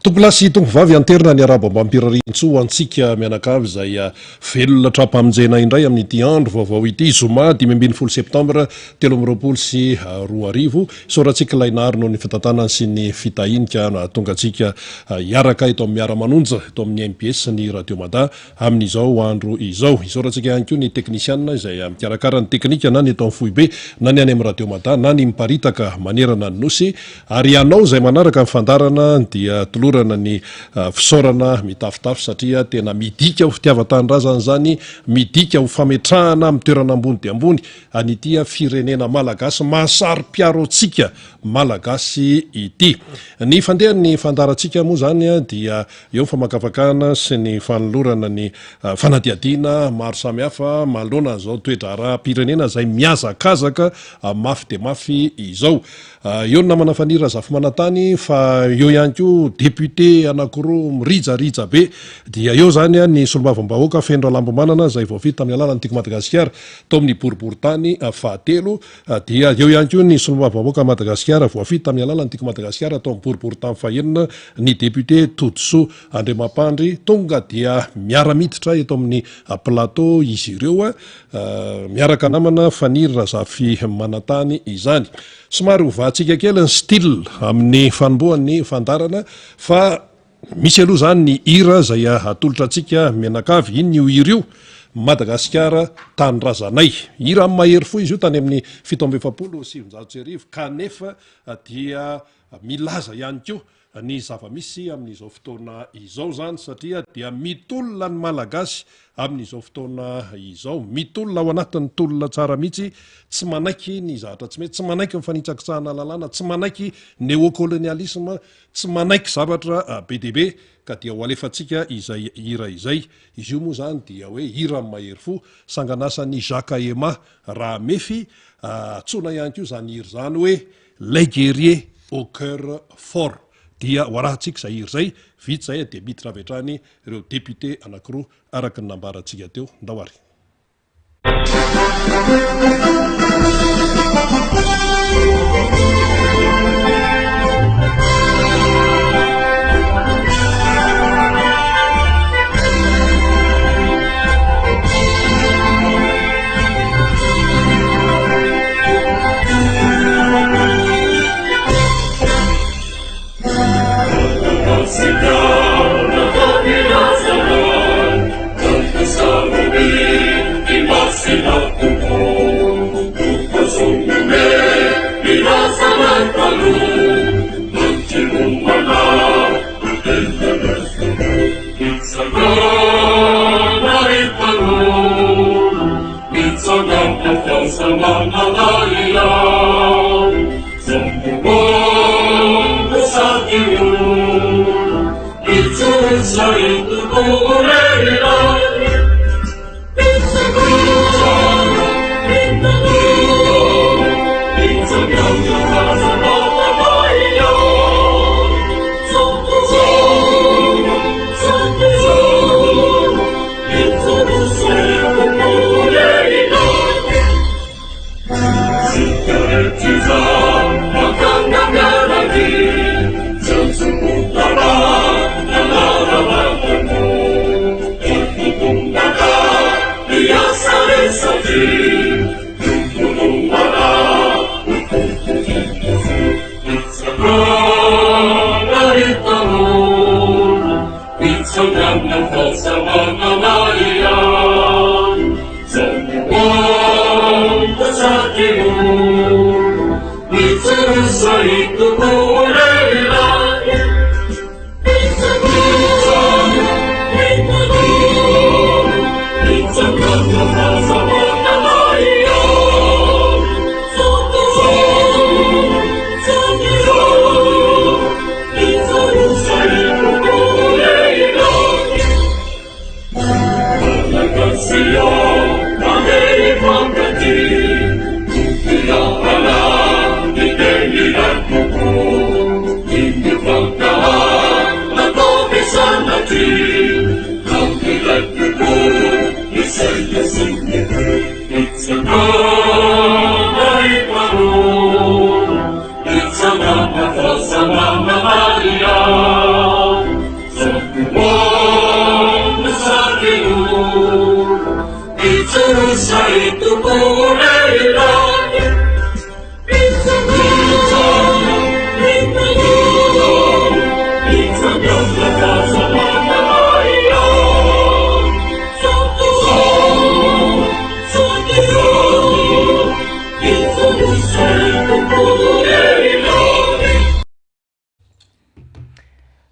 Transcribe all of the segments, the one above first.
Tompolahy sy tompovavy anterina ny arabo ambam-pirariantsoa ho antsika mianakavy izay velona tra-pamonjena indray amin'ity andro vaovao ity, zoma 15 septambra 2023. Isaorantsika ilay Nahary noho ny fitantanany sy ny fitahiany ka nahatonga antsika hiaraka eto amin'ny Miara-manonja eto amin'ny mbs ny Radio Mada amin'izao andro izao. Isaorantsika ihany koa ny teknisianina izay mikarakara ny teknika na ny eto amin'ny foibe na ny any amin'ny Radio Mada na ny miparitaka manerana ny Nosy. Ary ianao izay manaraka ny fandaharana dia tolorana ny fisaorana mitafotafo satria tena midika ho fitiavan-tanindrazana izany, midika ho fametrahana amin'ny toerana ambony dia ambony an'ity firenena malagasy mahasaro-piaro antsika malagasy ity. Ny fandehan'ny fandaharantsika moa izany dia Eo ny famakafakana sy ny fanolorana ny fanadihadiana maro samihafa manoloana an'izao toe-draharaham-pirenena izay mihazakazaka mafy dia mafy izao. Eo ny namana Faniry Razafimanantany fa eo ihany koa député anankiroa mirijarija be dia eo izany ny solombavambahoaka Feno Ralambomanana izay voafidy tamin'ny alalan'ny Tiako Madagasikara tao amin'ny boriborintany fahatelo Dia eo ihany koa ny solombavambahoaka Madagasikara voafidy tamin'ny alalan'ny Tiako Madagasikara tao amin'ny boriborintany fahenina ny député Todisoa Andriamampandry. Tonga dia miara-miditra eto amin'ny plateau izy ireo miaraka namana Faniry Razafimanantany izany. Somary ovatsika kely ny style amin'ny fanombohan'ny fandaharana fa Misy aloha izany ny hira izay atolotra antsika mianakavy, inona io hira io? Madagasikara tanindrazanay. Hira amin'ny mahery fo izy io tany amin'ny 1947 kanefa dia milaza ihany koa ny zava-misy amin'izao fotoana izao izany satria dia mitolona ny Malagasy amin'izao fotoana izao. Mitolona ao anatin'ny tolona tsara mihitsy, tsy manaiky ny zavatra tsy mety, tsy manaiky ny fanitsakitsahana lalàna, tsy manaiky néocolonialisme, Tsy manaiky zavatra be dia be ka dia ho alefantsika izay hira izay. Izy io moa izany dia hoe hiran'ny mahery fo, sanganasan'i Jacques Aema Rahamefy. Antsoina ihany koa izany hira izany hoe Les guerriers au coeur fort. Dia ho arahantsika izay hira izay. Vita izay dia miditra avy hatrany ireo députés anankiroa araka ny nambarantsika teo. Ndao ary.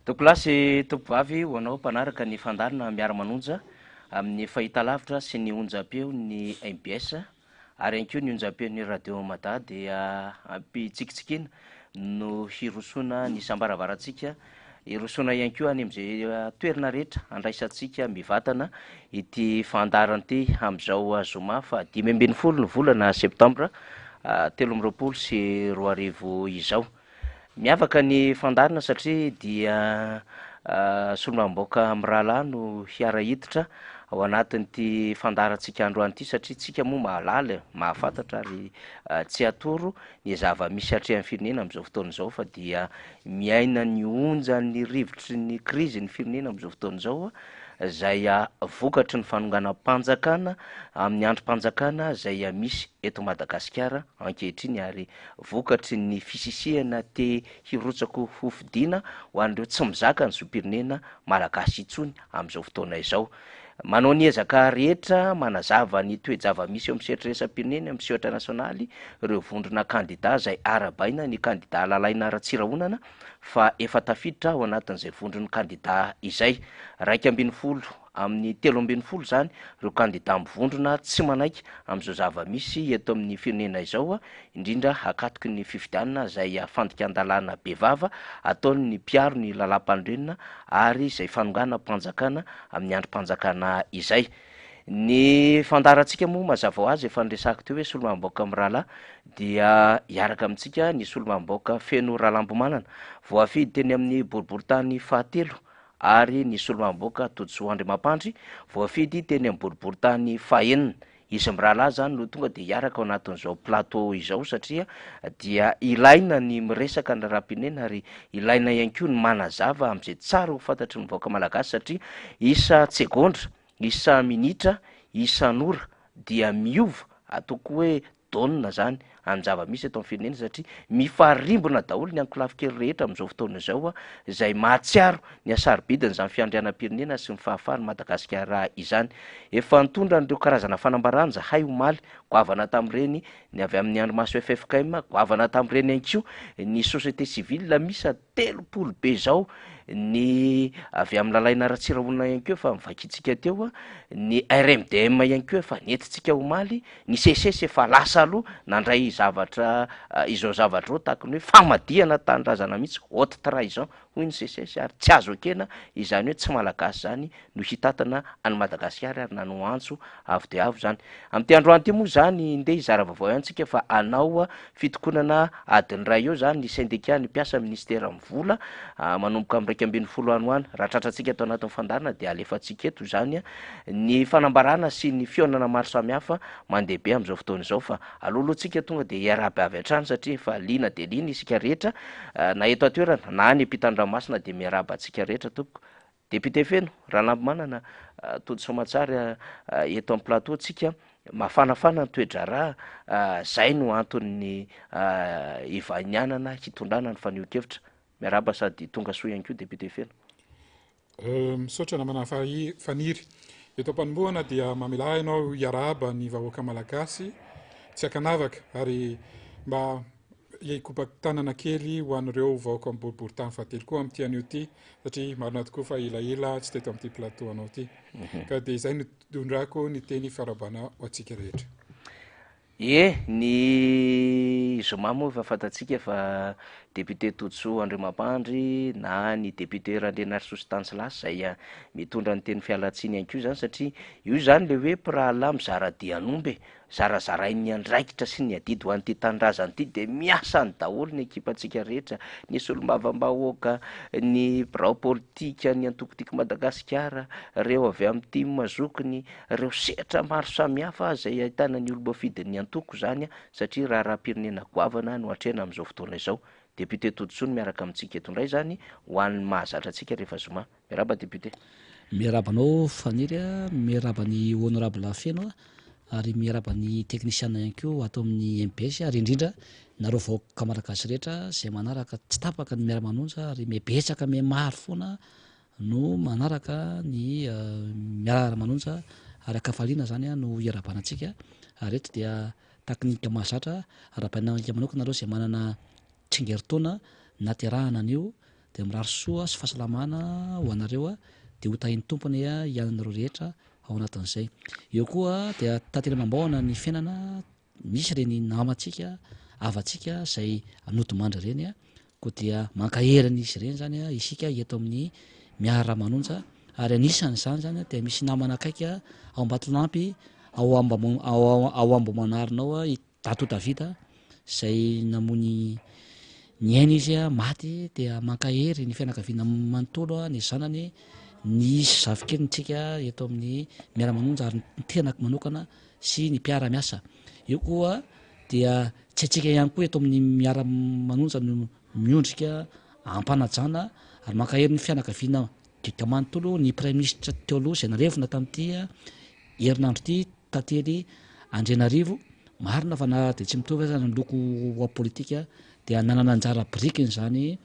Tompolahy sy tompovavy ho anao mpanaraka ny fandaharana Miara-manonja amin'ny fahitalavitra sy ny onjam-peo ny mbs ary ihany koa ny onjam-peon'ny Radio Mada dia ampitsikitsikiana no hirosoana ny isam-baravarantsika, hirosoana ihany koa any amin'izay toerana rehetra handraisantsika mivantana ity fandaharana ity amin'izao zoma faha 15 ny volana septambra 2023 izao. Miavaka ny fandaharana satria dia solombavambahoaka mirahalahy no hiara-hiditra ao anatin'ity fandaharantsika androany ity satria tsika moa mahalala, mahafantatra ary tsy atoro ny zava-misy atrehan'ny firenena amin'izao fotoana izao fa dia miaina ny onjan'ny rivotry ny krizy ny firenena amin'izao fotoana izao izay vokatry ny fanonganam-panjakana amin'ny andrim-panjakana izay misy eto Madagasikara ankehitriny ary vokatry ny fisisihana te hirotsaka ho fidiana ho an'ireo tsy mizaka ny zom-pirenena malagasy intsony amin'izao fotoana izao. Manao ny ezaka rehetra manazava ny toe-java-misy eo amin'ny sehatra iraisam-pirenena, amin'ny sehatra nasionaly ireo vondrona kandida izay arahabaina ny kandida Lalaina Ratsirahonana fa efa tafiditra ao anatin'izay vondron'ny kandida izay. 11 Amin'ny 13 izany ireo kandida mivondrona tsy manaiky amin'izao zava-misy eto amin'ny firenena izao, indrindra akatoky ny fifidianana izay fandikan-dalàna bevava ataon'ny mpiaro ny lalàmpanorenana ary izay fanonganam-panjakana amin'ny andrim-panjakana izay. Ny fandaharantsika moa mazava ho azy efa niresahako teo hoe solombavambahoaka mirahalahy dia hiaraka amintsika ny solombavambahoaka Feno Ralambomanana voafidy teny amin'ny boriborintany fahatelo ary ny solombavambahoaka Todisoa Andriamampandry, voafidy teny amin'ny boriborintany fahenina. Izy mirahalahy izany no tonga dia hiaraka ao anatin'izao plateau izao satria dia ilaina ny miresaka ny raharaham-pirenena ary ilaina ihany koa ny manazava amin'izay tsara ho fantatry ny vahoaka malagasy satria isa-tsegondra, isa-minitra, isan'ora dia miova ataoko hoe donne zany amin'ny zava-misy eto amin'ny firenena satria mifarimbona daholo ny ankolafin-kery rehetra amin'izao fotoana izao izay mahatsiaro ny hasarobidin'izany fiandrianam-pirenena sy ny fahafahan'i Madagasikara izany. Efa nitondra an'ireo karazana fanambarana izahay omaly, goavana tamin'ireny ny avy amin'ny andrimaso ffkm, goavana tamin'ireny ihany koa ny société civile miisa 30 be izao ny avy amin'ny Lalaina Ratsirahonana ihany koa efa novakintsika teo, ny RMDM ihany koa efa nentintsika omaly, ny SECES efa lasa aloha nandray zavatra izao zavatra izao tahaka ny hoe famadihana tanindrazana mihitsy, haute trahison hoy ny SECES ary tsy azo ekena izany hoe tsy malagasy izany no hitantana an'i Madagasikara ary nanao antso avo dia avo izany. Amin'ity androany ity moa izany ndeha hizara vaovao ihany tsika fa hanao fitokonana adiny iray eo izany ny sendika ny mpiasa minisiteran'ny vola manomboka amin'ny 11 any ho any. Raha tratrantsika ato anatin'ny fandaharana dia alefantsika eto izany ny fanambarana sy ny fihaonana maro samihafa mandeha be amin'izao fotoana izao fa aleo aloha tsika tonga dia hiarahaba avy hatrany satria efa liana dia liana isika rehetra na eto an-toerana na any ampitan-dranomasina dia miarahaba antsika rehetra tompoko. Député Feno Ralambomanana, tody soamatsara eto amin'ny plateau tsika, mafanafana ny toe-draharaha, zay no anton'ny hivahinianana hitondrana ny fanehoan-kevitra. Miarahaba sady tonga soa ihany koa Député Feno. Misaotra namana Faniry. Eto am-panombohana dia mamelà ahy ianao hiarahaba ny vahoaka malagasy tsy ankanavaka ary mba hikopa-tanana kely ho an'ireo vahoaka amin'ny boriborintany fahatelo koa amin'ity anio ity satria marina tokoa fa elaela tsy teto amin'ity plateau anao ity. Ka dia izay no tondrako ny teny fiarahabana ho antsika rehetra. Ie, ny zoma moa efa fantatsika fa député Todisoa Andriamampandry na ny député Randrianarisoa Stanislas izay mitondra ny teny fialantsiny ihany koa izany satria io izany ilay hoe mpirahalahy mizara dian'omby e, zarazarain'ny andraikitra sy ny adidy ho an'ity tanindrazana ity dia miasa any daholo ny ekipantsika rehetra, ny solombavambahoaka, ny birao politika, ny antoko Tiako Madagasikara, ireo avy amin'ny tim zokiny, ireo sehatra maro samihafa izay ahitana ny olom-boafidin'ny antoko izany satria raharaham-pirenena goavana no atrehina amin'izao fotoana izao. Député Todisoa no miaraka amintsika eto indray izany ho an'ny mahazatra antsika rehefa zoma. Miarahaba député. Miarahaba anao Faniry a, miarahaba ny honorable Feno a. ary miarahaba ny teknisiana ihany koa ato amin'ny mbs ary indrindra nareo vahoaka Malagasy rehetra izay manaraka tsy tapaka ny miara-manonja ary miha-betsaka miha-maro foana no manaraka ny miara-manonja ary an-kafaliana izany no iarahabana antsika ary eto dia taknika mahazatra arahabaina manokana nareo izay manana tsingerin-taona naterahana anio Dia mirary soa sy fahasalamana ho anareo dia ho tahin'ny Tompo anie hiananareo rehetra ao anatin'izay. Eo koa dia tantely amam-baoana ny fiainana, misy ireny namantsika, havantsika izay nodimandry ireny, koa dia mankahery an'izy ireny izany isika eto amin'ny Miara Manonja, ary anisan'izany izany dia misy namana akaiky ao Ambatolampy, ao ao Ambohimanarina ao i Dato Davida izay namoy ny ainy izy maty dia mankahery ny fianakaviana manontolo, ny zanany, ny zafikeliny-tsika eto amin'ny Miara-manonja ary ny tenako manokana sy ny mpiara-miasa. Eo koa dia tsy antsika ihany koa eto amin'ny Miara-manonja no miondrika am-panajana ary mankahery ny fianakaviana manontolo, ny Praiminisitra teo aloha izay nalevina tamin'ity herinandro ity, Tantely Andrianarivo, marina fa na dia tsy mitovy aza ny loko politika dia nanana anjara birikiny izany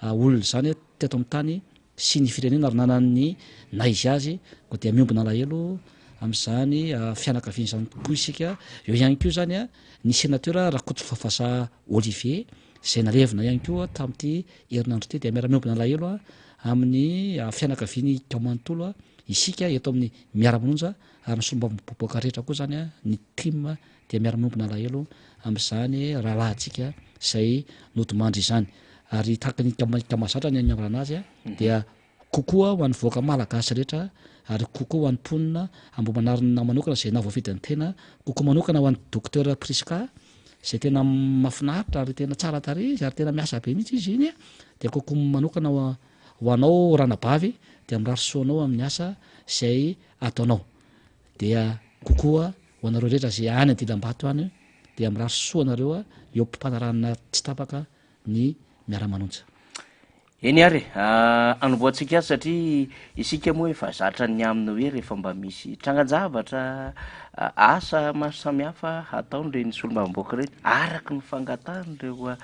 olona izany teto amin'ny tany sy ny firenena ary nanana ny naha izy azy koa dia miombona alahelo amin'izany fianakaviana izany koa isika. Eo ihany koa izany ny senateur Rakotovazaha Olivier izay nalevina ihany koa tamin'ity herinandro ity dia miara-miombona alahelo amin'ny fianakaviany manontolo isika eto amin'ny Miara-manonja Ary ny solombavambahoaka rehetra koa izany, ny tim dia miara-miombona alahelo amin'izany rahalahintsika izay nodimandry izany. Ary tahaka ny mahazatra ny anambarana azy dia kokoa ho an'ny vahoaka malagasy rehetra ary kokoa ho an'ny mponina Ambohimanarina manokana izay nahavoafidy ny tena, kokoa manokana ho an'ny Docteur Prisca izay tena mahafinaritra ary tena tsara tarehy izy ary tena miasa be mihitsy izy iny dia kokoa manokana ho anao ranabavy dia mirary soa anao amin'ny asa izay ataonao dia kokoa ho anareo rehetra izay any Andilambato any dia mirary soa anareo eo am-panarahana tsy tapaka ny miara-manonja. Eny ary e, anombohantsika azy satria isika moa efa zatra ny amin'ny hoe rehefa mba misy trangan-javatra, asa maro samihafa hataon'ireny solombavambahoaka ireny araka ny fangatahan'ireo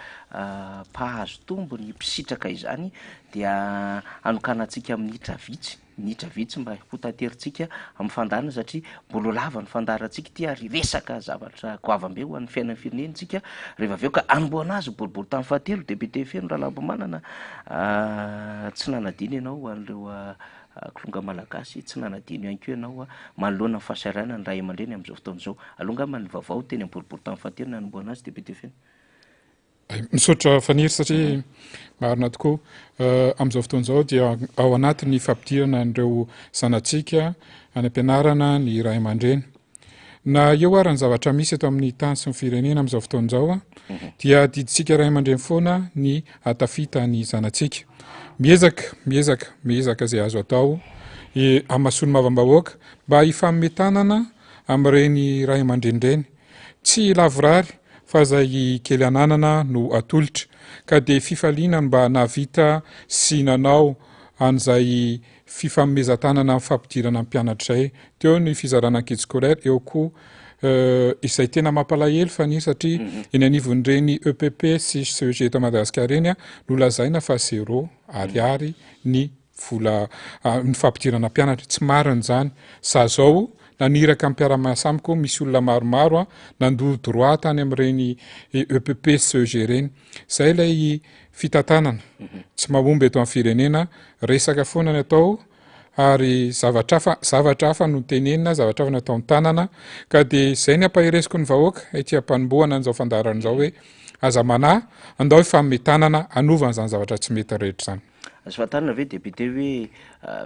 mpahazo tombony mpisitraka izany dia hanokanantsika minitra vitsy. Minitra vitsy mba ho taterintsika amin'ny fandaharana satria mbola ho lava ny fandaharantsika ity ary hiresaka zavatra goavam-be ho an'ny fiainan'ny firenena isika rehefa avy eo ka hanombohana azy boribory tamin'ny fahatelo député Feno Ralambomanana tsy nanadino ianao ho an'ireo kilonga malagasy tsy nanadino ihany koa ianao manoloana ny fahasahiranan'ny ray aman-dreny amin'izao fotoana izao. Aloha angamba ny vaovao teny amin'ny boribory tamin'ny fahatelo ny hanombohana azy député Feno. Misaotra Faniry satria marina tokoa. Amin'izao fotoana izao dia ao anatin'ny fampidirana an'ireo zanatsika any am-pianarana ny ray aman-dreny. Na eo ara ny zavatra misy eto amin'ny tany sy ny firenena amin'izao fotoana izao dia adidintsika ray aman-dreny foana ny hahatafita ny zanatsika. Miezaka, miezaka, miezaka izay azo atao hamasoan'ny mavam-bahoaka mba hifanome tanana amin'ireny ray aman-dreny ireny. Tsy lavorary fa izay kely ananana no atolotra. Ka dia fifaliana ny mba nahavita sy nanao an'izay fifanomezan-tanana amin'ny fampidirana ny mpianatra izay. Teo ny fizarana ny kit scolaire, eo koa izay tena mampalahelo Faniry satria eny anivon'ireny EPP sy CEG eto Madagasikara ireny no lazaina fa zéro ariary ny vola ny fampidirana mpianatra, tsy marina izany, za zao naniraka ny mpiara-miasa amiko, misy olona maromaro nandoa droit tany amin'ireny EPP sy CEG ireny, zay ilay fitantanana tsy mahomby eto amin'ny firenena, resaka foana ny atao ary zavatra hafa, zavatra hafa no tenenina, zavatra hafa no atao an-tanana, ka dia izay ny ampahereziko ny vahoaka ety am-panombohana an'izao fandaharana izao hoe aza manahy, andao hifanome tanana hanova an'izany zavatra tsy mety rehetra izany. Azo fantarina ve député hoe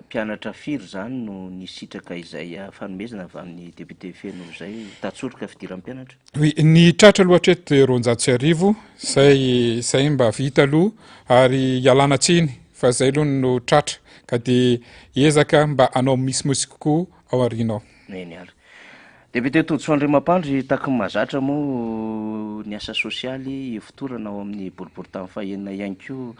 mpianatra firy izany no nisitraka izay fanomezana avy amin'ny député Feno izay tantsoroka fidiran'ny mpianatra? Oui, ny tratra aloha hatreto dia 1200, izay izay mba vita aloha ary ialana tsiny fa izay aloha no tratra ka dia hiezaka mba hanao misimisy kokoa ao aoriana ao. Eny ary. Député Todisoa Andriamampandry, taky ny mahazatra moa ny asa sosialy ifotorana ao amin'ny boriborintany fahenina ihany koa.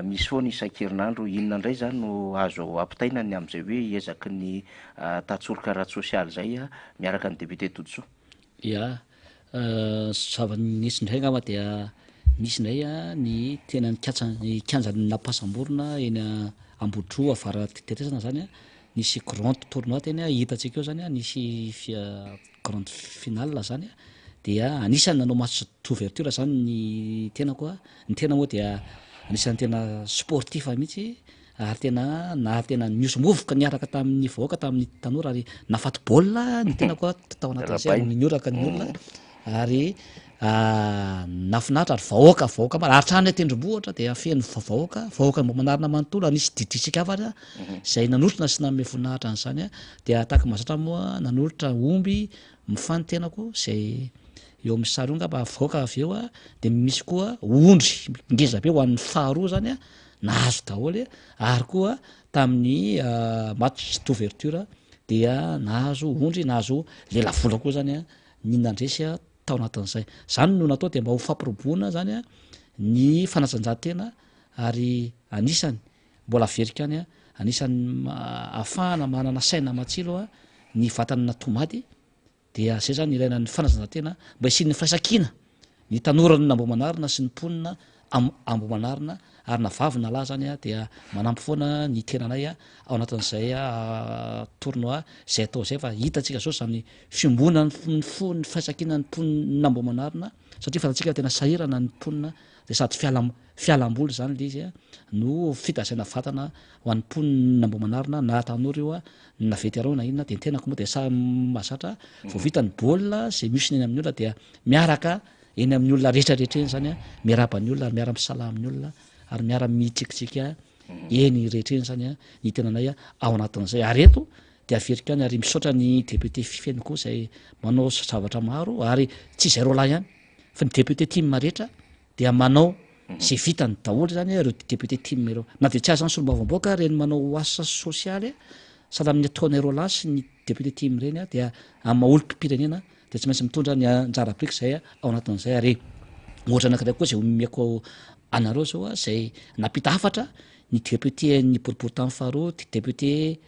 Misy foana isan-kerinandro. Inona indray izany no azo ampitaina ny amin'izay hoe ezaky ny tantsoroka ara-tsosialy izay miaraka ny député Todisoa? Ya, zava-nisy indray angamba dia nisy indray ny tena nikatsa ny kianjan'Ampasamborona eny Ambodroa avara-tetezana zany, nisy grand tournoi teny, hitantsika eo zany, nisy grande finale zany dia anisan'ny nanao match d'ouverture zany ny tenako a, ny tena moa dia anisan'ny tena sportif mihitsy ary tena na tena nihosom-bovoka niaraka tamin'ny vahoaka tamin'ny tanora ary nahafaty baolina ny tenako a tao anatin'izay ary nioraka ny olona ary nahafinaritra ary vahoaka vahoaka maro ary hatrany an-tendrombohitra dia feno vahoaka vahoaka mba manarina manontolo ary nisy distrika hafa ary izay nanotrona sy nanome voninahitra an'izany dia tahaka mahazatra moa nanolotra omby mifany tenako izay eo amin'ny sary eo angamba avoaka avy eo dia misy koa ondry ngeza be ho an'ny faharoa zany nahazo daholo ary koa tamin'ny match d'ouverture dia nahazo ondry nahazo lelavola koa zany ny nandresy tao anatin'izay. Zany no natao dia mba ho fampirobona zany ny fanatanjahantena ary anisany mbola averiko ihany anisany ahafahana manana saina matsilo ny vatana tomady dia zay zany ilaina ny fanatanjahantena mba hisian'ny firaisankina ny tanoran'ny Ambohimanarina sy ny mponina Ambohimanarina ary na vavy na lahy zany dia manampy foana ny tenanay ao anatin'izay tournoi izay atao izay fa hitantsika zao zany fiombonan'ny fo ny firaisankinan'ny mponina Ambohimanarina satria fantatsika fa tena sahirana ny mponina dia sady fialam- fialamboly zany le izy no fitazaina vatana ho an'ny mponina Ambohimanarina na tanora io na veteran na inona dia ny tenako moa dia samy mahazatra vao vita ny baolina izay misy ny eny amin'ny olona dia miaraka eny amin'ny olona rehetra rehetra eny zany a, miarahaba ny olona ary miara misalahy amin'ny olona ary miara mitsikitsiky eny rehetra eny zany a ny tenanay ao anatin'izay. Ary eto dia averiko ihany ary misaotra ny député Fifeno koa izay manao zavatra maro ary tsy izay roalahy ihany fa ny député tim rehetra dia manao izay vitany daholo zany ireo député tim ireo. Na dia tsy aza ny solombavambahoaka ireny manao asa sosialy sahala amin'ny ataonay roalahy sy ny député tim ireny dia amin'ny maha olom-pirenena dia tsy maintsy mitondra ny anjara biriky izay ao anatin'izay ary ohatra anankiray koa izay omeko anareo zao izay nampita hafatra ny député ny boriborintany faharoa député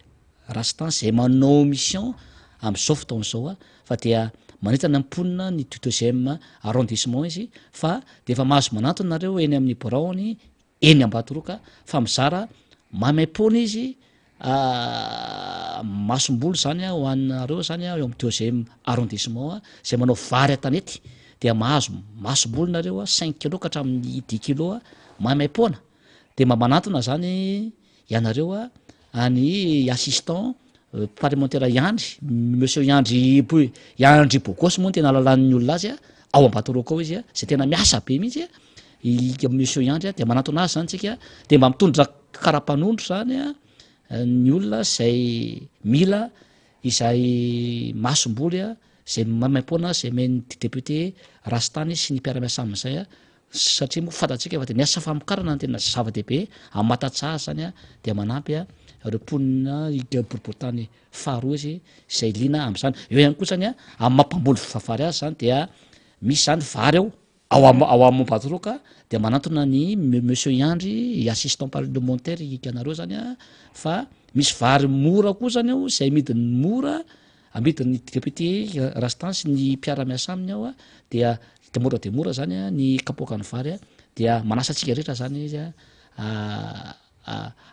Rastan izay manao mission amin'izao fotoana izao fa dia manentana ny mponina ny du deuxième arrondissement izy fa dia efa mahazo manantona nareo eny amin'ny biraony eny Ambatoroka fa mizara maimaimpoana izy masomboly zany ho anareo zany eo amin'ny deuxième arrondissement zay manao vary an-tanety dia mahazo masomboly nareo cinq kilo ka hatramin'ny dix kilo maimaimpoana de mba manantona zany ianareo any assistant parlementaire Iandry, monsieur Iandry Iandry Bogosy moa no tena ahalalan'ny olona azy ao Ambatoroka ao izy zay tena miasa be mihitsy i monsieur Iandry dia manantona azy zany tsika de mba mitondra karapanondro zany ny olona zay mila izay masomboly zay maimaimpoana zay omen'ny député Rastany sy ny mpiara-miasa aminy zay satria moa fantatsika fa dia ny asa famokarana no tena zava-dehibe amin'ny maha tantsaha azy zany dia manampy ireo mponina boriborintany faharoa izy izay liana amin'izany. Eo ihany koa zany amin'ny maha mpamboly vary azy zany dia misy zany vary ao ao am- ao Ambatoroka dia manantona ny monsieur Iandry assistant parlementaire ianareo zany fa misy vary mora koa zany ao izay amidiny mora Amidin'ny député Rastan sy ny mpiara-miasa aminy ao dia dia mora dia mora zany ny kapoakan'ny vary dia manasa antsika rehetra zany izy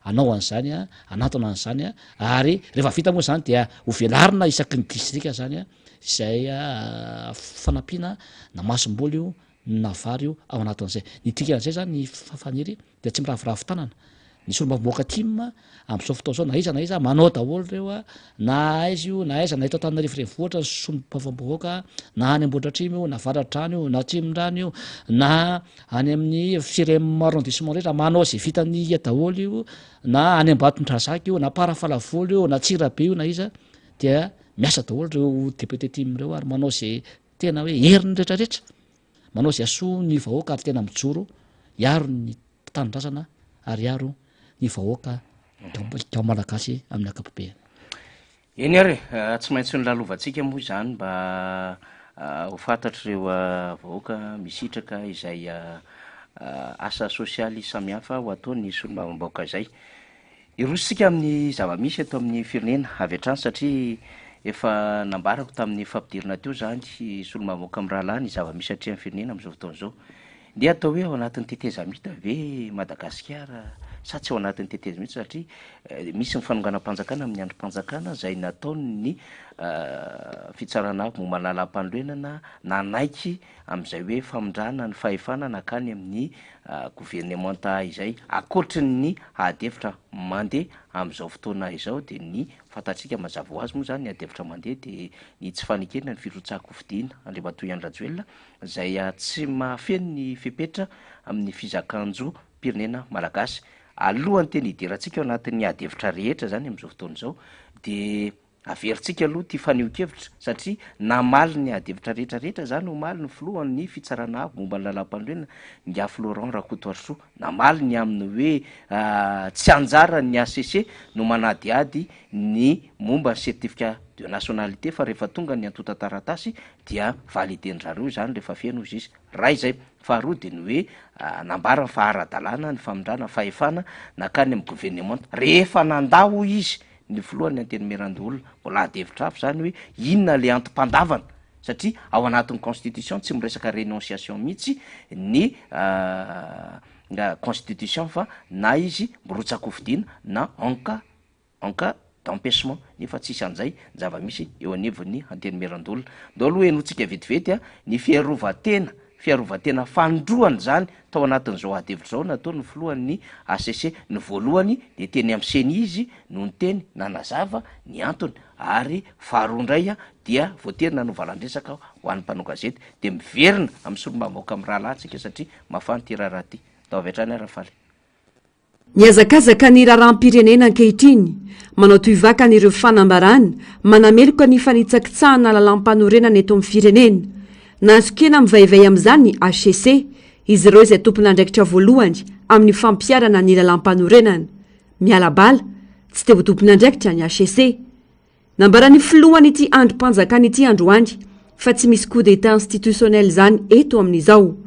hanao an'izany, hanantona an'izany ary rehefa vita moa zany dia ho velarina isaky ny distrika zany izay fanampiana na masomboly io na vary io ao anatin'izay. Ny dikan'izay zany Faniry dia tsy miraviravy tanana. Ny solombavambahoaka tim amin'izao fotoana izao na iza na iza manao daholo ireo a, na aiza io na aiza na eto Antananarivo renivohitra ny solombavambahoaka na any Ambohidratrimo io na Avaradrano io na Atsimondrano io na any amin'ny firem arrondissement rehetra manao izay vitany daholo io na any Ambatondrazaka io na Amparafaravola io na Antsirabe io na iza dia miasa daholo ireo député tim ireo ary manao izay tena hoe heriny rehetra rehetra manao izay hahasoa ny vahoaka ary tena mijoro hiaro ny tanindrazana ary hiaro ny vahoaka malagasy amin'ny ankapobeny. Eny ary e, tsy maintsy nolalovantsika moa izany mba ho fantatr'ireo vahoaka misitraka izay. asa sosialy samihafa ho ataon'ny solombavambahoaka izay. Hiroso isika amin'ny zava-misy eto amin'ny firenena avy hatrany satria efa nambarako tamin'ny fampidirana teo izany solombavambahoaka mirahalahy ny zava-misy atrehan'ny firenena amin'izao fotoana izao. Ndeha atao hoe ao anatin'ny tetezamita ve Madagasikara sa tsy ao anatin'ny tetezamita satria misy ny fanonganam-panjakana amin'ny andrim-panjakana izay nataon'ny fitsarana avo momba ny lalàmpanorenana nanaiky amin'izay hoe famindrana ny fahefana nankany amin'ny governemanta izay. Ankoatry ny ady hevitra mandeha amin'izao fotoana izao dia ny fantatsika mazava ho azy moa izany ny ady hevitra mandeha dia ny tsy fanekena ny firotsahan-kofidina Andriamatoa Andry Rajoelina izay tsy mahafeno ny fepetra amin'ny fizakan-jom-pirenena malagasy. Alohan'ny tena hidirantsika ao anatin'ny ady hevitra rehetra izany amin'izao fotoana izao dia Averintsika aloha ity fanehoan-kevitra satria namaly ny ady hevitra rehetra rehetra izany omaly ny filohan'ny fitsarana avo momba ny lalàmpanorenana, Ingahy Florent Rakotoarisoa. Namaly ny amin'ny hoe tsy anjaran'ny HCC no manadihady ny momba ny certificat de nationalité fa rehefa tonga ny antontan-taratasy dia valider-dry zareo izany rehefa feno hozy izy. Iray izay. Faharoa dia ny hoe nambarany fa ara-dalàna ny famindrana fahefana nankany amin'ny governemanta rehefa nandà hoy izy ny filohan'ny Antenimierandoholona. Mbola ady hevitra hafa izany hoe inona ilay antom-pandavana satria ao anatin'ny constitution tsy miresaka renonciation mihitsy ny constitution fa na izy mirotsa-kofidina na en cas en cas d'empêchement nefa tsisy an'izay ny zava-misy eo anivon'ny Antenimierandoholona. Ndao aloha henointsika vetivety ny fiarovan-tena Fiarovan-tena fanindroany izany tao anatin'izao ady hevitra izao nataon'ny filohan'ny HCC. Ny voalohany dia teny amin'ny Ceni izy no niteny nanazava ny antony ary faharoa indray dia voatery nanao valan-dresaka ho an'ny mpanao gazety. Dia miverina amin'ny solombavambahoaka mirahalahy tsika satria mafana ity raharaha ity. Atao avy hatrany ary Rafaly. Mihazakazaka ny raharaham-pirenena ankehitriny, manao tohivakana ireo fanambarana manameloka ny fanitsakitsahana lalàmpanorenana eto amin'ny firenena. Nahazo kena mivaivay amin'izany ny hcc, izy ireo izay tompon'andraikitra voalohany amin'ny fampiharana ny lalàmpanorenana. Miala bala, tsy te ho tompon'andraikitra ny hcc. Nambaran'ny filohan'ity andrim-panjakana ity androany fa tsy misy coup d'Etat institutionnel izany eto amin'izao.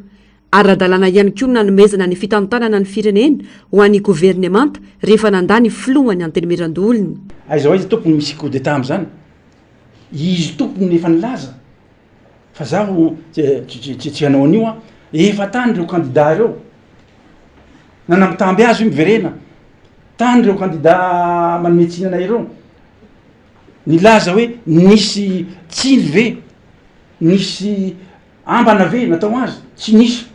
Ara-dalàna ihany koa ny nanomezana ny fitantanana ny firenena ho an'ny governemanta rehefa nandà ny filohan'ny Antenimierandoholona. Aiza ho aiza tompony misy coup d'Etat amin'izany? Izy tompony no efa nilaza fa zaho tsy hanao an'io aho. Efa tany ireo candidat ireo. Nanambitamby azy io miverena. Tany ireo kandida manome tsiny anay ireo. Nilaza hoe nisy tsiny ve? Nisy ambana ve natao azy? Tsy nisy.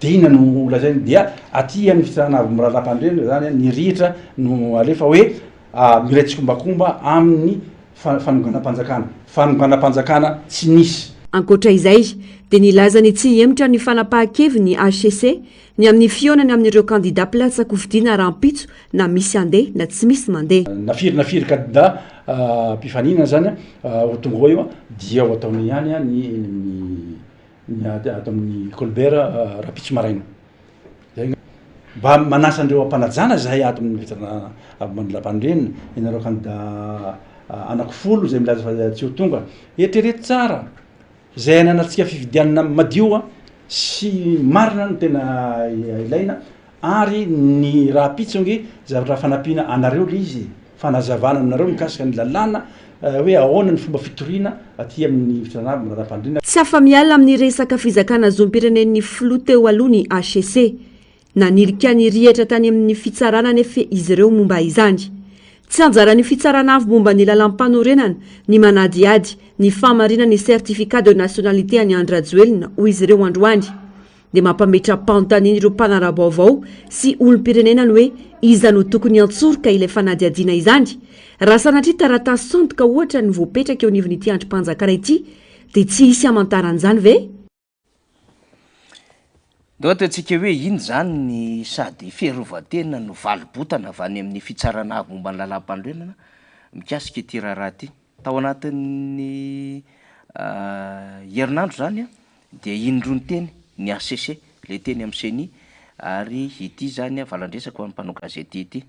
De inona no lazainy? Dia aty amin'ny fitsarana avo miraharaha-pandrena zany ny rihitra no alefa hoe miray tsikombakomba amin'ny fanonganam-panjakana. Fanonganam-panjakana tsy nisy. Ankoatra izay, dia nilaza ny tsy hihemotra ny fanapahan-keviny ny hcc ny amin'ny fihaonany amin'ireo kandida mpilatsa-kofidina rahampitso na misy handeha na tsy misy mandeha. Na firy na firy kandida mpifaninana zany ho tonga ao eo dia ho ataony ihany ny eny amin'ny ny ato amin'ny Colbert rahampitso maraina. Zay Mba manasa an'ireo am-panajana izahay ato amin'ny fitsarana avo Mandelampanorenana, ianareo kandida anakifolo izay milaza fa tsy ho tonga. Eritrereto tsara, izay ananantsika fifidianana madio sy marina no tena ilaina ary ny rahampitso ange zavatra fanampiana anareo le izy e, fanazavana aminareo mikasika ny lalàna hoe ahoana ny fomba fitoriana aty amin'ny fitsarana avo Mandelampanorenana. Tsy afa-miala amin'ny resaka fizakana zom-pirenen'ny filoha teo aloha ny hcc. Nanilika ny rihatra tany amin'ny fitsarana anefa izy ireo momba izany. Tsy anjaran'ny fitsarana avo momba ny lalàmpanorenana ny manadihady ny fahamarinan'ny certificat de nationalité an'i Andry Rajoelina, hoy izy ireo androany. Dia mampametra-panontaniana ireo mpanara-baovao sy olom-pirenena ny hoe iza no tokony hiantsoroka ilay fanadihadiana izany? Raha sanatria taratasy sandoka ohatra no voapetraka eo anivon'ity andrim-panjakana ity dia tsy hisy hamantarana izany ve? Ndao ataontsika hoe iny izany ny sady fiarovan-tena no valim-botana avy any amin'ny fitsarana avo momba ny lalàmpanorenana mikasika ity raharaha ity. Tao anatin'ny herinandro izany dia indroa niteny ny hcc, ilay teny amin'ny ceni, ary ity izany valan-dresaka ho an'ny mpanao gazety ity.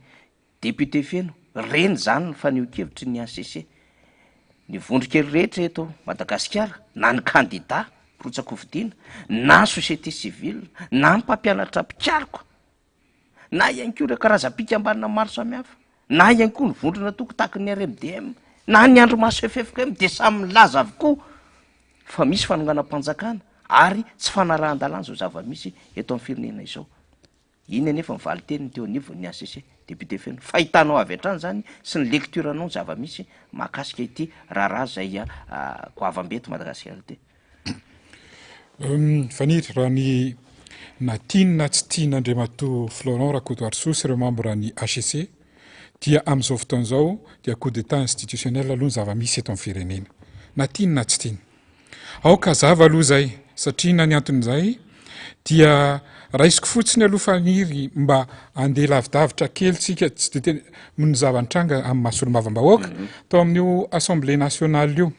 Député feno, reny izany ny fanehoan-kevitry ny hcc. Ny vondron-kery rehetra eto Madagasikara na ny kandida. mpirotsak'hofidiana, na ny société civile, na ny mpampianatra mpikaroka, na ihany koa ireo karazam-pikambanana maro samihafa, na ihany koa ny vondrona toko tahaky ny RMDM, na ny andrimaso ffkm dia samy milaza avokoa fa misy fanonganam-panjakana ary tsy fanarahan-dalàna izao zava-misy eto amin'ny firenena izao. Iny anefa ny valin-teniny teo anivon'ny HCC, député feno. Fahitanao avy hatrany izany sy ny lecture-nao ny zava-misy mahakasika ity raharaha izay goavam-be eto Madagasikara ity. Faniry, raha ny na tiany na tsy tian'Andriamatoa Florent Rakotoarisoa sy ireo membre ny HCC dia amin'izao fotoana izao dia coup d'état institutionnel aloha ny zava-misy eto amin'ny firenena. Na tiany na tsy tiany. Aoka hazava aloha izay, satria na ny anton'izay dia raisiko fotsiny aloha Faniry mba andeha lavidavitra kely tsika, tsy dia tena, ny zava-nitranga amin'ny maha solombavambahoaka tao amin'io Assemblée nationale io.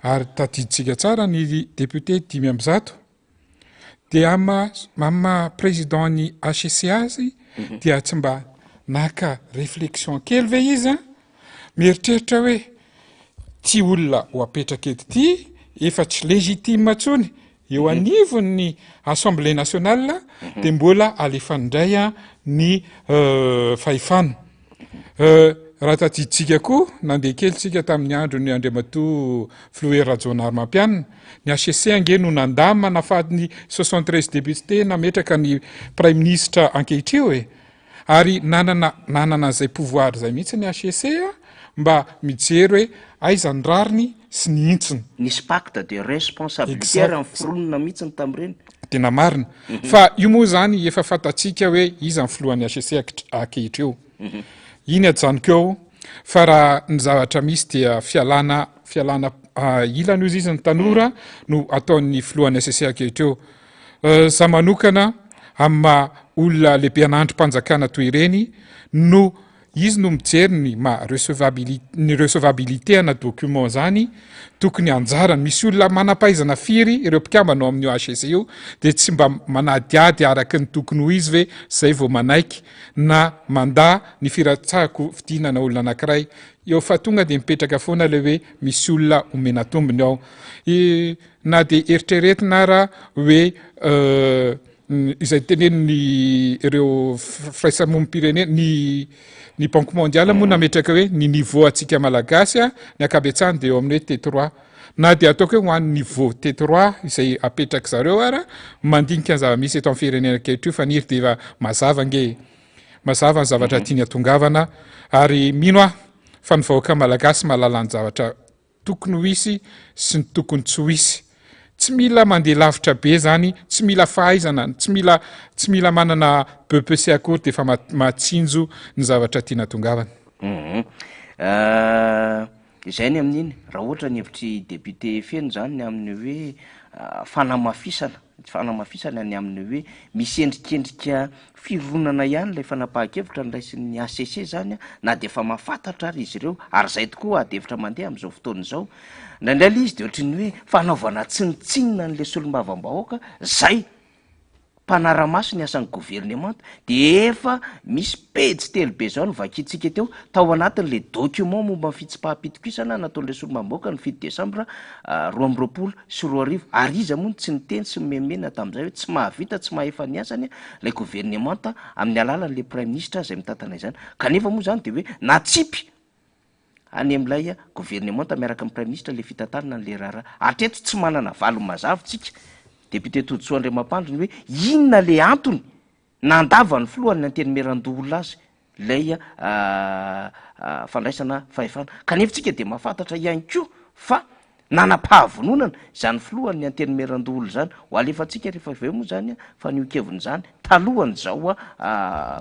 Ary tadidintsika tsara ny député 105 dia amin'ny maha amin'ny maha président ny HCC azy dia tsy mba naka réflexion kely ve izy an? Mieritreritra hoe ty olona ho apetraka eto ty efa tsy légitime intsony eo anivon'ny assemblée nationale dia mbola alefany indray ny fahefana. Raha tadidintsika koa, nandeha kely tsika tamin'ny andron'ny Andriamatoa Filoha Hery Rajaonarimampianina, ny HCC ange no nandamina nahafaty ny 73 députés nametraka ny Praiminisitra ankehitrio e! Ary nanana nanana an'izay pouvoir izay mihitsy ny HCC mba mijery hoe aiza ny rariny sy ny hintsiny. Nisy pacte de responsabilité ary niforonina mihitsy tamin'ireny. Tena marina. Fa io moa izany efa fantatsika hoe iza ny filohan'ny HCC ankehitrio. Iny ajanoko eo fa raha ny zavatra misy dia fialana fialana ilany hozy izy ny tanora no ataon'ny filohan'ny HCC ankehitrio. Za manokana amin'ny maha olona lehibe an'andrim-panjakana toy ireny no izy no mijery ny maha recevabili- ny recevabilité ana document zany, tokony anjarany, misy olona manam-pahaizana firy ireo mpikambana ao amin'io HCC io dia tsy mba manadihady araka ny tokony ho izy ve zay vao manaiky na mandà ny firatsahako fidinana olona anankiray eo fa tonga dia mipetraka foana ilay hoe misy olona omena tombony ao. I Na dia eritreretina ara hoe izay tenenin'ny ireo firaisamonim-pirenena, ny ny Banque mondiale moa nametraka hoe ny niveau antsika Malagasy ny ankabetsahany dia eo amin'ny hoe T3. Na dia ataoko hoe ho an'ny niveau T3 izay apetraky zareo ara, mandinika ny zava-misy eto amin'ny firenena ankehitriny Faniry dia efa mazava ange e. Mazava ny zavatra tiany hatongavana ary mino aho fa ny vahoaka Malagasy mahalala ny zavatra tokony ho hisy sy ny tokony tsy ho hisy. Tsy mila mandeha lavitra be zany, tsy mila fahaizana, tsy mila tsy mila manana BEPC akory dia efa mahatsinjo ny zavatra tiana hatongavana. Hum Izay ny amin'iny, raha ohatra ny hevitr'i député Feno zany ny amin'ny hoe fanamafisana, fanamafisana ny amin'ny hoe misy endrikendrika fironana ihany ilay fanapahan-kevitra noraisin'ny HCC izany na dia efa mahafantatra ary izy ireo ary izay tokoa ady hevitra mandeha amin'izao fotoana izao. Indraindray ilay izy dia ohatry ny hoe fanaovana tsinontsinona an'ilay solombavambahoaka izay mpanara-maso ny asan'ny governemanta dia efa misy pejy telo be izao no vakintsika teo tao anatin'ilay document momba ny fitsipaham-pitokisana nataon'ilay solombavambahoaka ny fito desambra 2022 ary iza moa no tsy niteny sy nimenomenona tamin'izay hoe tsy mahavita tsy mahefa ny asany ilay governemanta amin'ny alalan'ilay praiminisitra izay mitantana izany kanefa moa izany dia hoe natsipy any amin'ilay governemanta miaraka amin'ny praiminisitra ilay fitantanana an'ilay raharaha hatreto tsy manana valiny mazava tsika député Todisoa Andriamampandry ny hoe inona le antony Nandava ny filohan'ny Antenimierandoholona azy ilay fandraisana fahefana. Kanefa isika dia mahafantatra ihany koa fa nanam-pahavononana izany filohan'ny Antenimierandoholona izany. Ho alefantsika rehefa avy eo moa izany fanehoan-keviny izany talohan'izao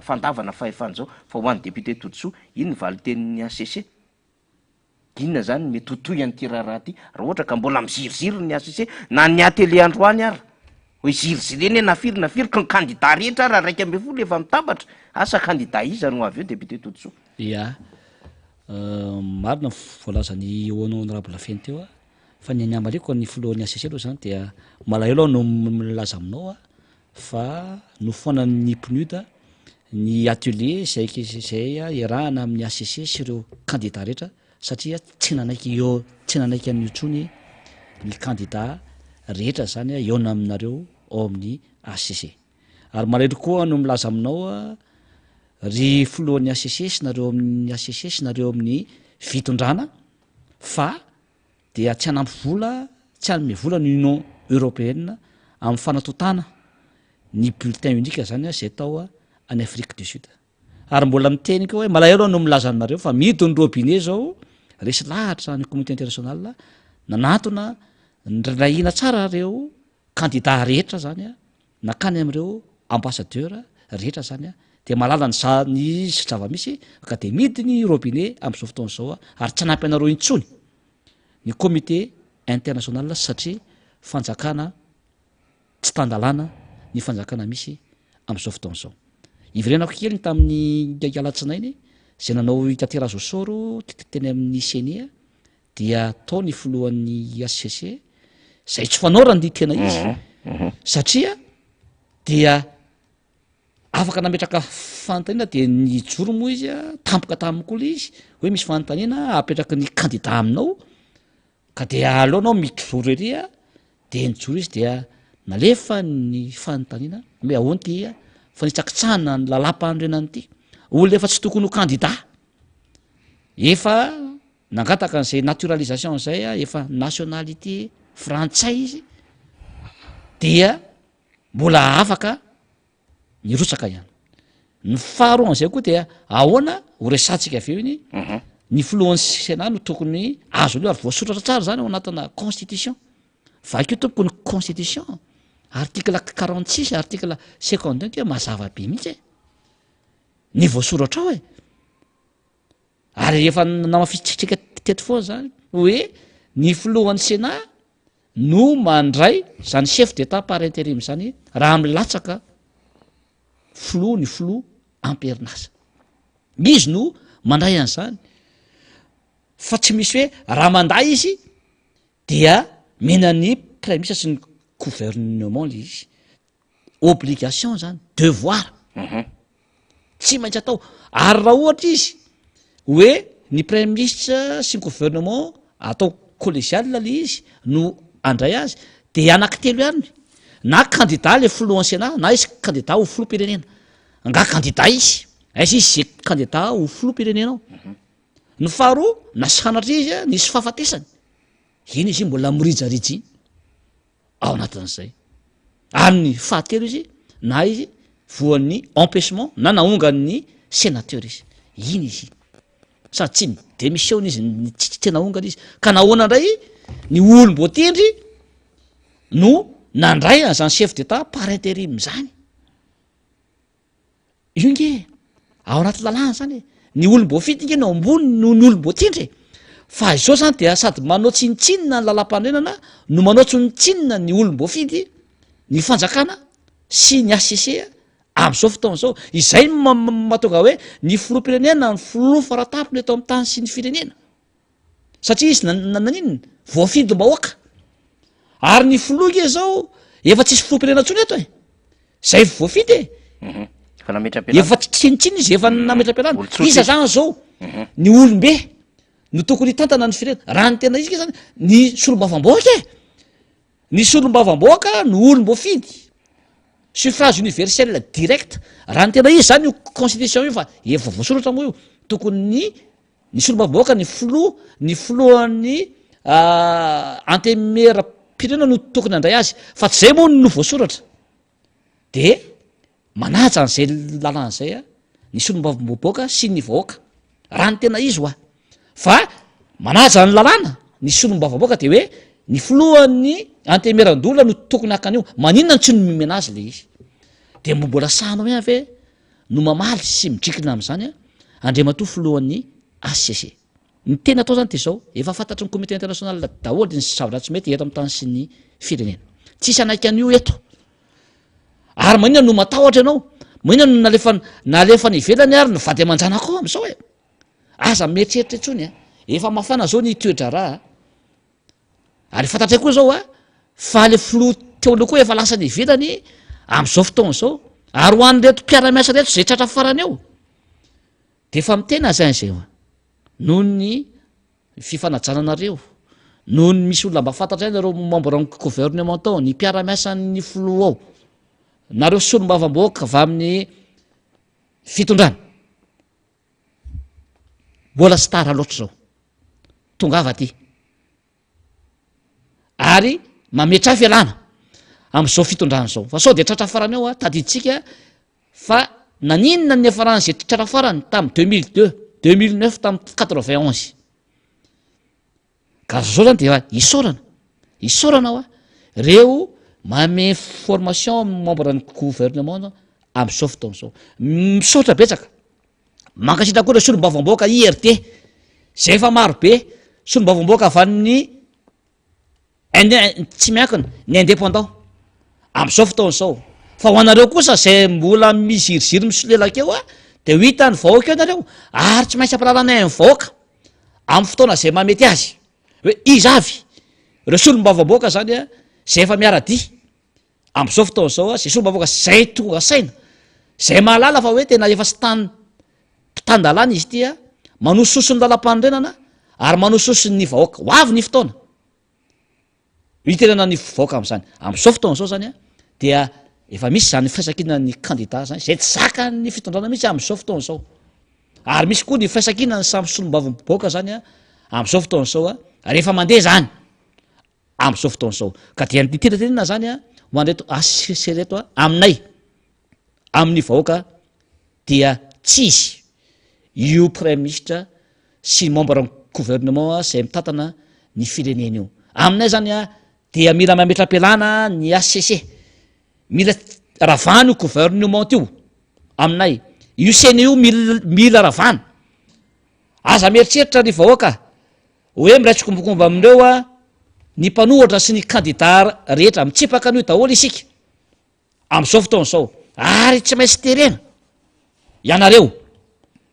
fandavana fahefana izao. Fa ho an'ny député Todisoa, iny ny valin-tenin'ny HCC. Inona izany no mety ho tohin'ity raharaha ity raha ohatra ka mbola miziriziry ny HCC na ny atelier androany ara? Hoe zirizirena e na firy na firy ka ny kandida rehetra ara 11 efa mitambatra, asa kandida iza no avy eo député Todisoa? Ya, marina ny voalazan'i Honorable Feno teo fa ny hamaliako ny filohan'ny HCC aloha izany dia malahelo aho no milaza aminao fa nofoanan'ny PNUD ny atelier izay izay iarahana amin'ny HCC sy ireo kandida rehetra satria tsy nanaiky eo tsy nanaiky an'io intsony ny kandida. rehetra zany hihaona aminareo ao amin'ny HCC. Ary malahelo koa aho no milaza aminao ry filohan'ny HCC sy nareo amin'ny HCC sy nareo amin'ny fitondrana fa dia tsy hanampy vola, tsy hanome vola ny Union Européenne amin'ny fanatontana ny bulletin unique zany izay atao any Afrique du Sud. Ary mbola miteny koa hoe malahelo aho no milaza aminareo fa mihidy ny robinet zao, resy lahatra ny communauté internationale nanantona nirahina tsara ireo candidat rehetra zany a, nankany amin'ireo ambassadeur rehetra zany a, dia mahalala ny za- ny zava-misy ka dia mihidy ny robinet amin'izao fotoana izao ary tsy hanampy anareo intsony ny comité international satria fanjakana tsy tan-dalàna ny fanjakana misy amin'izao fotoana izao. Iverenako kely ny tamin'ny alatsinainy izay nanao tirage au sort teny amin'ny CENI dia tao ny filohan'ny HCC izay tsy fanao raha ny tena izy satria dia afaka nametraka fanontaniana dia nijoro moa izy a, tampoka taminy koa le izy hoe misy fanontaniana apetraky ny kandida aminao ka dia aleo anao mijoro ery a, de nijoro izy dia nalefa ny fanontaniana hoe ahoana ty fanitsakitsahana ny lalam-panorenana ity, olona efa tsy tokony ho kandida, efa nangataka an'izay naturalisation zay a, efa nationalité frantsay izy dia mbola afaka nirotsaka ihany. Ny faharoa an'izay koa dia ahoana ho resahantsika avy eo iny, mhm. ny filohan'ny Sénat no tokony azo aloha ary voasoratra tsara zany ao anatina constitution. Vakio tompoko ny constitution, article 46, article 52 ke mazava be mihitsy e. Ny voasoratra ao e. Ary efa namafisintsika teto foana zany hoe ny filohan'ny Sénat no mandray zany chef d'état par intérim zany raha milatsaka filoha ny filoha am-perinasa. Izy no mandray an'izany fa tsy misy hoe raha mandà izy dia mena ny praiministre sy ny gouvernement le izy. Obligation zany, devoir. Tsy maintsy atao. Ary raha ohatra izy hoe ny praiministre sy ny gouvernement atao collégial le izy no handray azy de anankitelo ihany, na candidat le filohan'ny sénat na izy candidat ho filoham-pirenena. Angaha candidat izy? Aiza izy ze candidat ho filoham-pirenena ao? Ny faharoa, na sanatria izy nisy fahafatesany, iny izy mbola mirijarija iny. ao anatin'izay. Ary ny fahatelo izy, na izy voan'ny empêchement na naongan'ny sénateur izy. Iny izy iny. Sady tsy mi-démissionne izy, tsy tsy naongana izy. Ka nahoana indray ny olom-boatendry no nandray an'izany chef d'état par intérim izany? Io nge ao anaty lalàna zany e, ny olom-boafidy nge no ambony noho ny olom-boatendry e, fa izao zany dia sady manao tsinontsinona ny lalàmpanorenana no manao tsinontsinona ny olom-boafidy, ny fanjakana sy ny HCC am'izao fotoana izao, izay no mahatonga hoe ny filoham-pirenena no filoha faratampony eto amin'ny tany sy ny firenena. Satria izy naninona? Voafidim-bahoaka. Ary ny filoha nge zao efa tsisy filoham-pirenena intsony eto e. Zay voafidy e. Mhm. Efa nametra-pialana. Efa tsinontsinona izy, efa mhm. nametra-pialana. Olon-tsotra Iza izy. zany zao Mhm. ny olom-be no tokony hitantana ny firenena. Raha ny tena izy nge zany ny solombavambahoaka e. Ny solombavambahoaka no olom-boafidy. Suffrage universel direct. Raha ny tena izy zany io constitution io fa efa voasoratra moa io. Tokony ny Ny solombavambahoaka, ny filoha, ny filohan'ny antenimieram-pirenena no tokony handray azy, fa tsy zay moa no voasoratra. De manaja an'izay lalàna izay ny solombavambahoaka sy ny vahoaka, raha ny tena izy hoa. Fa manaja ny lalàna ny solombavambahoaka de hoe ny filohan'ny antenimierandoholona no tokony haka an'io, maninona no tsy nomena azy le izy? De mbola sahanao ihany ve no mamaly sy midrikina amin'izany Andriamatoa Filohan'ny HCC. Ny tena atao izany dia izao, efa fantatry ny Comité International daholo ny zavatra tsy mety eto amin'ny tany sy ny firenena. Tsisy hanaiky an'io eto. Ary maninona no matahotra ianao? Maninona no nalefa nalefa any ivelany ary ny vady aman-janakao amin'izao e? Aza mieritreritra intsony a. Efa mafana izao ny toe-draharaha. Ary fantatray koa zao a, fa le filoha teo aloha koa efa lasa any ivelany am'zao fotoana zao, ary ho an'ireto mpiara-miasa reto zay tratra farany eo, de efa miteny aza zay oa, noho ny fifanajana anareo, Noho ny misy olona mba fantatra ihany ireo membre ny gouvernement ao, ny mpiara-miasan'ny filoha ao, nareo solombavambahoaka avy amin'ny fitondrana. Mbola tsy tara loatra izao. Tongava aty. Ary mametraha fialana amin'izao fitondrana izao. Fa sao dia tratra farany ao, tadidintsika fa naninona ny niafaran'izay tratra farany tamin'ny 2002, 2009, tamin'ny 91. Ka zao zany dia isaorana, isaorana hoa reo manome formation membre ny gouvernement am'zao fotoana zao. Misaotra betsaka, mankasitraka koa reo solombavambahoaka IRD zay efa maro be, solombavambahoaka avy any Inde- tsy miankina, ny indépendant am'zao fotoana zao. Fa ho anareo kosa zay mbola miziriziry misolelaka eo a, de ho hitan'ny vahoaka eo nareo ary tsy maintsy ampiraranay ny vahoaka. Amin'ny fotoana izay mahamety azy hoe iza avy ireo solombavambahoaka zany a, zay efa miara-dia amin'izao fotoana izao a, zay solombavambahoaka zay tonga saina, zay mahalala fa hoe tena efa tsy tany mpitan-dalàna izy ity a, manososy ny lalam-panorenana ary manososy ny vahoaka. Ho avy ny fotoana. Hiterana ny vahoaka amin'izany. Amin'izao fotoana izao zany dia efa misy izany firaisankinan'ny kandida zany izay tsy zakan'ny fitondrana mihitsy amin'izao fotoana izao. Ary misy koa ny firaisankinan'ny samy solombavambahoaka zany amin'izao fotoana izao ary efa mandeha zany amin'izao fotoana izao. Ka dia ny tiana tenenina zany ho an'ireto HCC ireto aminay amin'ny vahoaka dia tsy izy io praiminisitra sy membre ny gouvernement izay mitantana ny firenena io. Aminay zany dia mila mametra-pialana ny HCC, mila ravana io gouvernement io aminay, io ceni io mil- mila ravana, aza mieritreritra ry vahoaka hoe miray tsikombakomba amin'ireo ny mpanohatra sy ny kandida rehetra, mitsipaka an'io daholo isika. Amin'izao fotoana izao, ary tsy maintsy terena ianareo,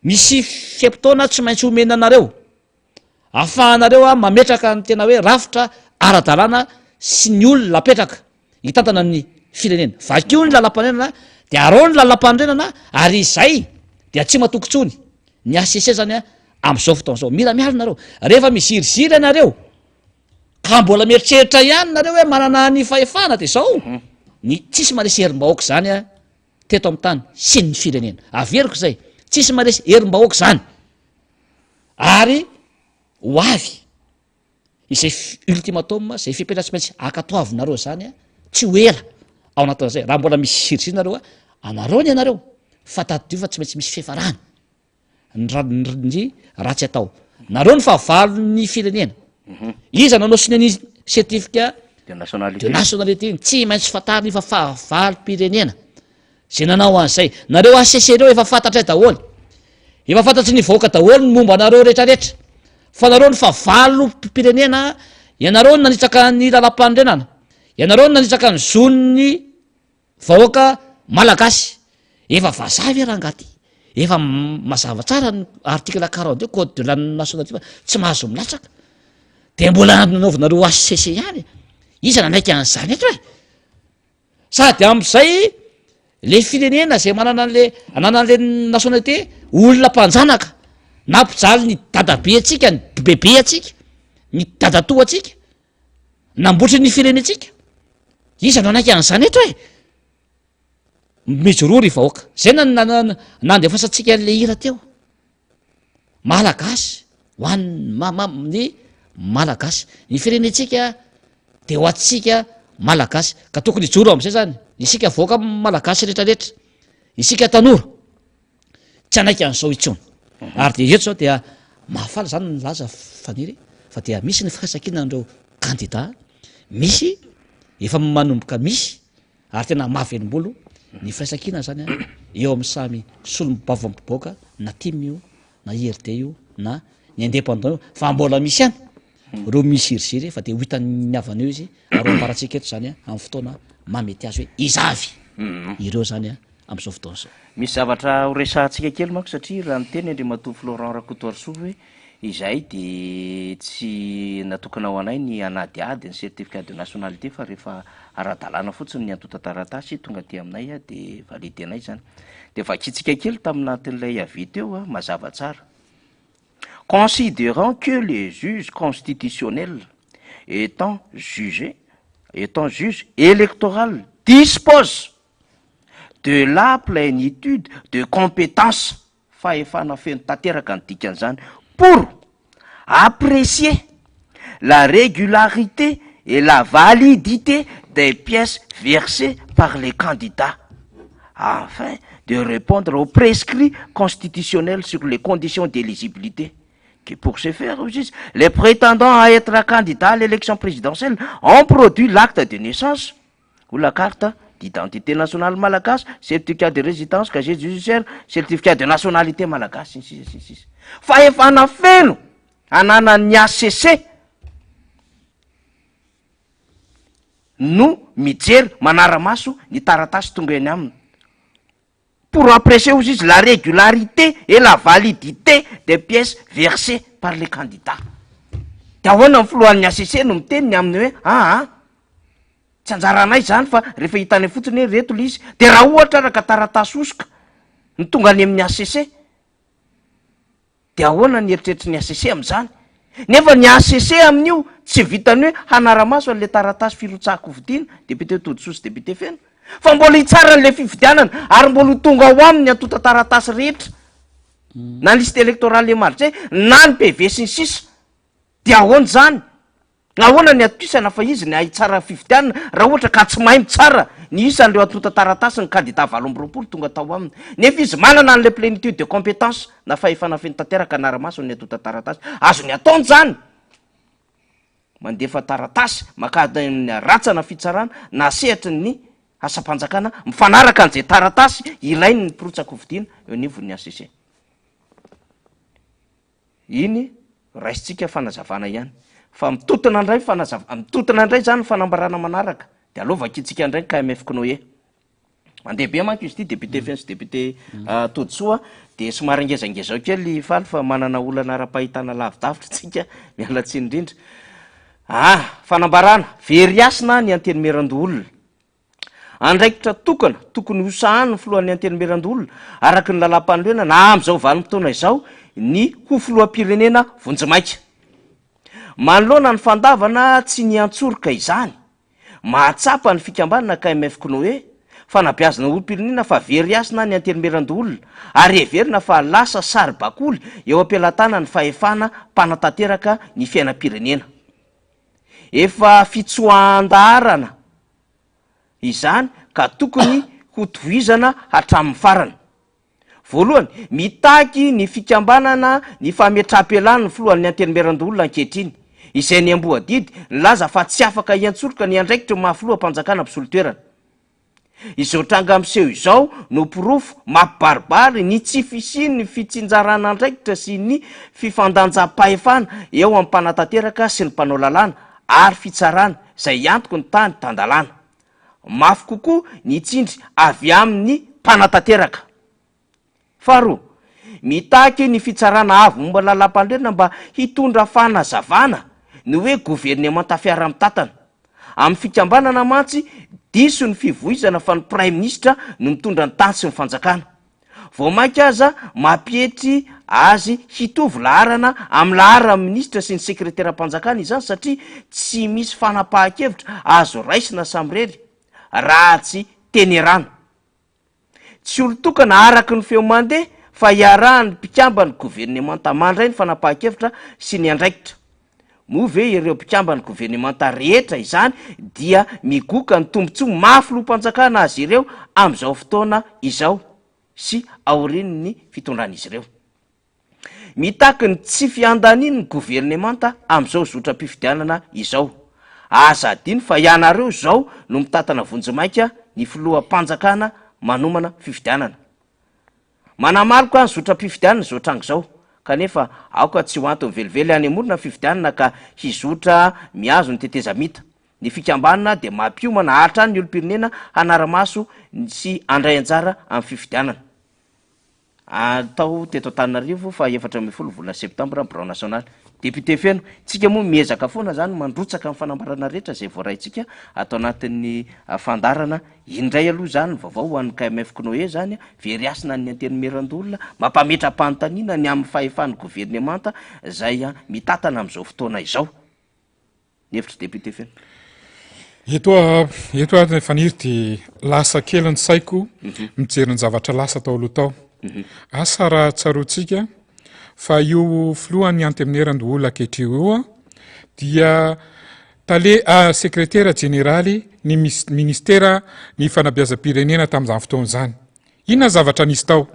misy fe-potoana tsy maintsy omena anareo, ahafahanareo mametraka ny tena hoe rafitra ara-dalàna sy ny olona apetraka hitantana ny firenena. Vakio ny lalampanorenana dia arao ny lalampanorenana ary izay dia tsy matoky intsony ny HCC zany amin'izao fotoana izao. Mila miala nareo. Rehefa miziriziry ianareo, Ka mbola mieritreritra ihany nareo hoe manana ny fahefana de zao ny tsisy maresy herim-bahoaka zany a teto amin'ny tany sy ny firenena. Averiko zay, tsisy maresy herim-bahoaka zany. Ary ho avy izay ultimatum, zay fepetra tsy maintsy ankatoavinareo zany a, tsy ho ela ao anatin'izay. Raha mbola misy ziriziry nareo a, anareo ny anareo, fa tadidio fa tsy maintsy misy fiafarany. Ny ratsy atao. Nareo ny fahavalon'ny firenena. Mhm. Iza nanao sonia ny certificat de nationalité. De nationalité. Tsy maintsy fantarina io fa fahavalom-pirenena. Zay nanao an'izay. Nareo HCC reo efa fantatray daholo. Efa fantatry ny vahoaka daholo ny momba anareo rehetrarehetra. Fa nareo ny fahavalom-pirenena, ianareo no nanitsaka ny lalam-panorenana. Ianareo no nanitsaka ny zon'ny Vahoaka Malagasy, efa vazaha ve rangaha ty? Efa mazava tsara ny article 42 code de la nationalité fa tsy mahazo milatsaka. De mbola nanaovanareo HCC ihany. Iza nanaiky an'izany eto e? Sady am'izay le firenena zay manana an'le ananan'le nationalité olona mpanjanaka nampijaly ny dadabe antsika, ny bebe antsika, ny dadatoa antsika. Nambotry ny firenentsika. Iza no hanaiky an'izany eto e? Mijoroa ry vahoaka. Zay na nandefasantsika an'le hira teo. Malagasy ho an'ny ma- ny Malagasy. Ny firenentsika de ho antsika Malagasy. Ka tokony hijoro am'izay zany isika vahoaka Malagasy rehetrarehetra. Isika tanora. Tsy hanaiky an'izao intsony. Ary dia eto izao dia mahafaly izany ny milaza Faniry fa dia misy ny firaisankinan'ireo kandida, misy efa manomboka misy ary tena mahavelom-bolo ny firaisankina izany eo amin'ny samy solombavambahoaka na tim io na IRD io na ny indépendant io fa mbola misy ihany ireo miziriziry fa dia ho hitan'ny havana eo izy ary ho ambarantsika eto izany amin'ny fotoana mahamety azy hoe iza avy ireo izany amin'izao fotoana izao. Misy zavatra ho resahantsika kely manko satria raha niteny Andriamatoa Florent Rakotoarisoa hoe izahay dia tsy natokana ho anay ny hanadihady ny certificat de nationalité fa rehefa ara-dalàna fotsiny ny antontan-taratasy tonga aty aminay dia valider-nay izany. Dia vakintsika kely tamin'anatin'ilay avis teo mazava tsara. Considérant que les juges constitutionnels. Étant jugé, étant juge électoral dispose de la plénitude de compétence, fahefana feno tanteraka ny dikan'izany, pour apprécier la régularité et la validité des pièces versées par les candidats afin de répondre aux prescrits constitutionnels sur les conditions d'éligibilité que pour ce faire hoy izy les prétendants à être candidats à l'élection présidentielle ont produit l'acte de naissance ou la carte d'identité nationale malagasy, certificat de résidence, casier judiciaire, certificat de nationalité malagasy, sy ny sisa sy ny sisa. Fahefana feno ananan'ny HCC no mijery manara-maso ny taratasy tonga eny aminy. Pour apprécier hozy izy la régularité et la validité des pièces versées par les candidats. De ahoana ny filohan'ny HCC no miteny ny amin'ny hoe aa tsy anjaranay izany fa rehefa hitanay fotsiny hoe reto le izy de raha ohatra ara ka taratasy hosoka no tonga any amin'ny HCC De ahoana ny eritreritry ny HCC amin'izany? Nefa ny HCC amin'io tsy vitan'ny hoe hanara-maso an'ilay taratasy firotsahan-kofidina, député Todisoa sy député Feno, fa mbola hitsara an'ilay fifidianana ary mbola ho tonga ao aminy ny antontan-taratasy rehetra, na ny liste électorale émargée, na ny PV sy ny sisa. De ahoana izany? Ahoana ny atokisana fa izy ny hahitsara fifidianana raha ohatra ka tsy mahay mitsara ny isan'ireo antontan-taratasy ny kandida 28 tonga tao aminy nefa izy manana an'ilay plenitude de compétence na fahefana feno tanteraka hanara-maso ny antontan-taratasy? Azony ataony izany mandefa taratasy mankany amin'ny rantsana fitsarana na sehatry ny asam-panjakana mifanaraka an'izay taratasy ilain'ny mpirotsak'hofidiana eo anivon'ny HCC. Iny raisintsika fanazavana ihany. Fa mitotona indray ny fanazav-, mitotona indray izany ny fanambarana manaraka. Dia aleo vakintsika indray ny KMF Cnoe. Mandeha be manko izy ity, député Feno sy député Todisoa, dia somary ngezangezao kely i Faly fa manana olana ara-pahitana lavidavitra tsika, miala tsiny indrindra. Ah, fanambarana, very hasina ny Antenimierandoholona. Andraikitra tokana tokony hosahanin'ny filohan'ny Antenimierandoholona araka ny lalàmpanorenana amin'izao vanim-potoana izao ny ho filoham-pirenena vonjimaika. Manoloana ny fandavana tsy niantsoroka izany, mahatsapa ny fikambanana KMF Cnoe, fanabeazana olom-pirenena fa very hasina ny Antenimierandoholona ary heverina fa lasa saribakoly eo am-pelatanan'ny fahefana mpanatanteraka ny fiainam-pirenena. Efa fitsoahan-daharana izany ka tokony hotohizana hatramin'ny farany. Voalohany, mitaky ny fikambanana ny fametraham-pialan'ny filohan'ny Antenimierandoholona ankehitriny, izay niamboho adidy nilaza fa tsy afaka hiantsoroka ny andraikitry ny maha filoham-panjakana mpisolo toerana. Izao tranga miseho izao no porofo mampibaribary ny tsy fisian'ny fitsinjarana andraikitra sy ny fifandanjam-pahefana eo amin'ny mpanatanteraka sy ny mpanao lalàna ary fitsarana izay hiantoky ny tany tan-dalàna. Mafy kokoa ny tsindry avy amin'ny mpanatanteraka. Faharoa, mitaky ny Fitsarana Avo momba ny Lalàmpanorenana mba hitondra fanazavana ny hoe governemanta fiaraha-mitantana. Amin'ny fikambanana mantsy, diso ny fivoizana fa ny Praiminisitra no mitondra ny tany sy ny fanjakana. Vao mainka aza mampietry azy hitovy laharana amin'ny laharan'ny minisitra sy ny sekreteram-panjakana izany satria tsy misy fanapahan-kevitra azo raisina samirery raha tsy tenerana. Tsy olon-tokana araka ny feo mandeha fa iarahan'ny mpikamban'ny governemanta mandray ny fanapahan-kevitra sy ny andraikitra. Moa ve ireo mpikamban'ny governemanta rehetra izany dia migoka ny tombontsoa maha filoham-panjakana azy ireo amin'izao fotoana izao sy aorian'ny fitondran'izy ireo? Mitaky ny tsy fiandanian'ny governemanta amin'izao zotram-pifidianana izao. Aza adino fa ianareo izao no mitantana vonjimaika ny filoham-panjakana manomana fifidianana. Manamaloka ny zotram-pifidianana izao tranga izao, kanefa aoka tsy ho antony velively hanemorana ny fifidianana ka hizotra mihazo ny tetezamita. Ny fikambanana dia mampiomana hatrany ny olom-pirenena hanara-maso sy handray anjara amin'ny fifidianana. Atao teto Antananarivo faha 14 volana septambra ny birao nasionaly. Député Feno, tsika moa miezaka foana zany mandrotsaka ny fanambarana rehetra izay voaraintsika ato anatin'ny fandaharana. Indray aloha izany ny vaovao ho an'ny KMF Cnoe zany, very hasina ny Antenimierandoholona, mampametra-panontaniana ny amin'ny fahefan'ny governemanta izay mitantana amin'izao fotoana izao. Ny hevitr'i député Feno. Eto aho, eto aho Faniry dia lasa kely ny saiko mijery ny zavatra lasa tao aloha tao. Asa raha tsaroantsika fa io filohan'ny Antenimierandoholona ankehitriny io dia tale, sekretera jeneraly ny ministera ny fanabeazam-pirenena tamin'izany fotoana izany. Inona ny zavatra nisy tao?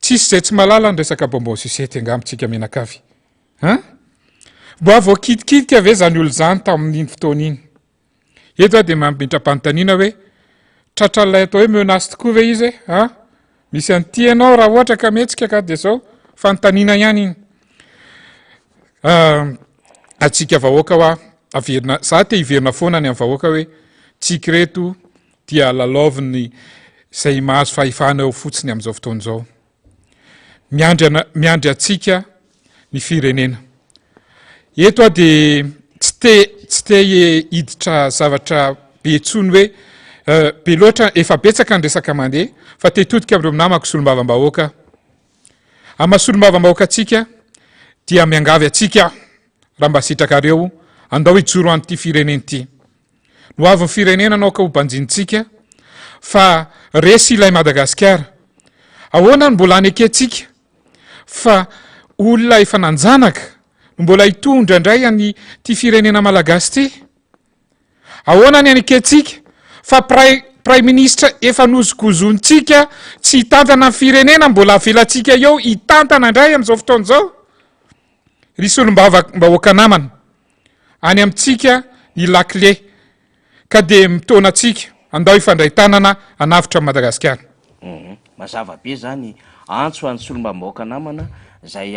Tsisy izay tsy mahalala ny resaka bonbon sucette angamba tsika mianakavy. Hein? Mba voakitikitika ve zany olona zany tamin'iny fotoana iny? Eto aho dia mametra-panontaniana hoe, tratran'ilay atao hoe menace tokoa ve izy e? An? Misy an'ity ianao raha ohatra ka mihetsika ka dia zao, fanontaniana ihany iny. Antsika vahoaka hoa, averina, za te hiverina foana any amin'ny vahoaka hoe, tsika ireto dia lalaoviny izay mahazo fahefana eo fotsiny amin'izao fotoana izao. Miandry ana, miandry antsika ny firenena. Eto aho dia tsy te, tsy te hiditra zavatra be intsony hoe be loatra, efa betsaka ny resaka mandeha, fa te hitodika amin'ireo namako solombavambahoaka aho. Amin'ny maha solombavambahoaka antsika dia miangavy antsika aho, raha mba sitrakareo, andao hijoro an'ity firenena ity. Ny ho avin'ny firenena no aoka ho banjinintsika fa resy ilay Madagasikara. Ahoana no mbola hanekentsika fa olona efa nanjanaka no mbola hitondra indray an'ity firenena malagasy ity? Ahoana ny hanekentsika fa pray praiminisitra efa nozogozonintsika tsy hitantana ny firenena mbola avelantsika eo hitantana indray amin'izao fotoana izao? Ry solombavambahoaka namana, any amintsika ny lakile ka dia mitaona antsika andao hifandray tanana hanavotra an'i Madagasikara. Mazava be zany antso an'ny solombavambahoaka namana zay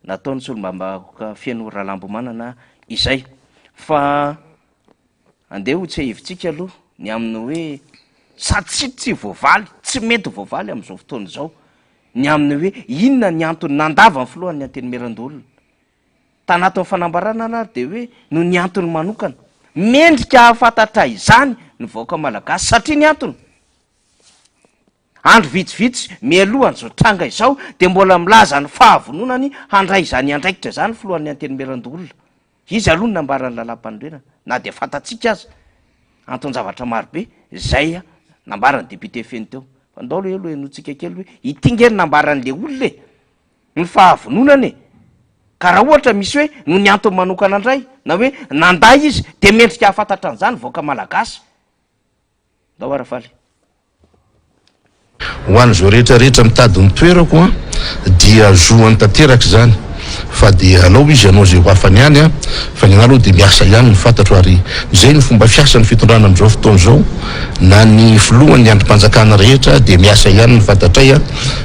nataon'ny solombavambahoaka Feno Ralambomanana izay. Fa andeha ho tsiahivintsika aloha ny amin'ny hoe satria tsy voavaly, tsy mety voavaly amin'izao fotoana izao ny amin'ny hoe inona ny antony nandavan'ny filohan'ny Antenimierandoholona. Tanatin'ny fanambarana ary dia hoe noho ny antony manokana. Mendrika hahafantatra izany ny vahoaka malagasy satria ny antony, andro vitsivitsy mialoha an'izao tranga izao dia mbola milaza ny fahavononany handray izany andraikitra izany ny filohan'ny Antenimierandoholona. Izy aloha no nambaran'ny lalàmpanorenana na dia fantatsika aza anton-javatra marobe izay nambaran'ny député feno teo. Fa ndao aloha elo henointsika kely hoe ity nge no nambaran'le olona e! Ny fahavononana e! Ka raha ohatra misy hoe noho ny antony manokana indray, na hoe nandà izy, dia mendrika hahafantatra an'izany vahoaka malagasy. Ndao ara faly. Ho an'izao rehetra rehetra mitady ny toerako an, dia zoany tanteraka izany fa dia alao izy hanao izay ho afany any an, fa ny anah aloha dia miasa ihany ny fantatro ary izay no fomba fiasan'ny fitondrana amin'izao fotoana izao na ny filohan'ny andrim-panjakana rehetra dia miasa ihany ny fantatray an,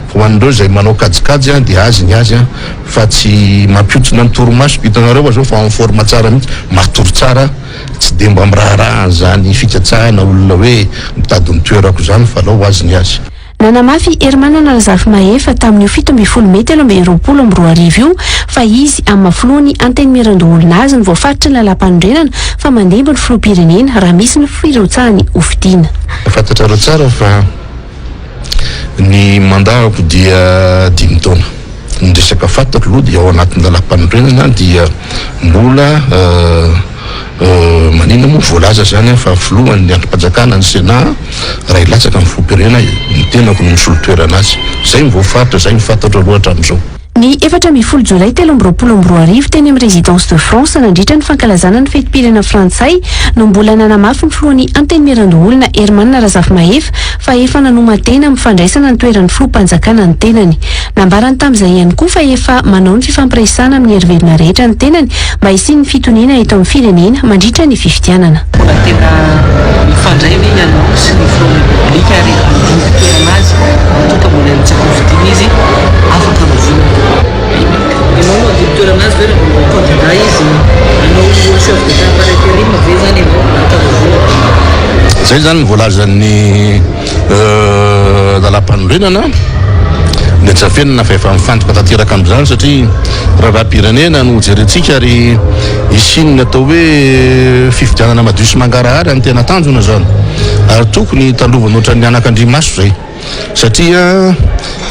fa ho an'ireo izay manao kajikajy an dia azy ny azy an, fa tsy mampihontsina ny torimasoko, hitanareo aho zao fa en forme tsara mihitsy, matory tsara aho, tsy dia mba miraharaha an'izany fikatsahana olona hoe mitady ny toerako izany fa alao ho azy ny azy. Nanamafy i Herimanana Razafimahefa tamin'io 17 mey 2023 io fa izy amin'ny maha filohan'ny Antenimierandoholona azy no voafaritry ny lalàmpanorenana fa mandimby ny filoham-pirenena raha misy ny firotsahany hofidiana. Fantatrareo tsara fa ny mandat-ko dia dimy taona. Ny resaka fantatro aloha dia ao anatin'ny lalàmpanorenana dia mbola Maninona moa voalaza zany fa filohan'ny andrim-panjakana ny Sénat raha hilatsaka ny filoham-pirenena ny tenako no misolo toerana azy. Zay no voafaritra, zay no fantatro aloha hatramin'izao. Ny 14 jolay 2023 teny amin'ny Résidence de France nandritra ny fankalazana ny fetim-pirenena frantsay no mbola nanamafy ny filohan'ny Antenimierandoholona Herman Razafimahefa fa efa nanoman-tena amin'ny fandraisana ny toeran'ny filoham-panjakana ny tenany. Nambarany tamin'izay ihany koa fa efa manao ny fifampiresahana amin'ny herivelona rehetra ny tenany mba hisian'ny fitoniana eto amin'ny firenena mandritra ny fifidianana. Mbola tena mifandray ve ianao sy ny filohan'ny Repoblika ary handimby toerana azy raha toa ka mbola hirotsaka hofidiana izy afaka rahoviana? Ianao no handimby toerana azy ve raha vao mbola candidat izy? Hanao chef d'Etat par interim ve izany ianao raha ka rahoviana? Izay izany ny voalazan'ny Lalàmpanorenana dia tsy afenina fa efa mifantoka tanteraka amin'izany satria raharaham-pirenena no jerentsika ary hisian'ny atao hoe fifidianana madio sy mangarahara ny tena tanjona izany ary tokony hitandrovana ohatran'ny anakandriamaso izay. Satria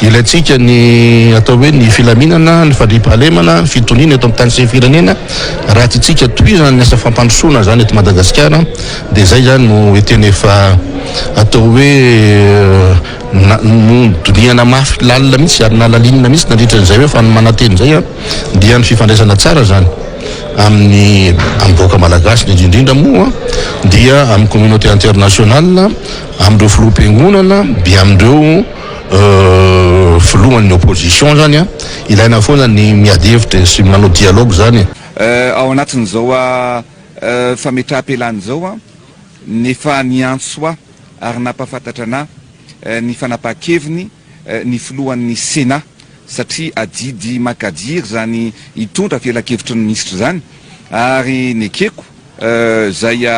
ilaintsika ny atao hoe ny filaminana, ny fandriampahalemana, ny fitoniana eto amin'ny tany sy ny firenena. Raha tiantsika tohizana ny asa fampandrosoana izany eto Madagasikara dia izay izany no tena efa atao hoe nodinihana mafy lalina mihitsy ary nalalinina mihitsy nandritra an'izay hoe fanomanan-tena izay dia ny fifandraisana tsara izany amin'ny amin'ny vahoaka malagasy indrindra indrindra moa dia amin'ny communauté internationale, amin'ireo filoham-piangonana dia amin'ireo filohan'ny opposition zany an, ilaina foana ny miady hevitra sy manao dialogue zany e. Ao anatin'izao fametraham-pialana izao, efa niantso ahy ary nampahafantatra anà ny fanapahan-keviny ny filohan'ny Sénat satria adidy makadiry izany hitondra filankevitry ny minisitra izany ary nekeko izay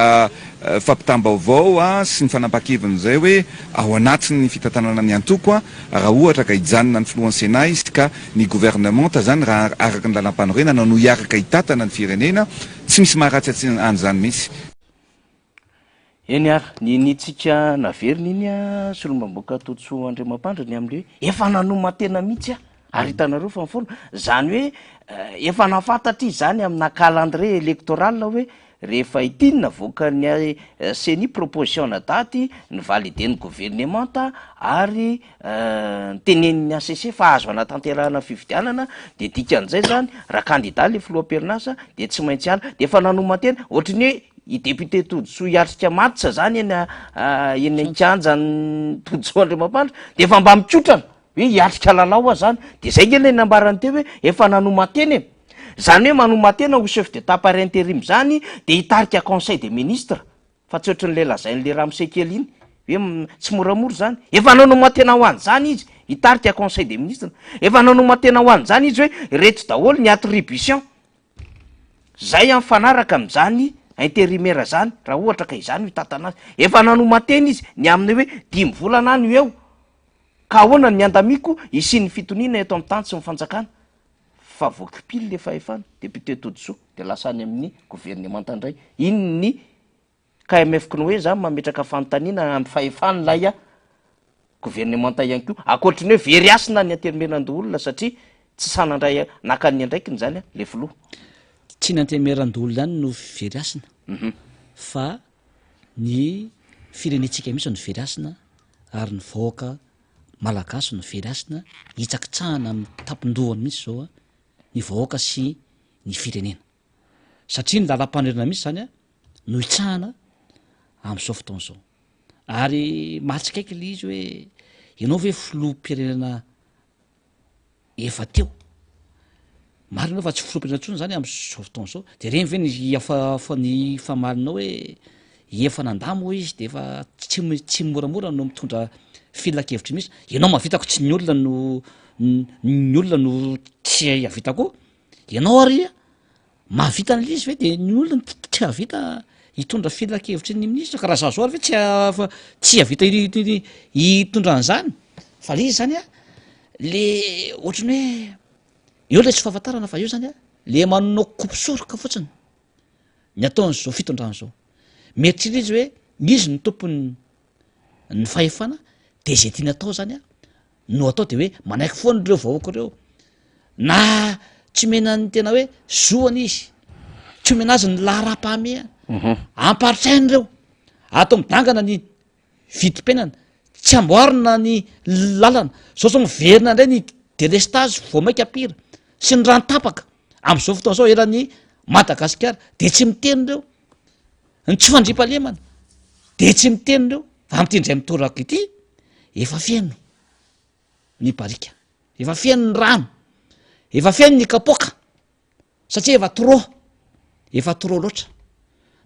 fampitam-baovao sy ny fanapahan-keviny izay hoe ao anatin'ny fitantanana ny antoko raha ohatra ka hijanona ny filohan'ny Sénat izy ka ny governemanta izany raha araka ny lalàmpanorenana no hiaraka hitantana ny firenena, tsy misy maharatsy an'izany mihitsy. Eny ary, niniantsika naverina iny an, solombamboaka Todisoa Andriamampandry ny amin'ilay hoe efa nanoman-tena mihitsy aho, ary hitanareo fa mifono, izany hoe efa nahafantatra izy izany amina calendrier électoral hoe rehefa ity ny navoakan'ny ceni proposition-na daty, ni-valider-n'ny governemanta ary nitenenin'ny HCC fa azo anatanterahana fifidianana, dia dikan'izay izany raha kandida ilay filoha am-perinasa dia tsy maintsy hiala, dia efa nanoman-tena, ohatry ny hoe I député Todisoa hiatrika match zany eny eny an-kianjan'i Todisoa Andriamampandry de efa mba mikotrana hoe hiatrika lalao aho zany, de zay nge le nambarany teo hoe efa nanoman-tena e! Zany hoe manoman-tena ho chef d'état par intérim zany de hitarika conseil des ministres fa tsy ohatran'le lazain'le ramose kely iny hoe tsy moramora zany, efa nanoman-tena ho an'izany izy hitarika conseil des ministres, efa nanoman-tena ho an'izany izy hoe ireto daholo ny attribution. Zay mifanaraka amin'izany intérimaire zany raha ohatra ka izany no hitantana azy. Efa nanoman-tena izy ny amin'ny hoe dimy volana aho no eo ka ahoana ny andamiako hisian'ny fitoniana eto amin'ny tany sy ny fanjakana fa voakipily le fahefana, député Todisoa de lasa any amin'ny governemanta indray. Iny ny KMF Cnoe zany mametraka fanontaniana amin'ny fahefan'ilay governemanta ihany koa, ankoatry ny hoe very hasina ny antenimierandoholona satria tsy sahy nandray naka ny andraikiny zany le filoha. Tsy ny antenimierandoholona ihany no very hasina fa ny firenentsika mihitsy no very hasina ary ny vahoaka malagasy no very hasina, hitsakitsahana amin'ny tampon-dohany mihitsy izao ny vahoaka sy ny firenena. Satria ny lalam-panorenana mihitsy zany no hitsahana amin'izao fotoana izao. Ary mahatsikaiky le izy hoe ianao ve filoham-pirenena efa teo? Marina aloha fa tsy filoham-pirenena intsony zany amin'izao fotoana izao. De reny ve ny afa- ny famalinao hoe efa nandà moa izy de efa tsy tsy moramora no mitondra filankevitry mihitsy. Ianao mahavita ko tsy ny olona no ny olona no tsy hahavita koa. Ianao ary mahavita an'ilay izy ve de ny olona tsy hahavita hitondra filankevitry ny minisitra ka raha za zao ary ve tsy afa- tsy hahavita hitondra an'izany? Fa le izy zany a, le ohatran'ny hoe eo le tsy fahafantarana fa eo zany a le manao kopy soroka fotsiny ny ataon'izao fitondrana zao. Mieritreritra izy hoe izy no tompon'ny ny fahefana de zay tiany atao zany a no atao de hoe manaiky foana ireo vahoaka ireo na tsy omena ny tena hoe zoany izy tsy omena azy ny laharam-pahamehana mhm. amparitraina ireo atao midangana ny vidim-piainana tsy amboarina ny lalana zao zao miverina indray ny delestage vao maika pire sy ny rano tapaka am'izao fotoana zao eran'ny madagasikara de tsy miteny ireo Ny tsy fandriampahalemana de tsy miteny ireo fa am'ty indray mitoraka ity efa feno ny barika, efa feno ny rano, efa feno ny kapoaka satria efa trop, efa trop loatra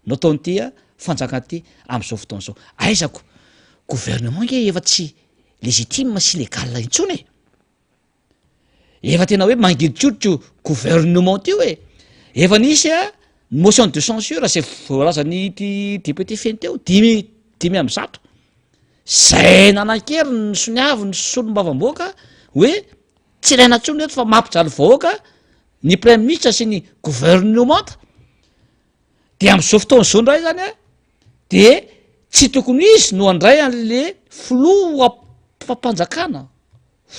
no ataon'ity fanjakana ity am'izao fotoana izao. Aiza ko gouvernement nge efa tsy légitime sy légal intsony e! Efa tena hoe mangiditroditra io gouvernement io e! Efa nisy a ny motion de censure zay voalazan'ity député feno teo, dimy 105, zay nanan-kery ny soniavin'ny solombavambahoaka hoe tsy ilaina intsony reto fa mampijaly vahoaka ny praiministra sy ny gouvernemanta, de am'zao fotoana zao ndray zany a de tsy tokony izy no handray an'le filoha. fampanjakana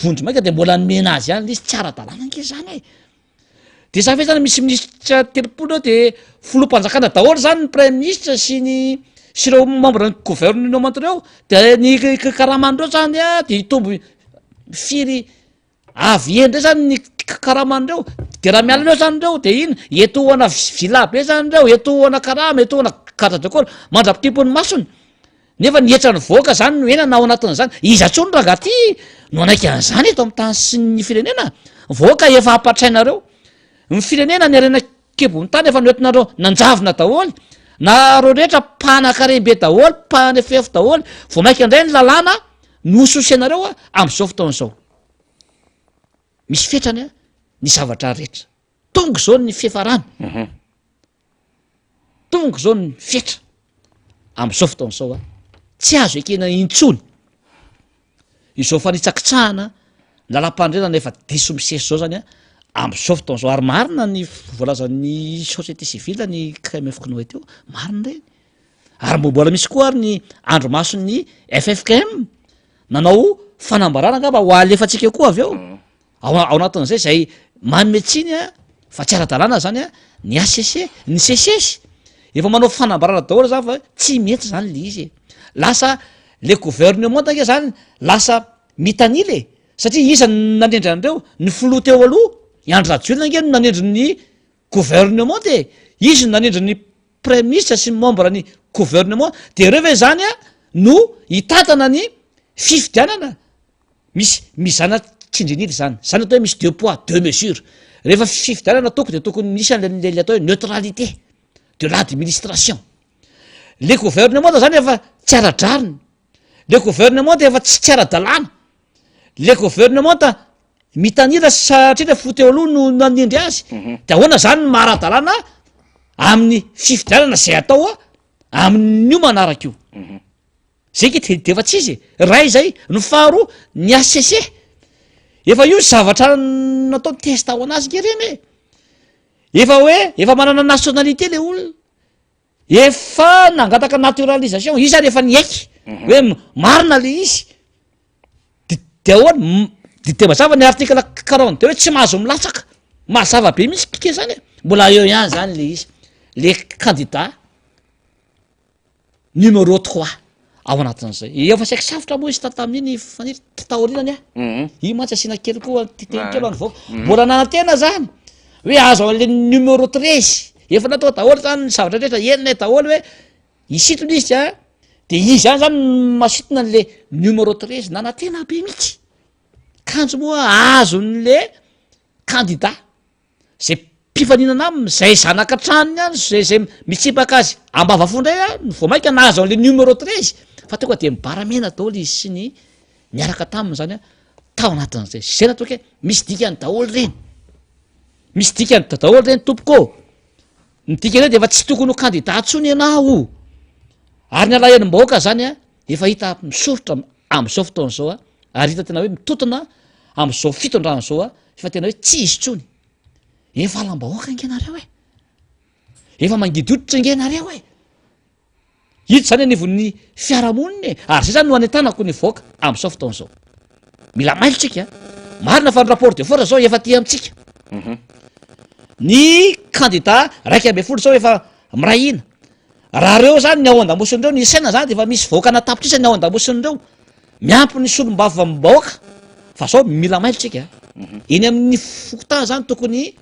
vonjimaika de mbola nomena azy ihany le izy, tsy ara-dalàna ange zany e! De za ve zany misy minisitra 30 eo de filoham-panjakana daholo zany ny praiminisitra sy ny sy ireo membre ny gouvernement ireo de ny karaman'ireo zany a de hitombo firy avy eny ndray zany ny karaman'ireo de raha miala reo zany reo de ino etohana villa be zany reo etohana karama etohana garde de corps mandra-pitimpon'ny masony Nefa ny hetra nivoaka zany no henana ao anatin'izany. Iza tsony rangah ty no hanaiky an'izany eto amin'ny tany sy ny firenena? Vahoaka efa ampatrainareo. Ny firenena ny harena kibon'ny tany efa noentinareo nanjavona daholo. Nareo rehetra mpanakarem-be daholo, mpanefefo daholo. Vao maika indray ny lalàna no hososenareo amin'izao fotoana izao. Misy fetrany ny zavatra rehetra. Tonga izao ny fiafarana. Tonga izao ny fetra amin'izao fotoana izao a, tsy azo ekena intsony izao fanitsakitsahana ny lalam-panorenana efa diso misesy izao zany a, amin'izao fotoana izao, ary marina ny voalazan'ny société civile ny KMF-CNOE teo, marina ireny, ary mbo mbola misy koa ary ny andrimason'ny ffkm nanao fanambarana angamba ho alefantsika koa avy eo. Ao ao anatin'izay izay manome tsiny a fa tsy ara-dalàna zany a ny HCC, ny SECES efa manao fanambarana daholo zany fa tsy mety zany le izy e, lasa le gouvernement ange zany lasa mitanila e, satria iza no nanendry an'ireo? Ny filoha teo aloha i Andry Rajoelina ange no nanendry ny gouvernement e, izy no nanendry ny praiminisitra sy ny membre ny gouvernement, de ireo ve zany a no hitantana ny fifidianana? Misy mizana tsindrin'ila izany, zany atao hoe misy deux poids deux mesures, rehefa fifidianana toko de tokony misy an'le le atao hoe neutralité de l'administration, le gouvernement zany efa tsy ara-drariny, le gouvernement efa tsy tsy ara-dalàna, le gouvernement mitanila satria le filoha teo aloha no nanendry azy, de ahoana zany ny maha ara-dalàna amin'ny fifidianana zay atao amin'io manaraka io. Zay nge de efa tsy izy e, ray zay, ny faharoa ny HCC, efa io zavatra natao test ho anazy nge reny e, efa hoe efa manana nationalité le olona, efa nangataka naturalisation, izy ary efa niaiky hoe marina le izy, de de ahoana, de de mazava ny article 42 hoe tsy mahazo milatsaka, mazava be mihitsy ke zany e, mbola eo ihany zany le izy, le candidat. Numéro trois ao anatin'izay. Efa saiky safotra moa izy tamin'iny Faniry taorianany ah. Mhm. Iny mantsy asiana kely koa teny kely any vaoka. Mhm. Mbola nanantena zany hoe azo an'le numéro 13. Efa natao daholo zany ny zavatra rehetra henonay daholo hoe hisintona izy a de izy ihany zany no masintona an'le numéro 13 nanantena be mihitsy. Kanjo moa azon'le candidat Zay mpifaninana aminy, zay zanaka tranony any, zay zay mitsipaka azy ambavafo ndray a, no vao mainka nahazo an'le numéro 13 fa tonga de mibaramena daholo izy sy ny niaraka taminy zany a tao anatin'izay. Zay nataoko hoe misy dikany daholo reny, misy dikany daholo reny tompoko ô, ny dikan'izay de efa tsy tokony ho candidat tsony ianao, ary ny alahelom-bahoaka zany a efa hita misoritra am'izao fotoana izao a, ary hita tena hoe mitotona am'izao fitondrana izao a, Efa tena hoe tsy izy intsony. Efa halam-bahoaka ange nareo e. Efa mangidy hoditra ange nareo e. Hita izany anivon'ny fiarahamonina e. Ary izay izany no anentanako ny vahoaka amin'izao fotoana izao. Mila mailo tsika. Marina fa ny rapport de force izao efa aty amintsika. Mhm. Ny kandida 11 izao efa miray hina. Raha reo zany ny ao andamosin'ireo ny isaina zany de efa misy vahoaka ana tapitrisa ny ao andamosin'ireo miampy ny solombavambahoaka fa zao mila mailo tsika mhm. eny amin'ny fokontany zany tokony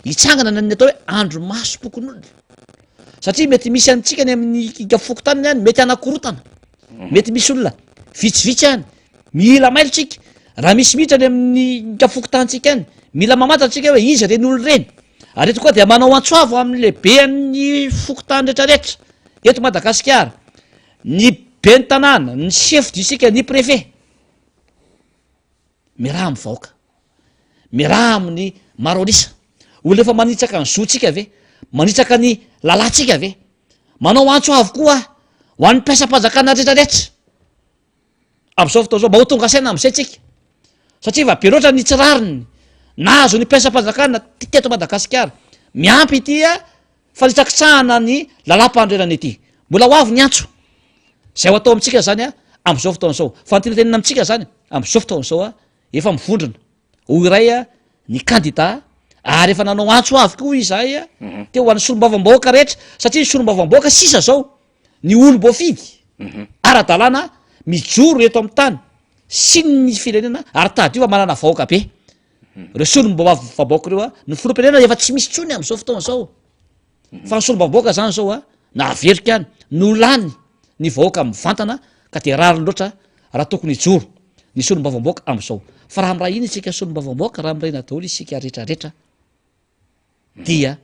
hitsangana ny atao hoe andrimasom-pokonolona satria mety misy antsika ny amin'ny fokontany any mety anakorotana mhm. mety misy olona vitsivitsy any mila mailo tsika raha misy mihitsy any amin'ny fokontantsika any mila mamantatra tsika hoe iza reny olo reny Ary eto koa dia manao antso avo amin'ny lehiben'ny fokontany rehetrarehetra eto Madagasikara, ny ben'ny tanàna, ny chef district, ny préfet, miaraha amin'ny vahoaka, miaraha amin'ny maro an'isa, olona efa manitsaka ny zontsika ve, manitsaka ny lalàntsika ve? Manao antso avo koa aho ho an'ny mpiasam-panjakana rehetrarehetra, Amin'izao fotoana izao, mba ho tonga saina amin'izay tsika, satria efa be loatra ny tsy rariny nahazo ny mpiasam-panjakana teto Madagasikara, miampy ity fanitsakitsahana ny lalàmpanorenana ity. Mbola ho avy ny antso izay ho atao amintsika izany amin'izao fotoana izao. Fa ny tiana tenenina amintsika izany, amin'izao fotoana izao a, efa mivondrona ho iray a ny kandida ary efa nanao antso avo koa izahay a teo ho an'ny solombavambahoaka rehetra satria ny solombavambahoaka sisa zao ny olom-boafidy ara-dalàna mijoro eto amin'ny tany sy ny firenena ary tadidio fa manana vahoaka be ireo solombavambahoaka ireo a, ny filoham-pirenena efa tsy misy intsony amin'izao fotoana izao. Fa ny solombavambahoaka zany zao a, na averiko ihany, no lany ny vahoaka mivantana ka dia rariny loatra raha tokony hijoro ny solombavambahoaka amizao. Fa raha miray hina isika solombavambahoaka, raha miray hina daholo isika rehetra rehetra dia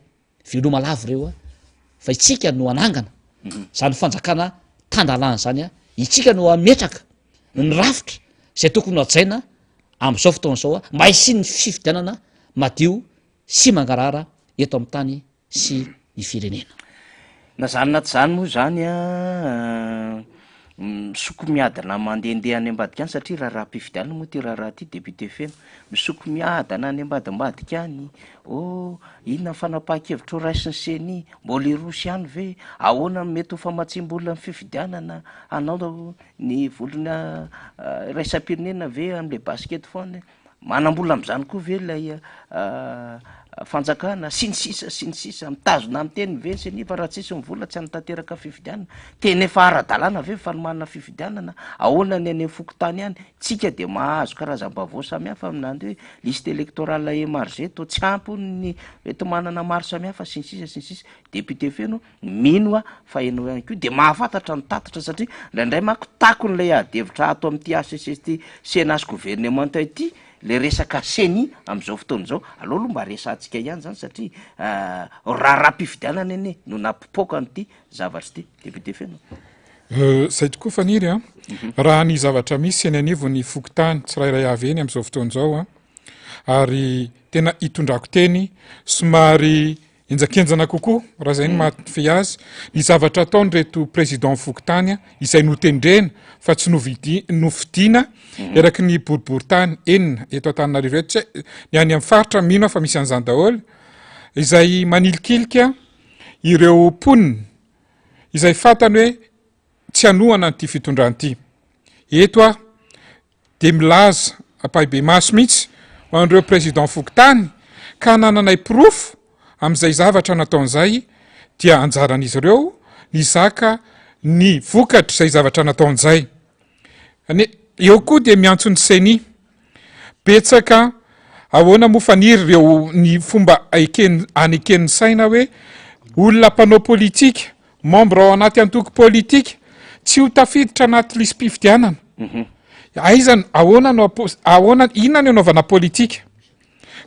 veloma lava ireo a, fa itsika no hanangana zany fanjakana tan-dalàna zany a, itsika no hametraka ny rafitra zay tokony ho hajaina amizao fotoana izao a, mba hisian'ny fifidianana madio sy mangarahara eto amin'ny tany sy ny firenena. Na zany na tsy zany moa zany an, misoko miadana mandehandeha any ambadika any satria raharaham-pifidianana moa ity raharaha ity député feno, misoko miadana any ambadimbadika any, oh inona ny fanapahan-kevitra ho raisin'ny ceni, mbola hiroso ihany ve, ahoana no mety ho famatsiam-bola ny fifidianana, hanao ny vondrona iraisam-pirenena ve amin'ilay basket foana. Manam-bola amin'izany koa ve ilay fanjakana sy ny sisa sy ny sisa, mitazona ny teniny ve ny ceni fa raha tsisy ny vola tsy hanatanteraka fifidianana, tena efa ara-dalàna ve ny fanomanana fifidianana, ahoana ny any amin'ny fokontany any, tsika dia mahazo karazam-baovao samihafa amin'izany hoe liste électorale émargée toa tsy ampy hono ny enti-manana maro samihafa sy ny sisa sy ny sisa, député feno Mino aho fa ianao ihany koa dia mahafantatra ny tatitra satria indraindray manko takon'ilay ady hevitra ato amin'ity HCC ity Sénat sy governemanta ity ilay resaka ceni amin'izao fotoana izao. Aleo aloha mba resahantsika ihany izany satria raharaham-pifidianana anie no nampipoaka an'ity zavatra ity. Député Feno. Izay tokoa Faniry a. Raha ny zavatra misy eny anivon'ny fokontany tsirairay avy eny amin'izao fotoana izao a, ary tena itondrako teny somary Henjakenjana kokoa, raha izay no mahafehy azy, ny zavatra ataon'ireto président fokontany izay notendrena fa tsy novidi- nofidiana eraky ny boriborintany enina eto Antananarivo eto, tsy hay, ny any amin'ny faritra mino aho fa misy an'izany daholo, izay manilikilika ireo mponina izay fantany hoe tsy hanohana an'ity fitondrana ity. Eto aho dia milaza ampahibemaso mihitsy ho an'ireo président fokontany ka anananay porofo amin'izay zavatra nataon'izay dia anjaran'izy ireo nizaka ny vokatr'izay zavatra nataon'izay. Ane, eo koa dia miantso ny ceni. Betsaka ahoana moa faniry ireo ny fomba eken, aneken'ny saina hoe olona mpanao politika Membre ao anaty antoko politika, tsy ho tafiditra anaty lisi-pifidianana. Aiza, ahoana no ahoana, inona no anaovana politika?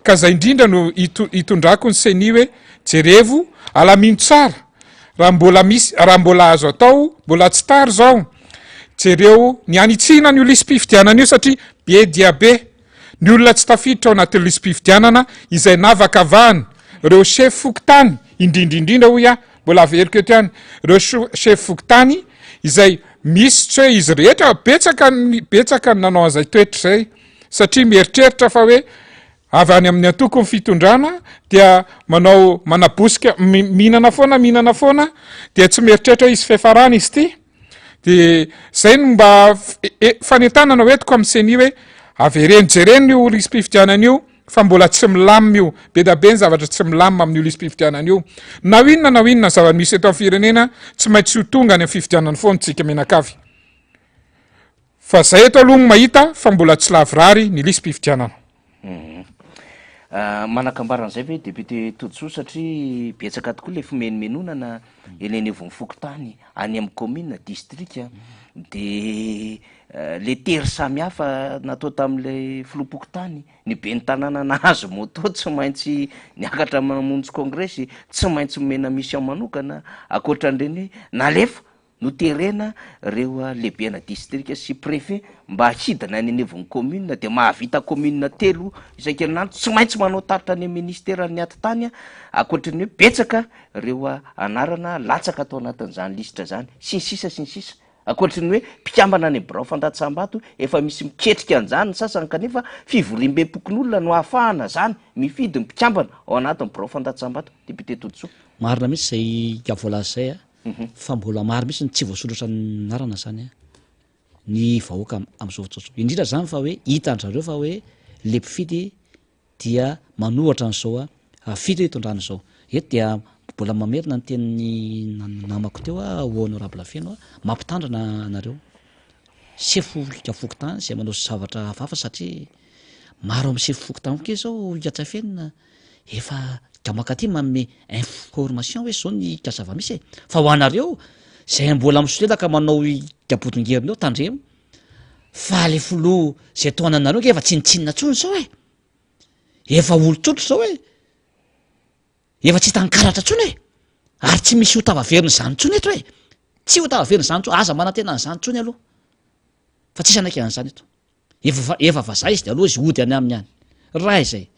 Ka zay indrindra no itondrako ny ceni hoe jerevo, alamino tsara, raha mbola misy, raha mbola azo atao, mbola tsy tara izao, jereo ny hanitsiana an'io lisi-pifidianana io satria be dia be ny olona tsy tafiditra ao anatin'ny lisi-pifidianana izay navakavahana ireo chef fokontany, indrindra indrindra hoy aho, mbola averiko eto ihany, ireo chef fokontany izay misy tsy hoe izy rehetra, betsaka ny betsaka ny nanao an'izay toetra izay satria mieritreritra fa hoe avy any amin'ny antoko ny fitondrana dia manao manabosika mihinana foana mihinana foana dia tsy mieritreritra hoe hisy fiafarana izy ity. De zay no mba fanentanana ho entiko amin'ny ceni hoe avereno jerena io lisi-pifidianana io fa mbola tsy milamina io, be da be ny zavatra tsy milamina amin'io lisi-pifidianana io. Na ho inona na ho inona zava-misy eto amin'ny firenena, tsy maintsy ho tonga any amin'ny fifidianana foana tsika mianakavy. Fa zay eto aloha no mahita fa mbola tsy lavorary ny lisi-pifidianana. Manan-kambara an'izay ve député Todisoa satria betsaka tokoa ilay fimenomenonana eny anivon'ny fokontany, any amin'ny commune, district, de le tery samihafa natao tamin'ilay filoham-pokontany, ny ben'ny tanàna nahazo moto tsy maintsy niakatra namonjy kongresy, tsy maintsy nomena mission manokana, ankoatran'ireny hoe nalefa Noterena ireo lehibena distrika sy préfet mba hidina any anivon'ny commune dia mahavita commune telo isan-kerinandro, tsy maintsy manao tatitra any amin'ny ministeran'ny atitany ankoatry ny hoe betsaka ireo anarana latsaka tao anatin'izany lisitra izany sy ny sisa sy ny sisa ankoatry ny hoe mpikambana any amin'ny birao fandatsaham-bato efa misy miketrika an'izany ny sasany kanefa fivoriambem-pokonolona no ahafahana izany mifidy ny mpikambana ao anatin'ny birao fandatsaham-bato. Député Todisoa. Marina mihitsy izay voalaza izay a. Fa mbola maro mihitsy ny tsy voasoratra anarana zany an. ny vahoaka amin'izao fotoana izao. Indrindra izany fa hoe hitan-dry zareo fa hoe le mpifidy dia manohatra an'izao fito hitondrana izao. Eto dia mbola mamerina ny tenin'ny namako teo aho, honorable Feno, mampitandrina anareo sefo fokontany izay manao zavatra hafahafa satria maro amin'ny sefo fokontany koa izao Ikatsafenina efa mankaty manome information hoe izao ny zava-misy e. Fa ho anareo izay mbola misolelaka manao ikabodongerina eo, tandremo fa le filoha zay tohananareo nge efa tsinontsinona tsony zao e! Efa olon-tsotra zao e! Efa tsy hitan'ny karatra tsony e! Ary tsy misy ho tavaverina izany tsony eto e! Tsy ho tavaverina izany tsony, aza manantena an'izany tsony aloha fa tsisy hanaiky an'izany eto. Efa efa vazaha izy de aloha izy hody any aminy any. Raha izay.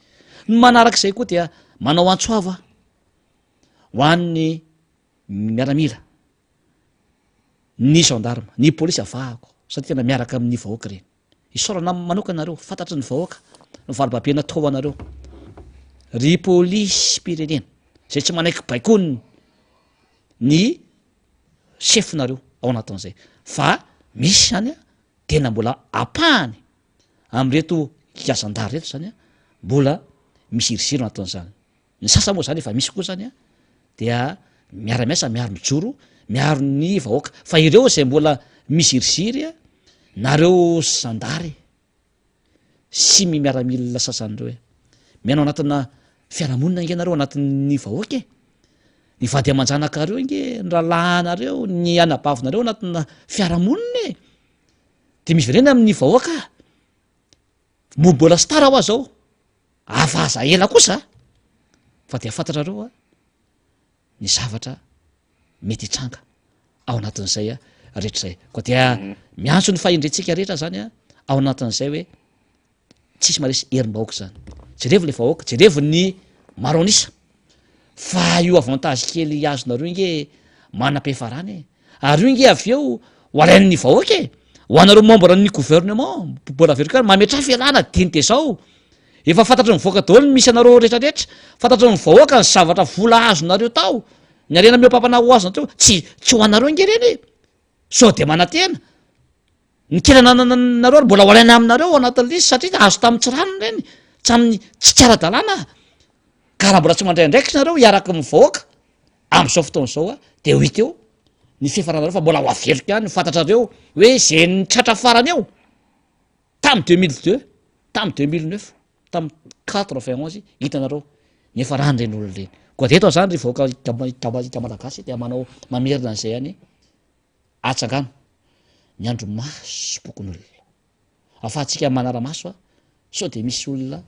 Ny manarak'izay koa dia manao antso avo aho ho an'ny miaramila. Ny gendarme, ny polisy avahako satria tena miaraka amin'ny vahoaka ireny. Isaorana manokana nareo, fantatry ny vahoaka ny valibabena atao ho anareo. Ry polisim-pirenena izay tsy manaiky baikoiny ny chef-nareo ao anatin'izay. Fa misy zany a, tena mbola ampahany amin'ireto zandary ireto zany a, mbola miziriziry ao anatin'izany. Ny sasany moa zany efa misy koa zany a dia miara-miasa miaro mijoro miaro ny vahoaka fa ireo zay mbola miziriziry a nareo zandary sy my miaramila sasany reo e miaina ao anatina fiarahamonina ange nareo anatin'ny vahoaka e ny vady aman-janakareo ange ny rahalahinareo ny anabavinareo anatina fiarahamonina e de miverena amin'ny vahoaka mbola star hoa zao Afa aza ela kosa fa dia fantatrareo a ny zavatra mety hitranga ao anatin'izay a rehetra izay. Koa dia miantso ny fahendrentsika rehetra zany a ao anatin'izay hoe tsisy maresy herim-bahoaka zany. Jerevo le vahoaka, jerevo ny maro an'isa fa io avantage kely azonareo nge manam-piafarana e. Ary io nge avy eo ho alain'ny vahoaka e! Ho anareo membre ny gouvernement, mbola averiko ihany, mametraha fialana dieny dia zao. Efa fantatry ny vahoaka daholo ny misy anareo rehetra rehetra, fantatry ny vahoaka ny zavatra vola azonareo tao, ny harena mihoa-pampana ho azonareo teo, tsy tsy ho anareo nge ireny e! Sao dia manantena, ny kely anananareo ary mbola ho alaina aminareo ao anatin'ilay izy satria azo tamin'ny tsy rariny ireny, tsy amin'ny tsy ara-dalàna, ka raha mbola tsy mandray andraikitra nareo hiaraka amin'ny vahoaka, Amin'izao fotoana izao dia ho hita eo ny fiafaranareo fa mbola ho averiko ihany ny fantatrareo hoe izay ny tratra farany eo tamin'ny 2002, tamin'ny 2009, tamin'ny 91 hitanareo ny hiafaran'ireny olona ireny. Koa dia eto aho izany ry vahoaka malagasy dia manao mamerina an'izay ihany atsangano ny andrimasom-pokonolona. Afahantsika manara-maso a, sao dia misy olona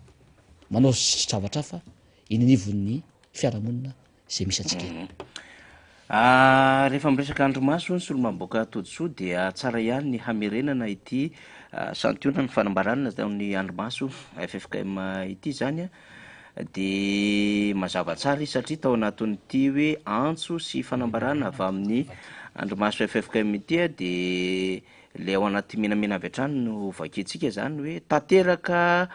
manao zavatra hafa eny anivon'ny fiarahamonina izay misy antsika eny. Ah, rehefa miresaka andrimaso ny solombavambahoaka Todisoa dia tsara ihany ny hamerenana ity santionany fanambarana nataon'ny andrimaso ffkm ity izany a, dia mazava tsara izy satria tao anatin'ity hoe antso sy fanambarana avy amin'ny andrimaso ffkm ity a dia Ilay ao anaty menamena avy hatrany no vakintsika izany hoe tanteraka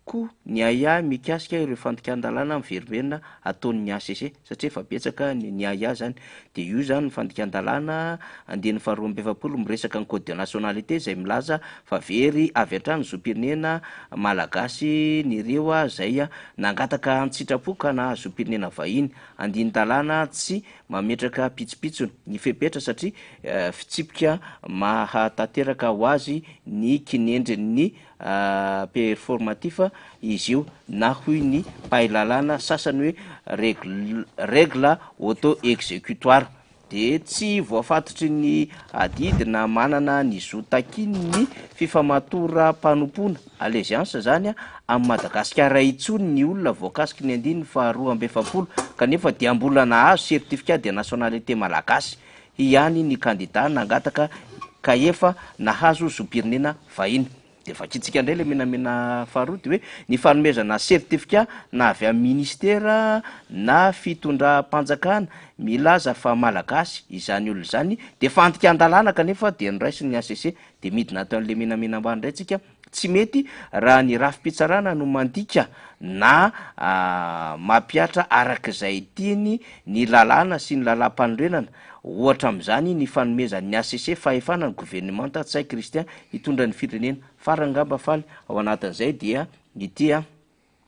koa ny ahiahy mikasika ireo fandikan-dalàna miverimberina ataon'ny hcc satria efa betsaka ny ny ahiahy izany. Dia io izany ny fandikan-dalàna andininy faharoa amby efapolo miresaka ny code de nationalité izay milaza fa very avy hatrany ny zom-pirenena malagasy ny ireo izay nangataka an-tsitrapo ka nahazo zom-pirenena vahiny. Andinin-dalàna tsy mametraka pitsopitsony ny fepetra satria fitsipika mahatanteraka ho azy ny kinendrin'ny performatif izy io na hoy ny mpahay lalàna sasany hoe regle règle auto exécutoire de tsy voafatotry ny adidy na manana ny zo takian'ny fifamatoram-panompoana, allégeance, zany amin'i Madagasikara intsony ny olona voakasiky ny andininy faharoa amby efapolo kanefa dia mbola nahazo certificat de nationalité malagasy ihany ny kandida nangataka ka efa nahazo zom-pirenena vahiny. De vakintsika indray le menamena faharoa de hoe ny fanomezana certificat na avy amin'ny ministera na fitondram-panjakana milaza fa malagasy izany olona izany de fandikan-dalàna kanefa de noraisin'ny HCC de midina ato an'le menamena ambany indray tsika tsy mety raha ny rafi-pitsarana no mandika na mampihatra araka izay tiany ny lalàna sy ny lalàm-panorenana. Ohatra amin'izany ny fanomezan'ny HCC fahefana ny governemanta Ntsay Christian hitondra ny firenena. Farany angamba faly ao anatin'izay dia ity an.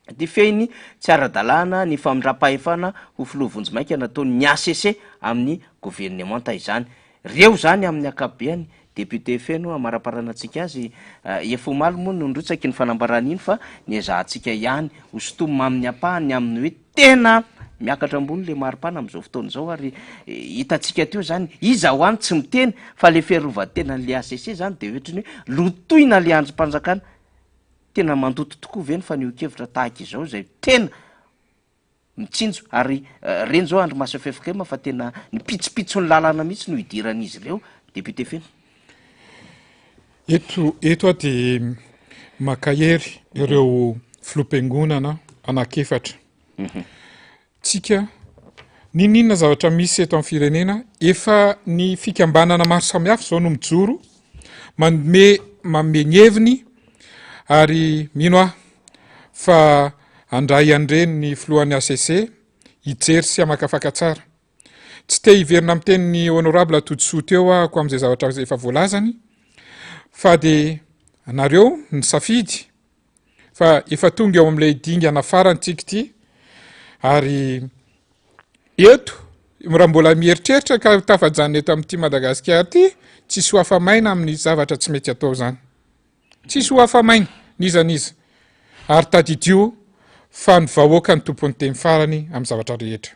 Ity fehiny, tsy ara-dalàna ny famindram-pahefana ho filoha vonjimaika nataon'ny HCC amin'ny governemanta izany. Reo izany amin'ny ankapobeany, député feno amaraparanantsika azy, efa omaly moa no nirotsaky ny fanambarana iny fa niezahantsika ihany ho sintomina amin'ny ampahany amin'ny hoe tena miakatra ambony le maripana amin'izao fotoana izao ary hitantsika teo izany, iza hoa no tsy miteny fa le fiarovan-tenan'le HCC izany de ohatran'ny hoe lotoina le andrim-panjakana, tena mandoto tokoa ve ny fanehoan-kevitra tahaka izao izay tena Mitsinjo ary reny zao Andry Maso ffkm fa tena ny pitsopitson'ny lalana mihitsy no idiran'izy ireo Député Feno. Eto eto aho dia mankahery ireo filoham-piangonana anankiefatra. Tsika n'inon'inona zavatra misy eto amin'ny firenena, efa ny fikambanana maro samihafa izao no mijoro manome manome ny heviny ary mino aho fa handray an'ireny ny filohan'ny HCC hijery sy hamakafaka tsara. Tsy te hiverina amin'ny tenin'ny honorable Todisoa teo ahako amin'izay zavatra efa voalazany fa dia anareo ny safidy fa efa tonga eo amin'ilay dingana farany tsika ity ary eto raha mbola mieritreritra ka tafajanona eto amin'ity Madagasikara ity tsisy ho afa-maina amin'ny zavatra tsy mety atao izany. Tsisy ho afa-maina n'iza n'iza ary tadidio fa ny vahoaka no tompon'ny teny farany amin'ny zavatra rehetra.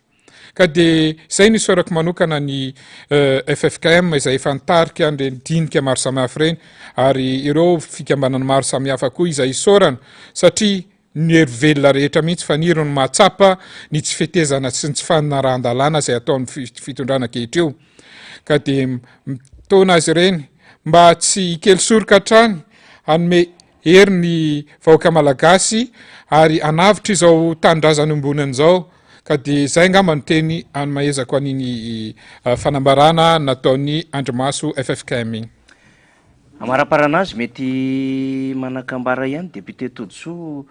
Ka dia izay no isaorako manokana ny ffkm izay efa nitarika an'ireny dinika maro samihafa ireny ary ireo fikambanana maro samihafa koa izay isaorana satria ny hery velona rehetra mihitsy faniry no mahatsapa ny tsy fetezana sy ny tsy fanarahan-dalàna izay ataon'ny fitondrana ankehitrio ka dia mitaona azy ireny mba tsy hikely soroka hatrany hanome hery ny vahoaka malagasy ary hanavotra izao tanindrazana iombonana izao ka dia izay angamba no teny anomahezako an'iny fanambarana nataon'ny Andrimaso ffkm iny. Amaraparana azy mety manan-kambara ihany député Todisoa,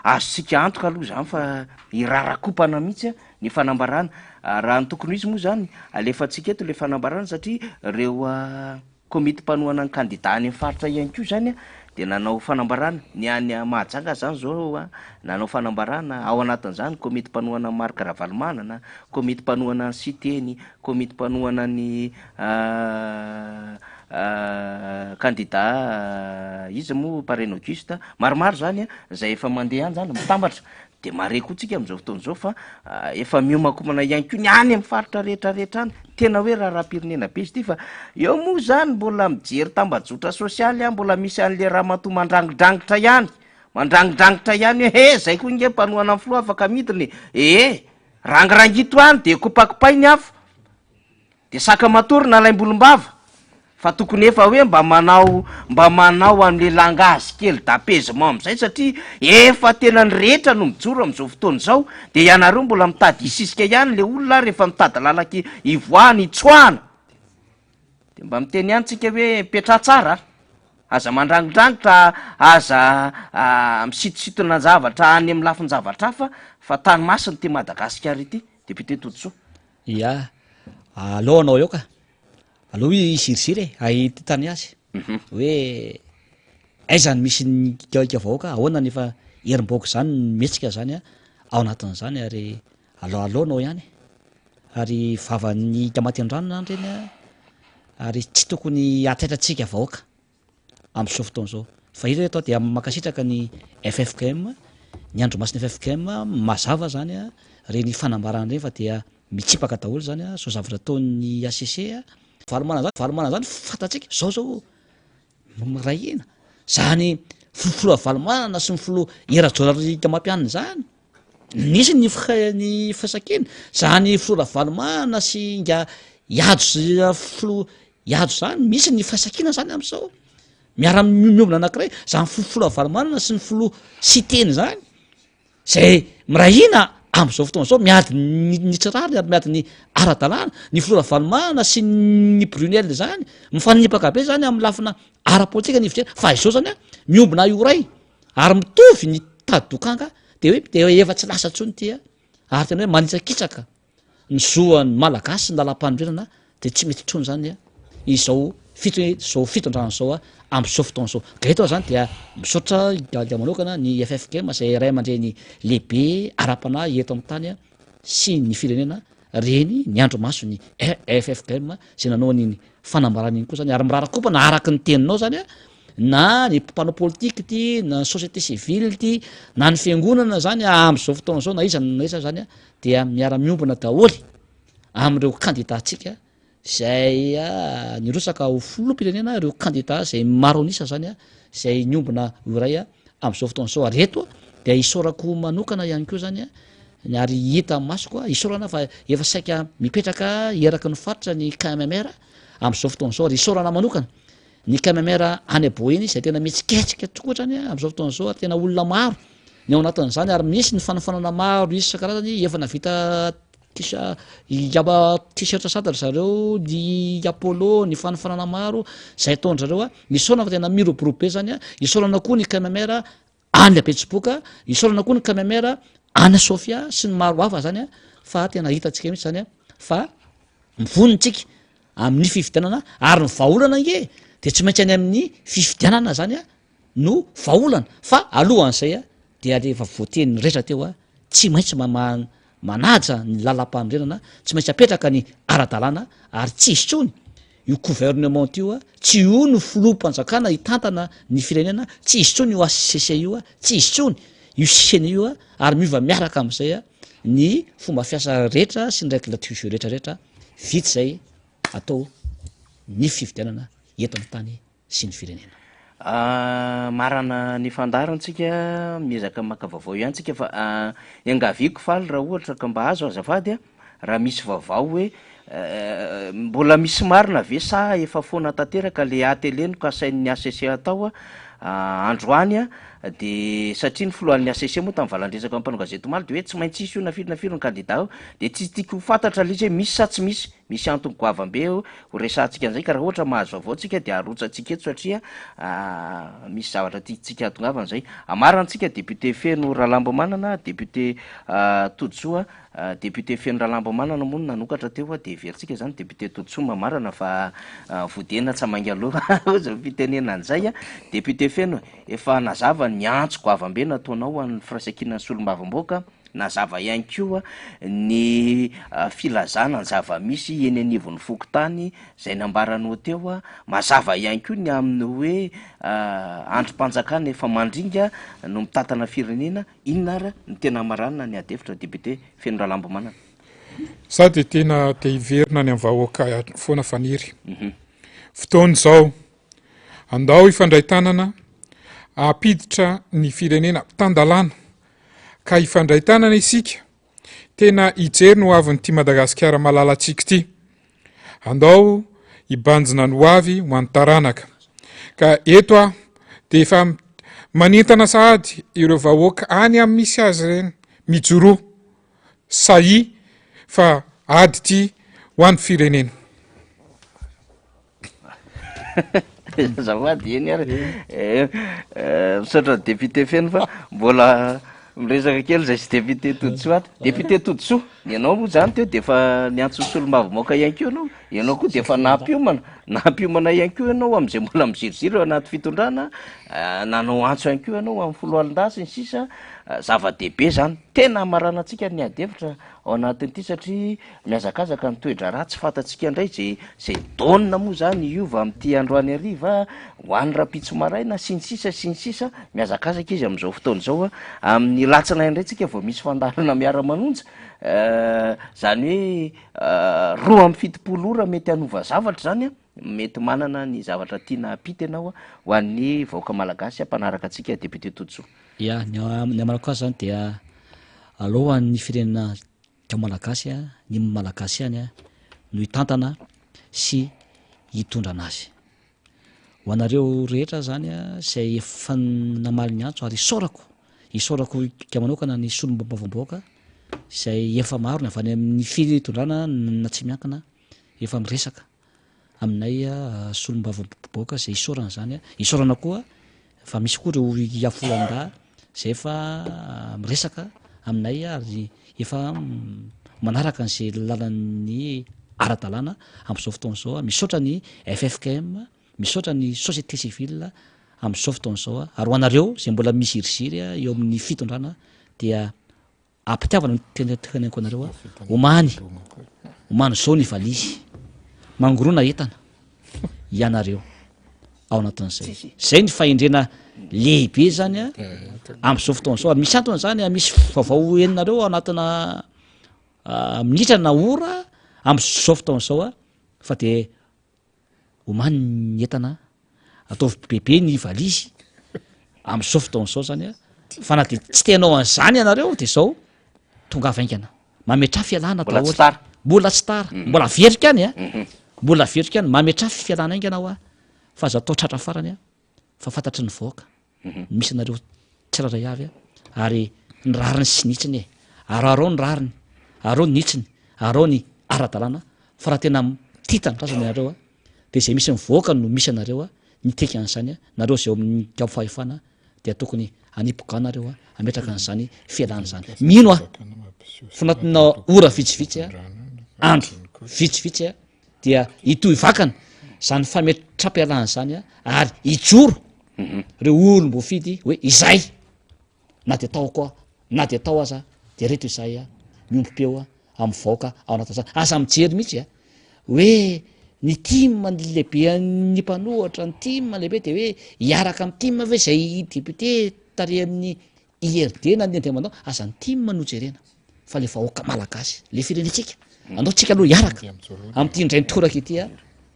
azontsika antoka aloha izany fa hirarakopana mihitsy ny fanambarana, raha ny tokony ho izy moa izany alefantsika eto ilay fanambarana satria ireo komity mpanohana ny kandida any amin'ny faritra ihany koa izany dia nanao fanambarana, ny any Mahajanga izany izao nanao fanambarana, ao anatin'izany komity mpanohana an'i Marc Ravalomanana, komity mpanohana an'i Siteny, komity mpanohana ny Kandida iza moa Parrain Auguste, maromaro zany zay efa mandeha any zany mitambatra, de mare koa tsika am'zao fotoana zao fa efa miomankomana ihany koa ny any am'faritra rehetra rehetra any, tena hoe raharaham-pirenena be izy ity fa eo moa zany mbola mijery tambajotra sosialy aho mbola misy an'le ramatoa mandrangidrangitra ihany, mandrangidrangitra ihany hoe he zay koa nge mpanohana ny filoha afaka midina e, ee rangirangito any de kopakopay ny afo. De saka matory nalaim-bolombava fa tokony efa hoe mba manao mba manao an'le langage kely d'apaisement am'zay satria efa tena ny rehetra no mijoro am'zao fotoana izao de ianareo mbola mitady hisisika ihany le olona rehefa mitady lalaka hivoahana hitsoahana de mba miteny ihany tsika hoe mipetraha tsara a! Aza mandrangidrangitra aza misintosintona zavatra any amin'ny lafin-javatra hafa fa tany masina ity Madagasikara ity Député Todisoa. Ya, aleo anao eo ka. Aleo hiziriziry e, ahitany azy. Hoe aiza no misy ny ikaika vahoaka, ahoana ny efa herim-bahoaka izany no mihetsika izany an, ao anatin'izany ary aleo aleo anao ihany e. Ary vavan'ny ika maty an-drano izany ireny an, ary tsy tokony hahataitra antsika vahoaka. amin'izao fotoana izao. Fa eto aho dia mankasitraka ny ffkm, ny andro masin'ny ffkm, mazava izany ireny fanambarana ireny fa dia mitsipaka daholo izany izao zavatra ataon'ny HCC. Ravalomanana izany, Ravalomanana izany fantatsika, izao izao miray hina. Izany filoha Ravalomanana sy ny filoha Hery Rajaonarimampianina izany, nisy ny ny firaisankina, izany filoha Ravalomanana sy ingahy Hajo filoha Hihazo izany, misy ny firaisankina zany amin'izao, miara miombona anankiray, zany filoha Ravalomanana sy ny filoha Siteny zany, zay miray hina amin'izao fotoana izao, miady ny ny tsy rariny ary miady ny ara-dalàna, ny filoha Ravalomanana sy ny Brunelle zany, mifanipaka be zany amin'ny lafina ara-politika ny fijery, fa izao zany an, miombona io ray, ary mitovy ny tady dokanga, de hoe de efa tsy lasa intsony ity an, ary tena hoe manitsakitsaka. ny zoan'ny Malagasy ny lalàmpanorenana dia tsy mety intsony izany izao fito izao fitondrana izao amin'izao fotoana izao. Ka eto aho izany dia misaotra ingahy manokana ny ffkm izay ray aman-dreny lehibe ara-panahy eto amin'ny tany sy ny firenena reny ny andro-maso ny ffkm izay nanao an'iny fanambarana iny koa izany ary mirarakompana araka ny teninao izany na ny mpanao politika ity na ny société civile ity na ny fiangonana izany amin'izao fotoana izao na iza na iza izany dia miara-miombona daholo amin'ireo kandida-ntsika izay nirotsaka ho filoham-pirenena, ireo kandida izay maro an'isa izany izay niombona ho iray amin'izao fotoana izao. Ary eto dia isaorako manokana ihany koa izany ny ary hita masoko, isaorana fa efa saika mipetraka eraky ny faritra ny KMMR amin'izao fotoana izao, ary isaorana manokana ny KMMR any Boeny izay tena mihetsiketsika tokoa hatrany amin'izao fotoana izao ary tena olona maro ny ao anatin'izany ary misy ny fanofanana maro isan-karazany efa navita tisa hiaba t-shirt sady ry zareo ny Apollo ny fanofanana maro izay ataon-dry zareo a isaorana fa tena miroborobo be zany a isaorana koa ny KMMR any Betsiboka isaorana koa ny KMMR any Sofia sy ny maro hafa zany a fa tena hitantsika mihitsy zany a fa mivonona tsika amin'ny fifidianana ary ny vahaolana ange de tsy maintsy any amin'ny fifidianana zany a no vahaolana fa alohan'izay a dia rehefa voateny rehetra teo a tsy maintsy mama manaja ny lalam-panorenana tsy maintsy apetraka ny ara-dalàna ary tsy hisy intsony io gouvernement io a tsy io no filoham-panjakana hitantana ny firenena tsy hisy intsony io HCC io a tsy hisy intsony io ceni io a ary miova miaraka amin'izay a ny fomba fiasa rehetra sy ny règle du jeu rehetra rehetra vita izay atao ny fifidianana eto amin'ny tany sy ny firenena. Marana ny fandaharantsika, miezaka maka vaovao ihany tsika fa iangaviako Faly raha ohatra ka mba azo azafady a, raha misy vaovao hoe mbola misy marina ve sa efa foana tanteraka le atelier nokasain'ny HCC atao androany a, de satria ny filohan'ny HCC moa tamin'ny valandresaka amin'ny mpanao gazety omaly de hoe tsy maintsy hisy io na firy na firy ny kandida eo, de tsy tiako ho fantatra le izy hoe misy sa tsy misy. Misy antony goavam-be ho resahantsika an'izay ka raha ohatra mahazo vaovao tsika dia arotsatsika eto satria misy zavatra tiantsika hahatongavana izay. Amarantsika député Feno Ralambomanana, député Todisoa, député Feno Ralambomanana moa no nanokatra teo dia heverintsika izany député Todisoa mamarana fa vodena tsy hamainga loha hoy izay fitenenana an'izay. Député Feno, efa nazava ny antso goavam-be nataonao ho an'ny firaisankinan'ny solombavambahoaka. Nazava ihany koa ny filazana ny zava-misy eny anivon'ny fokontany izay nambaranao teo. Mazava ihany koa ny amin'ny hoe andrim-panjakana efa mandringa no mitantana firenena. Inona ary no tena hamaranana ny adihevitra député Feno Ralambomanana? Za dia tena te hiverina any amin'ny vahoaka foana Faniry. Fotoana izao, andao hifandray tanana hampiditra ny firenena tan-dalàna ka hifandray tanana isika, tena hijery ny hoavin'ity Madagasikara malalantsika ity. Andao hibanjina ny hoavy ho an'ny taranaka. Ka eto aho dia efa manentana sahady ireo vahoaka any amin'ny misy azy ireny, mijoroa, sahia fa ady ity ho an'ny firenena. Azafady, eny ary e. Misaotra député Feno fa mbola miresaka kely zay sy député Todisoa ato. Député Todisoa, ianao moa zany teo de efa niantso solombavambahoaka ihany koa ianao, ianao koa de efa nampiomana, nampiomana ihany koa ianao am'zay mbola miziriziry eo anaty fitondrana, nanao antso ihany koa ianao amin'ny foloalindahy sy ny sisa, zava-dehibe zany, tena hamaranantsika ny ady hevitra ao anatin'ity satria Mihazakazaka ny toe-draharaha, tsy fantatsika indray izay izay donne moa izany hiova amin'ity androany hariva, ho an'ny rahampitso maraina, sy ny sisa sy ny sisa, mihazakazaka izy amin'izao fotoana izao, amin'ny latsinainy indray tsika vao misy fandaharana miara-manonja, izany hoe 72 ora mety hanova zavatra izany an, mety manana ny zavatra tiana hampita ianao ho an'ny vahoaka malagasy mpanaraka antsika député Todisoa. Ya, ny ny amarako azy zany dia alohan'ny firenena Ka Malagasy a, ny Malagasy ihany no hitantana sy hitondra anazy. Ho anareo rehetra zany izay efa namaly ny antso ary isaorako, isaorako ika manokana ny solombavambahoaka izay efa maro ny avy any amin'ny fitondrana na tsy miankina efa miresaka. aminay solombavambahoaka izay isaorana izany, isaorana koa fa misy koa ireo iafolanda izay efa miresaka aminay ary efa manaraka an'izay lalan'ny ara-dalàna amin'izao fotoana izao. Misaotra ny ffkm, misaotra ny société civile amin'izao fotoana izao ary ho anareo izay mbola miziriziry eo amin'ny fitondrana dia Ampitiavana no tena teneniko anareo a, omany, omany zao ny valizy, mangorona entana ianareo ao anatin'izay. Zay ny fahendrena lehibe zany a, am'izao fotoana izao, ary misy antony zany a, misy vaovao henonareo ao anatina minitra na ora am'izao fotoana izao a, fa de Omany ny entana, ataovy bebe ny valizy amin'izao fotoana izao zany a, fa na de tsy te hanao an'izany ianareo de zao, tongava haingana, mametraha fialana Mbola tsy daholo, tara. mbola tsy tara, mbola averiko ihany a, mbola averiko ihany, mametraha fialana haingana hoa fa aza atao tratra farany a, fa fantatry ny vahoaka ny misy anareo tsirairay avy a, ary ny rariny sy ny hitsiny e, araharao ny rariny, arao ny hitsiny, arao ny ara-dalàna fa raha tena tia tanindrazana ianareo a, de izay misy mivoaka no misy anareo a, ny tika an'izany a, nareo izay ao amin'ny gabo fahefana dia tokony hanipy gant nareo a, hametraka an'izany fialana izany. Mino aho fa anatina ora vitsivitsy a, andro vitsivitsy a, dia hitohy vakana izany fametram-pialana izany a, ary hijoro ireo olom-boafidy hoe izay na dia tao koa na dia tao aza dia reto izahay a miombom-peo a amin'ny vahoaka ao anatin'izany. Aza mijery mihitsy a hoe ny tim ny lehiben'ny mpanohatra, ny tim lehibe dia hoe hiaraka amin'ny tim ve izay député tarihan'ny IRD na ny Andriamanao, aza ny tim no jerena fa le vahoaka malagasy, le firenentsika. Andao tsika aloha hiaraka amin'ity indray mitoraka ity a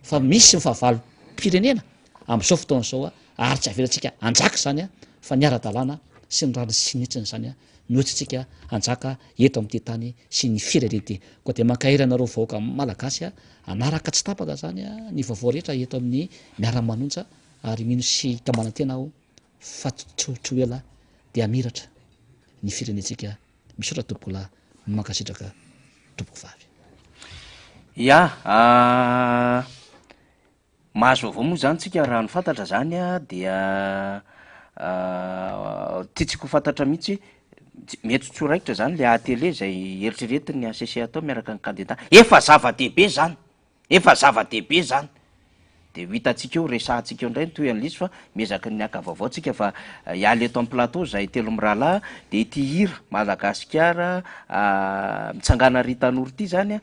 fa misy ny fahavalom-pirenena amin'izao fotoana izao a ary tsy avelantsika hanjaka izany a fa ny ara-dalàna sy ny rariny sy ny hitsiny izany a no entintsika hanjaka eto amin'ity tany sy ny firenena ity. Koa dia mankahery anareo vahoaka malagasy a hanaraka tsy tapaka izany a ny vaovao rehetra eto amin'ny Miara-manonja ary mino sy manantena aho fa tsy ho ela dia hamiratra ny firenentsika. Misaotra tompokolahy, mankasitraka tompokovavy. Ya, mahazo vaovao moa zany tsika raha ny fantatra zany a dia tiantsika ho fantatra mihitsy mety tsy ho raikitra zany le atelier zay eritreretin'ny HCC atao miaraka ny kandida, efa zava-dehibe zany. Efa zava-dehibe zany. De ho hitantsika eo, resahantsika eo indray ny tohiny lisy fa miezaka ny haka vaovao tsika fa hiala eto am plateau zahay telo mirahalahy de ity hira Madagasikara mitsangàna ry tanora ity zany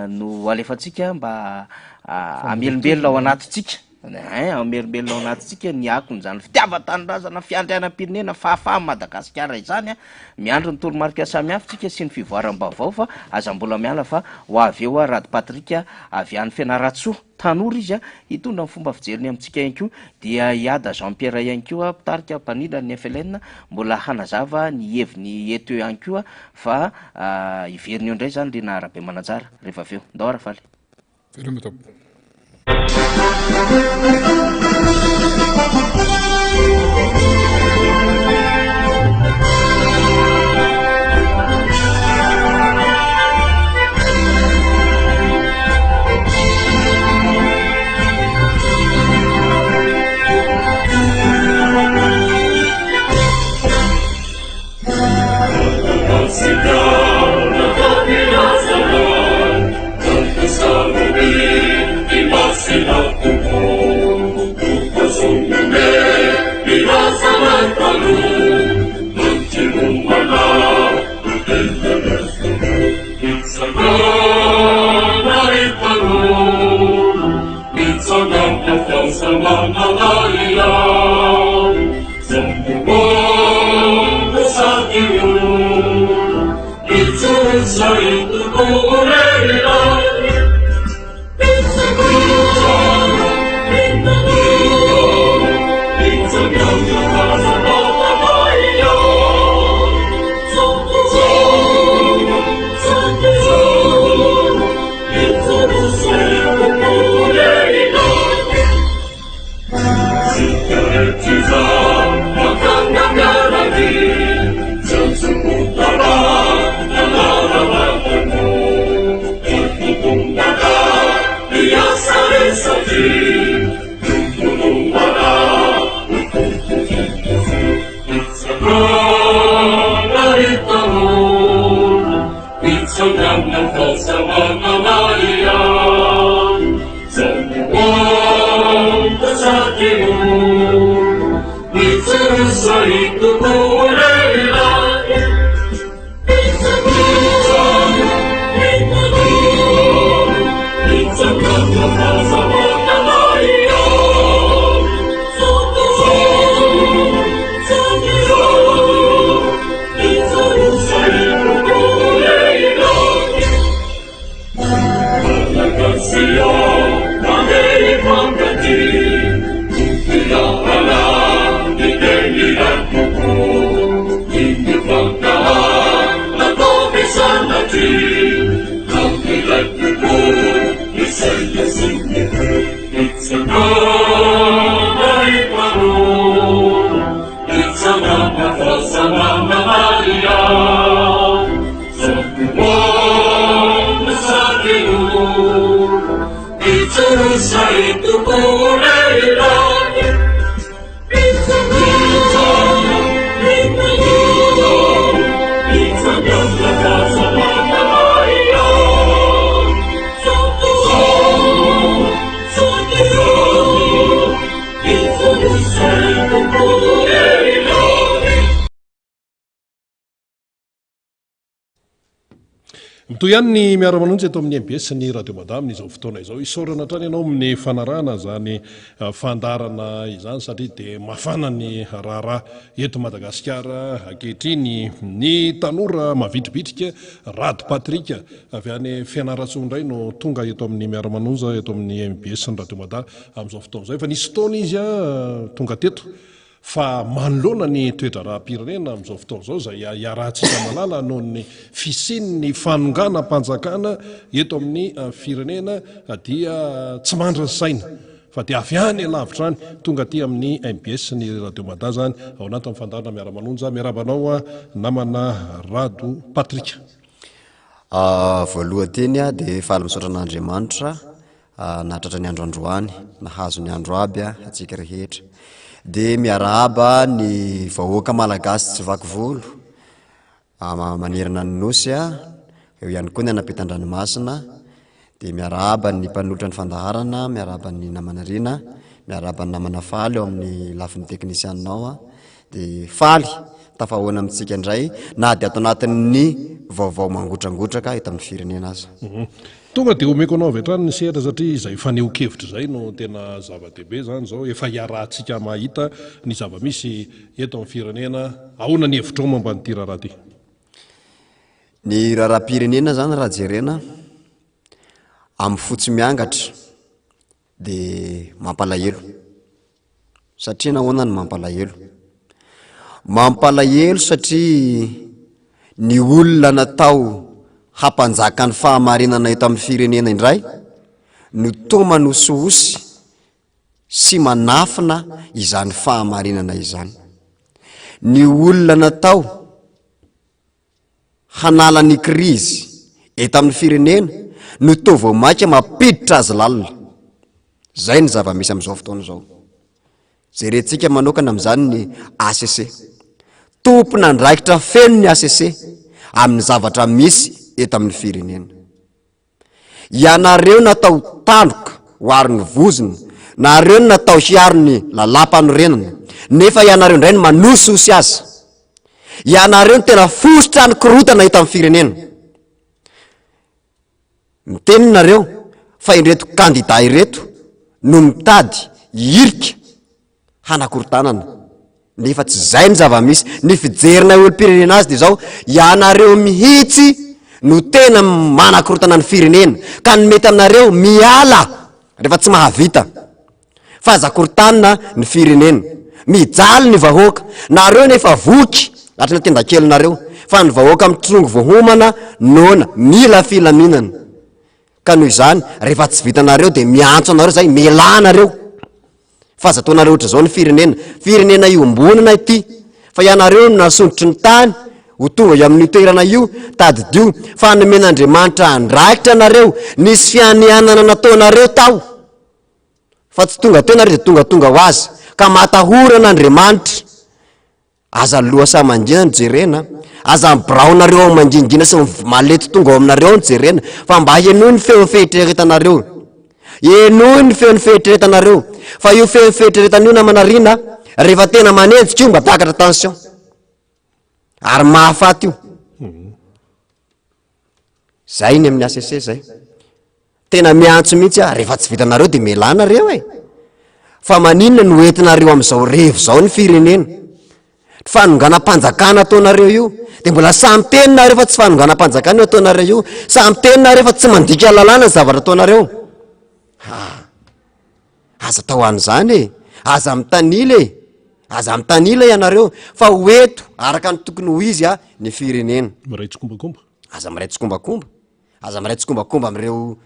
no alefantsika mba hamelombelona ao anatintsika. Ein, hamelombelona ao anatintsika ny akon'izany fitiavan-tanindrazana, fiandrianam-pirenena, fahafahan'i Madagasikara izany an! Miandry ny toromarika samihafa tsika sy ny fivoaram-baovao fa aza mbola miala fa ho avy eo Rado Patrick avy any Fianarantsoa, tanora izy an, hitondra ny fomba fijeriny amintsika ihany koa, dia i Ada Jean Pierre ihany koa mpitarika mpanindra ny FLN mbola hanazava ny heviny eto ihany koa fa hiverina eo indray izany Rina Rabemananjara rehefa avy eo. Ndao Rafaly. Veloma tompoko. Mitohy ihany ny miara-manonja eto amin'ny mbs sy ny Radio Mada amin'izao fotoana izao. Isaorana hatrany ianao amin'ny fanarahana izany eh, fandaharana izany satria dia mafana ny raharaha eto Madagasikara ankehitriny. Ny tanora mavitribitrika Rado Patrick avy any Fianarantsoa indray no tonga eto amin'ny miara-manonja eto amin'ny mbs sy ny Radio Mada amin'izao fotoana izao. Efa nisy fotoana izy eh, tonga teto Fa manoloana ny toe-draharaham-pirenena amin'izao fotoana izao izay iarahantsika malala noho ny fisian'ny fanonganam-panjakana eto amin'ny firenena dia tsy mandry ny saina fa dia avy any lavitra any tonga aty amin'ny mbs ny Radio Mada izany ao anatin'ny fandaharana Miara-manonja. Miarahaba anao namana Rado Patrick. Voalohan-teny aho dia faly misaotra an'Andriamanitra Nahatratra ny andro androany, nahazo ny andro aby antsika rehetra. Dia miarahaba ny vahoaka malagasy tsy vaky volo manerana ny nosy, eo ihany koa ny any ampitan-dranomasina. Dia miarahaba ny mpanolotra ny fandaharana, miarahaba ny namana Rina, miarahaba ny namana Faly ao amin'ny lafiny teknisianina ao. Dia faly tafahoana amintsika indray na dia ato anatin'ny vaovao mangotrangotraka eto amin'ny firenena aza. Tonga dia omeko anao avy hatrany ny sehatra satria izay fanehoan-kevitra izay no tena zava-dehibe izany izao, efa iarahantsika mahita ny zava-misy eto amin'ny firenena, ahoana ny hevitrao momba an'ity raharaha ity? Ny raharaham-pirenena izany raha jerena amin'ny fo tsy miangatra dia mampalahelo. Satria nahoana no mampalahelo? Mampalahelo satria ny olona natao hampanjaka ny fahamarinana eto amin'ny firenena indray no toa manosihosy sy manafina izany fahamarinana izany. Ny olona natao hanala ny krizy eto amin'ny firenena no toa vao mainka mampiditra azy lalina. Izay ny zava-misy amin'izao fotoana izao. Jerentsika manokana amin'izany ny HCC. Tompon'andraikitra feno ny HCC amin'ny zavatra misy eto amin'ny firenena. Ianareo natao tandroka ho aro ny vozona, nareo no natao hiaro ny lalàmpanorenana, nefa ianareo indray no manosihosy azy. Ianareo no tena fositra ny korontana eto amin'ny firenena. Miteny nareo fa ireto kandida ireto no mitady hirika hanakorontanana nefa tsy zay ny zava-misy, ny fijerinay olom-pirenena azy de zao, ianareo mihitsy no tena manakorontana ny firenena ka ny mety aminareo miala rehefa tsy mahavita fa aza korontanina ny firenena, mijaly ny vahoaka, nareo nefa voky hatrany an-tendakelinareo fa ny vahoaka mitrongy voahomana noana mila filaminana ka noho izany rehefa tsy vitanareo de miantso anareo zay mialà nareo. Fa aza ataonareo ohatr'izao ny firenena. Firenena iombonana ity. Fa ianareo no nasondrotry ny tany ho tonga eo amin'io toerana io. Tadidio fa nomen'Andriamanitra andraikitra anareo. Nisy fianianana nataonareo tao. Fa tsy tonga teo nareo dia tongatonga ho azy. Ka matahora an'Andriamanitra. Aza ny lohasaha mangina no jerena, aza ny biraonareo ao mangingina sy ny malety tonga ao aminareo ao no jerena, fa mba henoy ny feon'ny fieritreretanareo. Henoy ny feon'ny fieritreretanareo. Fa io feon'ny fieritreretana io namana Rina, rehefa tena manenjika io mba takatra tension. Ary mahafaty io. Zay ny amin'ny HCC zay. Tena miantso mihitsy aho, rehefa tsy vitanareo dia mialà nareo e! Fa maninona no entinareo amin'izao revy izao ny firenena? Ny fanonganam-panjakana ataonareo io, dia mbola sahy miteny nareo fa tsy fanonganam-panjakana io ataonareo io, sahy miteny nareo fa tsy mandika lalàna ny zavatra ataonareo. Ha! Aza atao an'izany e! Aza mitanila e! Aza mitanila ianareo fa ho eto araka ny tokony ho izy a ny firenena. Miray tsikombakomba. Aza miray tsikombakomba. Aza miray tsikombakomba amin'ireo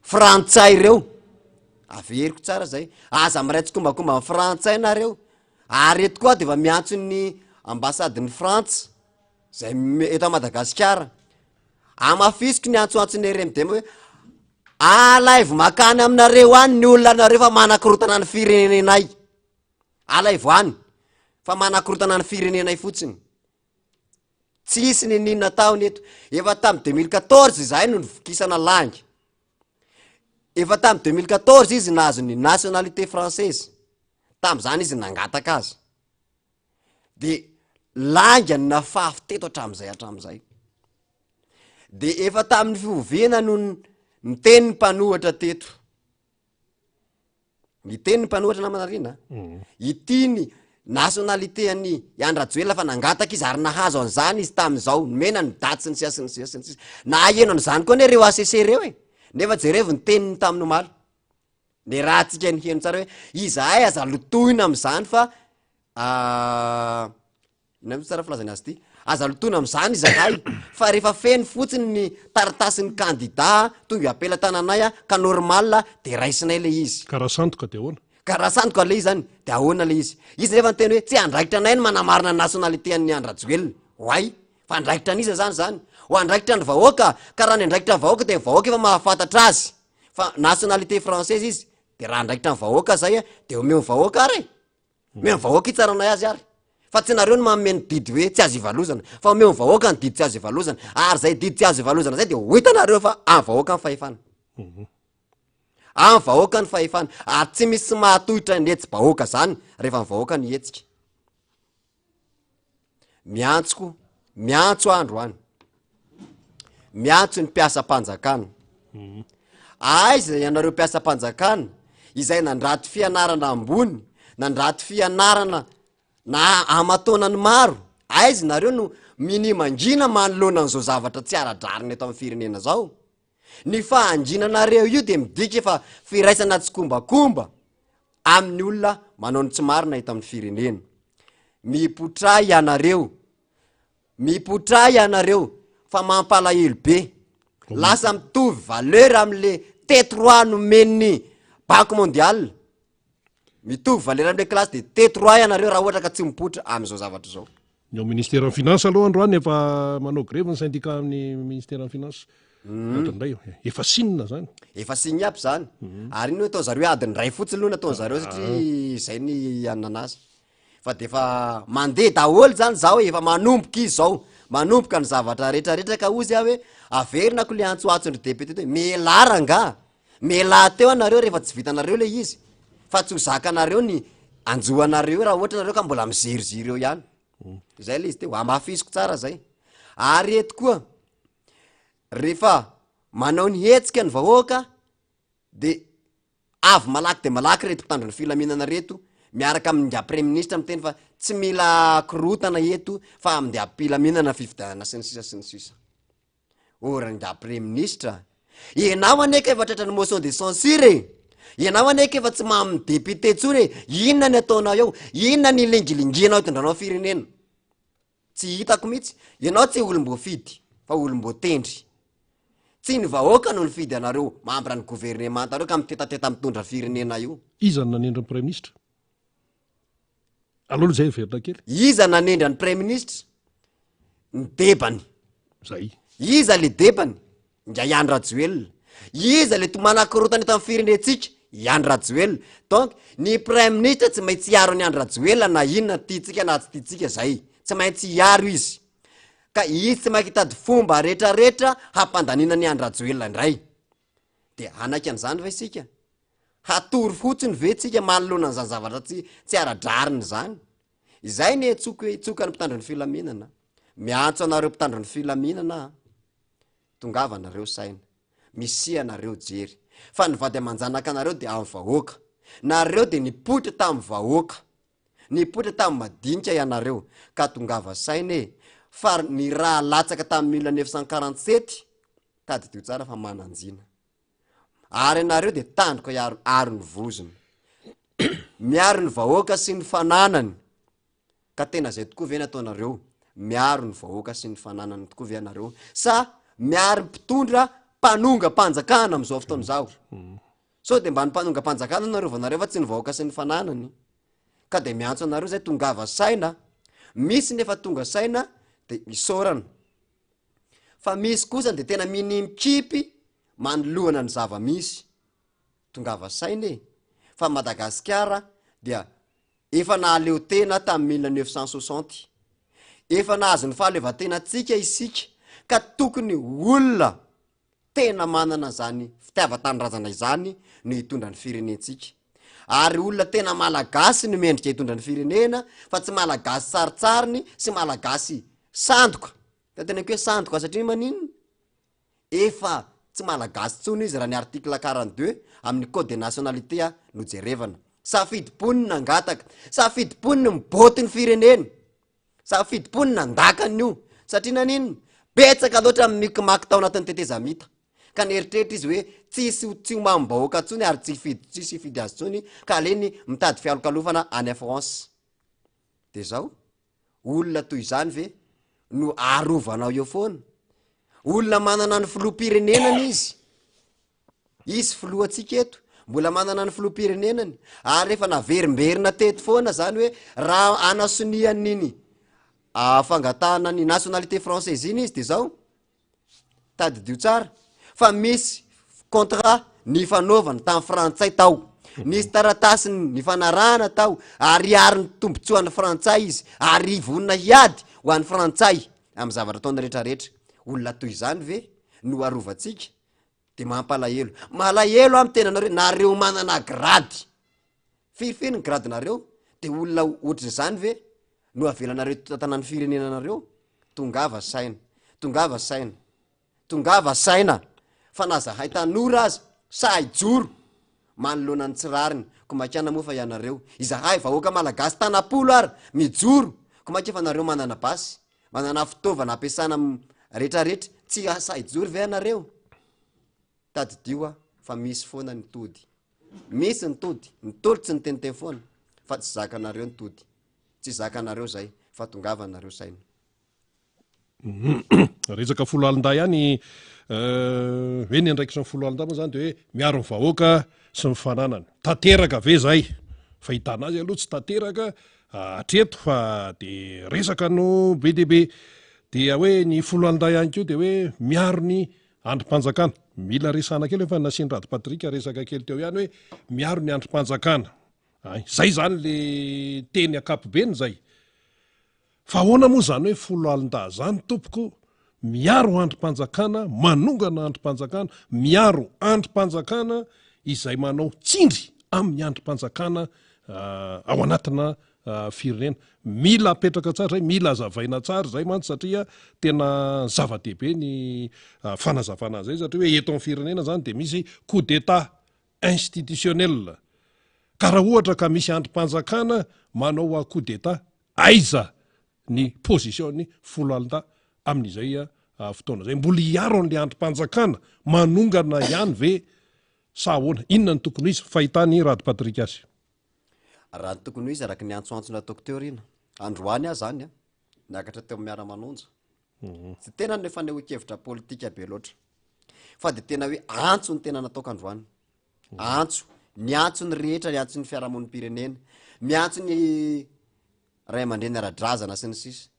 frantsay ireo. Averiko tsara zay. Aza miray tsikombakomba amin'ny frantsay nareo. Ary eto koa de efa miantso ny ambasadin'ny Frantsa zay eto Madagasikara. Hamafisiko ny antsoantson'ny RMDM hoe alaivo makany aminareo any ny olona nareo fa manakorotana ny firenenay. Alaivo any fa manakorotana ny firenenay fotsiny. Tsy hisy niniana ataony eto. Efa tamin'ny 2014 izahay no nivokisana langue. Efa tamin'ny 2014 izy nahazo ny nationalité française. Tamin'izany izy nangataka azy. De lainga no nafafy teto hatramin'izay hatramin'izay. De efa tamin'ny fihoviana no niteny ny mpanohatra teto. Niteny ny mpanohatra namana Rina a. Mm. Ity ny nationalité an'i Andry Rajoelina fa nangataka izy ary nahazo an'izany izy tamin'izao. Nomena ny daty sy ny sisa sy ny sisa sy ny sisa. Naheno an'izany koa anie ireo HCC ireo e. Nefa jerevo ny teniny tamin'ny omaly. Niarahantsika niheno tsara hoe izahay aza lotoina amin'izany fa inona moa tsara filazany azy ity? Aza lotoina amin'izany izahay fa rehefa feno fotsiny ny taratasin'ny kandida tonga eo am-pelatananay ka normal de raisinay le izy. Ka raha sandoka de ahoana? Ka raha sandoka le izy zany de ahoana le izy? Izy nefa niteny hoe tsy andraikitra anay ny manamarina ny nationalité an'i Andry Rajoelina. Oay! Fa andraikitra an'iza zany zany? Ho andraikitra ny vahoaka, ka raha ny andraikitra ny vahoaka de ny vahoaka efa mahafantatra azy. Fa nationalité française izy de raha andraikitra ny vahoaka zay a de omeo ny vahoaka ary e! Omeo ny vahoaka hitsaranay azy ary! Fa tsy nareo no manome ny didy hoe tsy azo ivalozana fa omeo ny vahoaka ny didy tsy azo ivalozana ary zay didy tsy azo ivalozana zay de ho hitanareo fa any vahoaka ny fahefana. Any vahoaka ny fahefana ary tsy misy mahatohitra ny hetsi-bahoaka zany rehefa ny vahoaka no hihetsika. Miantso koa, miantso aho androany, miantso ny mpiasam-panjakana. Aiza ianareo mpiasam-panjakana izay nandrato fianarana ambony, nandrato fianarana na aman-taonany maro, aiza nareo no minia mangina manoloana an'izao zavatra tsy ara-drariny eto amin'ny firenena izao? Ny fahanginanareo io dia midika fa firaisana tsikombakomba amin'ny olona manao ny tsy marina eto amin'ny firenena. Mipotraha ianareo, mipotraha ianareo fa mampalahelo be. Lasa mitovy valeur amin'le T3 nomen'ny Banque mondiale. Mitovy valeur amin'le classe de T3 ianareo raha ohatra ka tsy mipoitra amin'izao zavatra izao. Ny ao ministeran'ny finance aloha androany efa manao grevy ny syndicat amin'ny ministeran'ny finance. Hmm. Adin'ny iray efa signe zany. Efa signe aby zany. Hmm. Ary iny hoe atao zareo hoe adin'ny iray fotsiny aloha nataon zareo satria ah. izay ny anana azy. Fa de efa mandeha daholo zany zaho efa manomboka izy zao. Manomboka ny zavatra rehetra rehetra ka hozy aho hoe averinako le antsoantson'ny député hoe mialà rangaha. Mialà teo anareo rehefa tsy vitanareo le izy fa tsy ho zakanareo ny anjo anareo eo raha ohatra nareo ka mbola miziriziry eo ihany. Zay le izy teo, hamafisiko tsara zay. Ary eto koa, rehefa manao ny hetsika ny vahoaka de avy malaky de malaky reto mpitandro ny filaminana reto miaraka amin'ingahy praiminisitra miteny fa tsy mila korontana eto fa andeha am-pilaminana fifidianana sy ny sisa sy ny sisa. Oh rangahy praiminisitra a! Ianao anie ka efa tratran'ny motion de censure e! Ianao anie ka efa tsy mamin'ny député intsony e! Inona ny ataonao eo? Inona ny ilingilingianao itondranao firenena? Tsy hitako mihitsy. Ianao tsy olom-boafidy fa olom-boatendry. Tsy ny vahoaka no nifidy anareo membre ny gouvernemanta reo ka mitetateta mitondra firenena io. Iza no nanendry ny praiminisitra? Aleo aloha izay heverina kely. Iza nanendry an'ny praiminisitra? Ny debany. Zay. Iza le debany? Ingahy Andry Rajoelina. Iza le to manakorontana eto amin'ny firenentsika? I Andry Rajoelina. Donc ny praiminisitra tsy maintsy hiaro an'i Andry Rajoelina na inona tiantsika na tsy tiantsika zay. Tsy maintsy hiaro izy. Ka izy tsy maintsy hitady fomba retraretra hampandaniana an'i Andry Rajoelina indray. De hanaiky an'izany ve isika? Hatory fotsiny ve tsika manoloana an'izany zavatra tsy tsy ara-drariny izany? Izay ny antsoko hoe tsoka ny mpitandro ny filaminana. Miantso anareo mpitandro ny filaminana aho. Tongava nareo saina. Misia nareo jery. Fa ny vady aman-janaka anareo dia amin'ny vahoaka. Nareo dia nipoitra tamin'ny vahoaka. Nipoitra tamin'ny madinika ianareo. Ka tongava saina e. Fa ny ra latsaka tamin'ny 1947, tadidio tsara fa manan-jina. Ary ianareo dia tandroka hiaro aro ny vozona. Miaro ny vahoaka sy ny fananany. Ka tena zay tokoa ve ny ataonareo? Miaro ny vahoaka sy ny fananany tokoa ve ianareo? Sa miaro ny mpitondra mpanongam-panjakana amin'izao fotoana izao? Sao dia mba ny mpanongam-panjakana no arovanareo fa tsy ny vahoaka sy ny fananany? Ka dia miantso anareo zay tongava saina. Misy ny efa tonga saina dia isaorana. Fa misy kosa dia tena minia mikipy manoloana ny zava-misy. Tongava saina e! Fa Madagasikara dia efa nahaleo tena tamin'ny 1960. Efa nahazo ny fahaleovantenantsika isika ka tokony olona tena manana izany fitiavan-tanindrazana izany no hitondra ny firenentsika. Ary olona tena malagasy no mendrika hitondra ny firenena fa tsy malagasy sarintsariny sy malagasy sandoka. Ka teneniko hoe sandoka satria maninona? Efa tsy malagasy intsony izy raha ny article 42 amin'ny code des nationalités no jerevana. Safidim-pony ny nangataka, safidim-pony ny mibaoty ny firenena, safidim-pony ny nandaka an'io satria naninona? Betsaka loatra ny mikimaky tao anatin'ny tetezamita ka nieritreritra izy hoe tsisy tsy ho mamim-bahoaka intsony ary tsy hifidy tsisy hifidy azy intsony ka aleny mitady fialokalofana any France. De zao. Olona toy izany ve no arovanao eo foana? Olona manana ny filoham-pirenenany izy. Izy filohantsika eto, mbola manana ny filoham-pirenenany. Ary efa naverimberina teto foana zany hoe raha anasonian'iny ah, fangatahana ny nationalité française iny izy de zao. Tadidio tsara fa misy contrat nifanaovany tamin'ny frantsay tao, nisy taratasy nifanarahana tao ary hiaro ny tombotsoan'ny frantsay izy ary vonona hiady ho an'ny frantsay amin'ny zavatra ataony retraretra. Olona toy izany ve no arovantsika? De mampalahelo. Malahelo aho miteny anareo, nareo manana grady. Firifiry ny grade-nareo? De olona ohatran'izany ve no avelanareo hitantana ny firenenanareo? Tongava saina. Tongava saina. Tongava saina fa na zahay tanora aza sahy hijoro manoloana ny tsy rariny. Ko maikana moa fa ianareo. Izahay vahoaka malagasy tanapolo ary mijoro. Ko maika fa nareo manana basy, manana fitaovana ampiasana retraretra, tsy sahy hijoro ve ianareo? Tadidio aho fa misy foana ny tody. Misy ny tody, ny tolo tsy niteniteny foana fa tsy zakanareo ny tody. Tsy zakanareo zay fa tongava nareo saina. Resaka foloalindahy ihany hoe ny andraikitry ny foloalindahy moa zany de hoe miaro ny vahoaka sy ny fananany. Tanteraka ve zay? Fahitana azy aloha tsy tanteraka hatreto fa de resaka no be dia be. Dia hoe ny foloalindahy ihany koa de hoe miaro ny Andrim-panjakana. Mila resahana kely efa nasian'i Rado Patrick resaka kely teo ihany hoe miaro ny andrim-panjakana. Ay, zay zany le teny ankapobeny zay. Fa ahoana moa zany hoe foloalindahy zany tompoko? Miaro andrim-panjakana, manongana andrim-panjakana, miaro andrim-panjakana izay manao tsindry amin'ny andrim-panjakana ao anatina firenena. Mila apetraka tsara izay, mila azavaina tsara izay mantsy satria tena zava-dehibe ny fanazavana an'izay satria hoe eto amin'ny firenena izany dia misy coup d'état institutionnel. Ka raha ohatra ka misy andrim-panjakana manao coup d'état, aiza ny position-ny foloalindahy amin'izay fotoana izay? Mbola hiaro an'ilay andrim-panjakana manongana ihany ve sa ahoana? Inona no tokony ho izy? Fahitan'i Rado Patrick azy. Raha ny tokony ho izy araka ny antsoantso nataoko teo ry ina, androany aho zany an, niakatra teo amin'ny Miara-manonja. Tsy tena ny fanehoan-kevitra politika be loatra fa dia tena hoe antso ny tena nataoko androany. Antso, miantso ny rehetra, miantso ny fiarahamonim-pirenena, miantso ny ray aman-dreny ara-drazana sy ny sisa.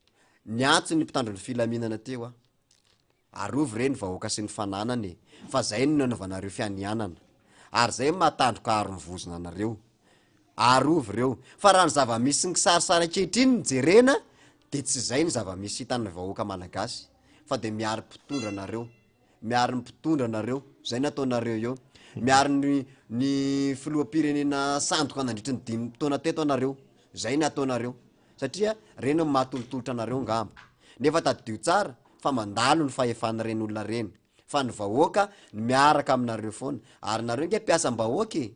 Niantso ny mpitandro ny filaminana teo aho. Arovy re ny vahoaka sy ny fananany e! Fa zay no nanaovanareo fianianana. Ary zay no mahatandroka aro ny vozona anareo. Arovy ireo. Fa raha ny zava-misy sy ny kisarisary ankehitriny no jerena dia tsy izay ny zava-misy hitan'ny vahoaka malagasy fa dia miaro mpitondra nareo. Miaro ny mpitondra nareo. Zay no ataonareo eo. Miaro ny ny filoham-pirenena sandoka nandritry ny dimy taona teto anareo. Zay no ataonareo. Satria reny no mahatolotolotra anareo ngamba. Nefa tadidio tsara fa mandalo ny fahefan'ireny olona ireny. Fa ny vahoaka no miaraka aminareo foana. Ary nareo nge mpiasam-bahoaka e!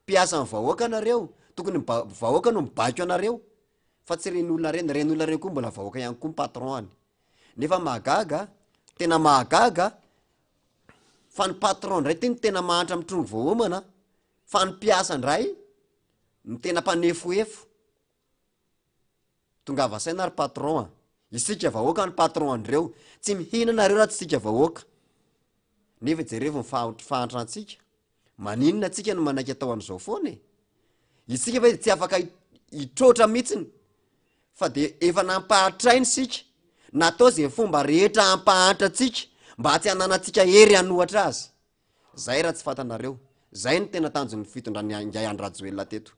Mpiasan'ny vahoaka nareo, tokony ny vahoaka no mibaiko anareo fa tsy ireny olona ireny, ireny olona ireny koa mbola vahoaka ihany koa ny patron-ny. Nefa mahagaga, tena mahagaga fa ny patron indray ty no tena mahantra mitrongy voaomana fa ny mpiasa indray no tena mpanefoefo. Tongava saina ry patron a! Isika vahoaka no patron andreo, tsy mihinana nareo raha tsy isika vahoaka. Nefa jerevo ny fahantrantsika. Maninona tsika no manaiky atao an'izao foana e? Isika ve tsy afaka hitroatra mihitsiny fa de efa nampahantraina isika, natao ze fomba rehetra hampahantra antsika mba tsy hananantsika hery hanohatra azy. Zay raha tsy fantanareo, zay no tena tanjon'ny fitondran'i Ingahy Andry Rajoelina teto.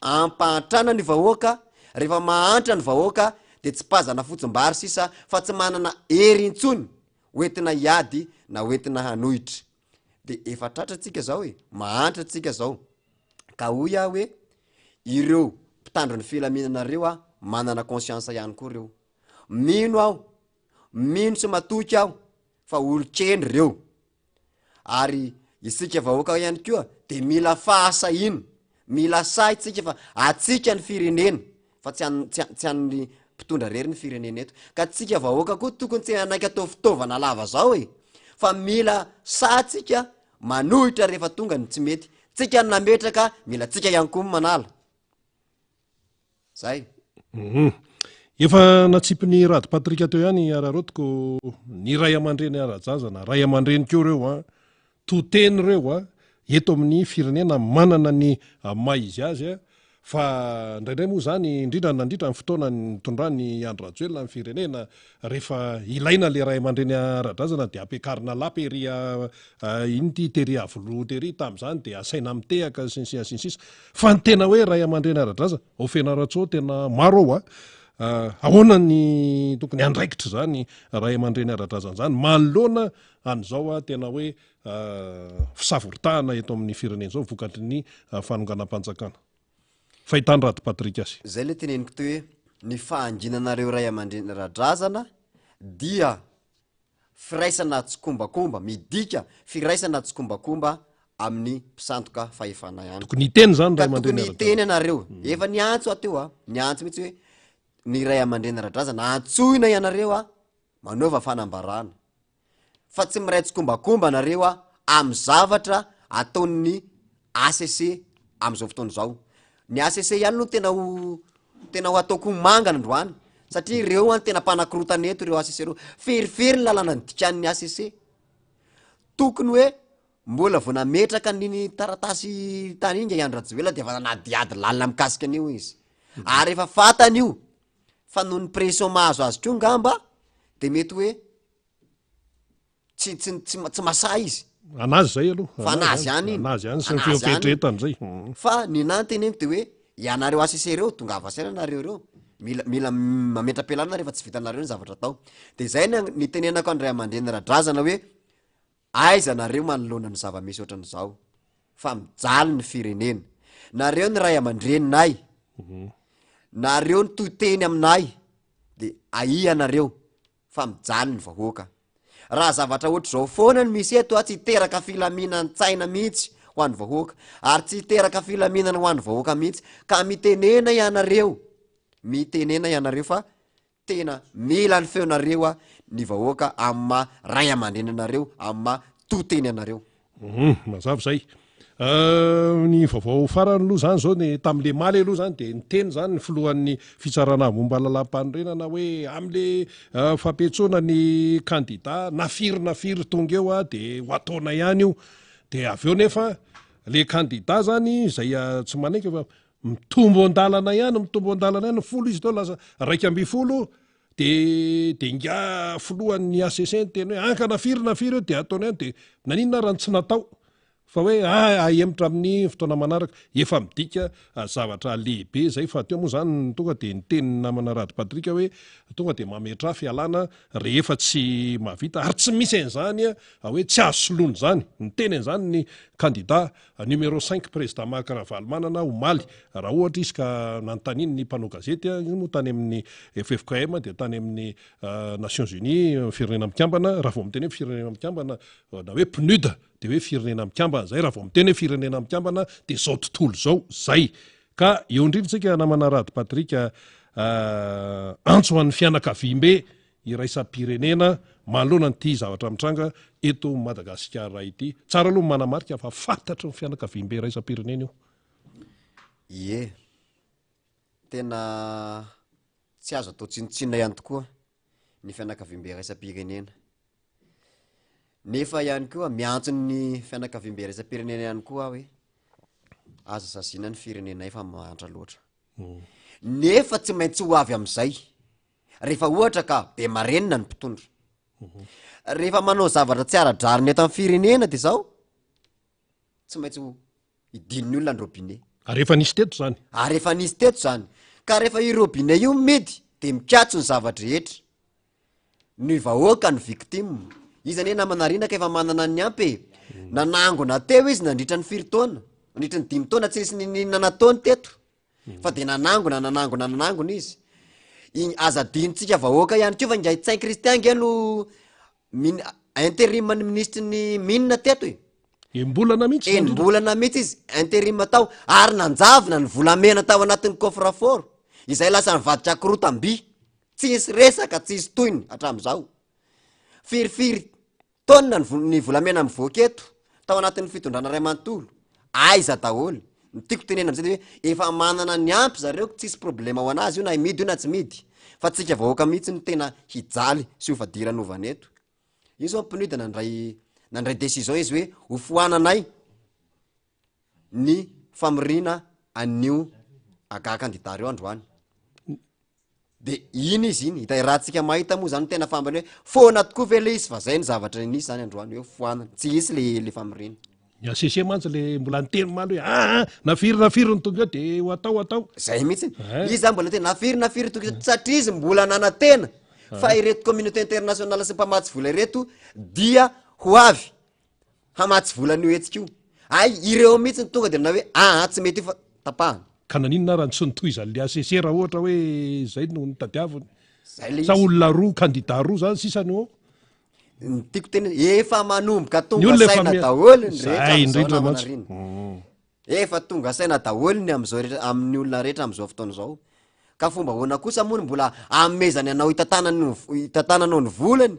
Ampahantrana ny vahoaka, rehefa mahantra ny vahoaka de tsipazana fotsim-bary sisa fa tsy manana hery intsony hoentina hiady na hoentina hanohitra. De efa tratra tsika zao e, mahantra tsika zao, ka hoy aho hoe ireo mpitandro ny filaminana reo a manana conscience ihany koa reo, mino aho, mino sy matoky aho fa olon-kendry reo, ary isika vahoaka ihany koa de mila fahasahiana, mila sahy tsika fa atsika ny firenena fa tsy an- tsy an- tsy an'ny mpitondra rery ny firenena eto, ka tsika vahoaka koa tokony tsy hanaiky atao fitaovana lava zao e, fa mila sahy tsika manohitra rehefa tonga ny tsy mety, tsika no nametraka mila tsika ihany koa no manala. Zay. Hum. Efa natsipin'i Rado Patrick teo ihany araraotiko ny ray aman-dreny ara-jaza na ray aman-dreny koa ireo an, to teny ireo an, eto amin'ny firenena manana ny maha izy azy an, fa indraindray moa izany indrindra nandritra ny fotoana nitondran'i Andry Rajoelina ny firenena rehefa ilaina ilay ray aman-dreny ara-drazana dia ampiakarina lapa ery inona ity tery Iavoloha tery tamin'izany dia asaina mitehaka sy ny sisa sy ny sisa. Fa ny tena hoe ray aman-dreny ara-drazana ao Fianarantsoa tena maro ao a. Ahoana ny tokony andraikitra izany ray aman-dreny ara-drazana izany manoloana an'izao a tena hoe fisavoritahana eto amin'ny firenena izao vokatry ny fanonganam-panjakana. Fahitan'i Rado Patrick azy. Zay le teneniko teo hoe ny fahanginanareo ray aman-dreny ara-drazana dia Firaisana tsikombakomba, midika firaisana tsikombakomba amin'ny mpisandoka fahefana ihany. Tokony hiteny izany ray aman-dreny ara-drazana. Ka tokony hiteny ianareo. Efa niantso aho teo a, niantso mihitsy hoe ny ray aman-dreny ara-drazana, antsoina ianareo a, manaova fanambarana. Fa tsy miray tsikombakomba nareo a, amin'ny zavatra ataon'ny HCC amin'izao fotoana izao. Ny HCC ihany aloha no tena ho tena ho ataoko ho mangana androany satria ireo an tena mpanakorotana eto ireo HCC ireo. Ferifery ny lalàna nidikan'ny HCC. Tokony hoe mbola vao nametraka an'iny taratasy tany iny i Andry Rajoelina dia efa nanadihady lalina mikasika an'io izy. Ary efa fantany io fa noho ny pression mahazo azy koa ngamba de mety hoe Tsy tsy tsy tsy masahy izy. Anazy zay aloha. Fa anazy ihany iny. Anazy ihany sy ny Anazy ihany iny. feom-pietretany zay. Fa ny nahy teneniko de hoe ianareo HCC ireo tongava saina nareo ireo. Mila mila mametra-pialana rehefa tsy vitanareo ny zavatra atao. De zay ny nitenenako an'i ray aman-dreny ra-drazana hoe aiza nareo manoloana ny zava-misy ohatran'izao fa mijaly ny firenena. Nareo ny ray aman-dreninay. Nareo ny toy teny aminay de aia nareo. fa mijaly ny vahoaka. Raha zavatra ohatr'izao foana no misy eto a, tsy hiteraka filaminan-tsaina mihitsy ho an'ny vahoaka, ary tsy hiteraka filaminana ho an'ny vahoaka mihitsy. Ka mitenena ianareo, mitenena ianareo fa tena mila ny feonareo a, ny vahoaka amin'ny maha ray aman-dreny anareo, amin'ny maha to teny anareo. Hum, mazava izay. Ny vaovao farany aloha izany izao ny tamin'le maly aloha izany dia niteny izany ny filohan'ny fitsarana momba ny lalàmpanorenana hoe amin'le fampiantsoana ny kandida na firy na firy tonga eo dia ho ataona ihany io. Dia avy eo nefa le kandida izany izay tsy manaiky fa mitombo an-dalana ihany, mitombo an-dalana ihany, folo izy teo lasa 11 De de ingahy filohan'ny HCC niteny hoe anka na firy na firy eo de ataony ihany de naninona ary no tsy natao? Fa hoe ahemotra amin'ny fotoana manaraka. Efa midika zavatra lehibe izay fa teo moa izany tonga dia niteny ny namana Rado Patrick hoe tonga dia mametraha fialana rehefa tsy mahavita ary tsy misy an'izany hoe tsy azo soloina izany. Niteny an'izany ny kandida numéro cinq président Marc Ravalomanana omaly raha ohatra izy ka nanontaniany ny mpanao gazety, io moa tany amin'ny ffkm dia tany amin'ny Nations Unies, Firenena Mikambana, raha vao miteny hoe Firenena Mikambana na hoe PNUD Dia hoe firenena mikambana zay, raha vao miteny hoe firenena mikambana dia zao tontolo izao zay. Ka eo indrindra tsika namana Rado Patrick antso ho an'ny fianakaviambe iraisam-pirenena manoloana an'ity zavatra mitranga eto Madagasikara ity. Tsara aloha ny manamarika fa fantatry ny fianakaviambe iraisam-pirenena io. Ie, tena tsy azo atao tsinontsinona ihany tokoa ny fianakaviambe iraisam-pirenena. Nefa ihany koa miantso ny fianakaviambe iraisam-pirenena ihany koa aho hoe aza saziana ny firenenay fa mahantra loatra. Nefa tsy maintsy ho avy amin'izay rehefa ohatra ka be marenina ny mpitondra. Rehefa manao zavatra tsy ara-drariny eto amin'ny firenena de zao tsy maintsy ho hidin'ny olona ny robinet. Ary efa nisy teto izany. Ary efa nisy teto izany. Ka rehefa io robinet io mihidy de mikatso ny zava-drehetra. Ny vahoaka no victime. Izy anie namana Rina ka efa manana ny ampy e. Nanangona teo izy nandritra ny firy taona, nandritra ny dimy taona tsy nisy niniana nataony teto. Fa dia nanangona, nanangona, nanangona izy. Iny aza adinontsika vahoaka ihany koa fa ingahy Ntsay Christian ange no min- interim ny minisitry ny mine teto e. Enim-bolana mihitsy nandritra. Enim-bolana mihitsy izy interim tao ary nanjavona ny volamena tao anatin'ny coffre fort izay lasa nivadika korotam-by. Tsisy resaka, tsisy tohiny hatramin'izao. Firifiry taonina ny vo- ny volamena mivoaka eto tao anatin'ny fitondrana iray manontolo. Aiza daholo? Ny tiako tenenina amin'izay de hoe efa manana ny ampy zareo, tsisy problema ho anazy io na midy io na tsy midy. Fa tsika vahoaka mihitsy no tena hijaly sy ho fadiranovana eto. Io zao PNUD nandray nandray décision izy hoe hofoananay ny famoriana an'io aga kandida reo androany. De iny izy iny, hita raha-tsika mahita moa zany tena fambany hoe foana tokoa ve le izy fa zay ny zavatra nisy zany androany hoe foanana, tsy hisy le le famoriana. Ny HCC mantsy le mbola niteny omaly hoe aa na firy na firy ny tonga eo de ho atao atao. Zay mihitsy, izy zany mbola niteny na firy na firy tonga eo satria izy mbola nanantena fa ireto communauté internationale sy mpamatsy vola ireto dia ho avy hamatsy vola an'io hetsika io. Hay ireo mihitsy no tonga de nanao hoe aa tsy mety io fa tapahana. Ka naninona ary tsy notohizan'le HCC raha ohatra hoe zay no notadiaviny? Zay le Sa izy. olona roa, candidat roa zany sisa no ao? Ny tiako tenena, efa manomboka Ny tonga olona efa saina mi- daholo ny rehetra Zay amin'izao indrindra namana mantsy. Rina. Efa tonga saina daholo ny amin'izao rehetra, amin'ny olona rehetra amin'izao fotoana izao. Ka fomba ahoana kosa moa no mbola hanomezany anao hitantanany, hitantananao ny volany?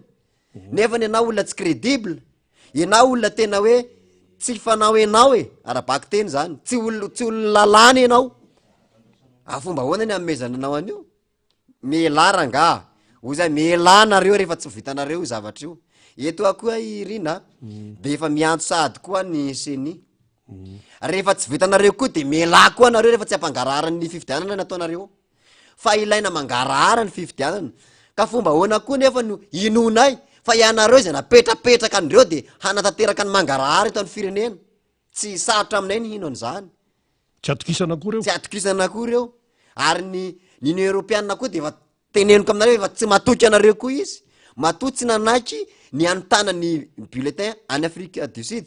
Nefa ny anao olona tsy crédible, ianao olona tena hoe tsy fanao ianao e, ara-bakiteny zany, tsy olona, tsy olona lalàna ianao. A fomba ahoana ny hanomezana anao an'io? Mialà rangaha, hoy zay, mialà nareo rehefa tsy vitanareo io zavatra io. Eto aho koa i Rina de efa miantso sahady koa ny ceni. Rehefa tsy vitanareo koa de mialà koa nareo rehefa tsy hampangarahara ny fifidianana nataonareo. Fa ilaina mangarahara ny fifidianana. Ka fomba ahoana koa nefa no inoanay fa ianareo izay napetrapetraka an'ireo dia hanatanteraka ny mangarahara eto amin'ny firenena? Tsy sarotra aminay ny hino an'izany. Tsy atokisana akory eo. Tsy atokisana akory eo. Ary ny ny Union Europeana koa dia efa teneniko aminareo efa tsy matoky anareo koa izy. Matoa tsy nanaiky ny hanontana ny bulletin any Afrique du Sud.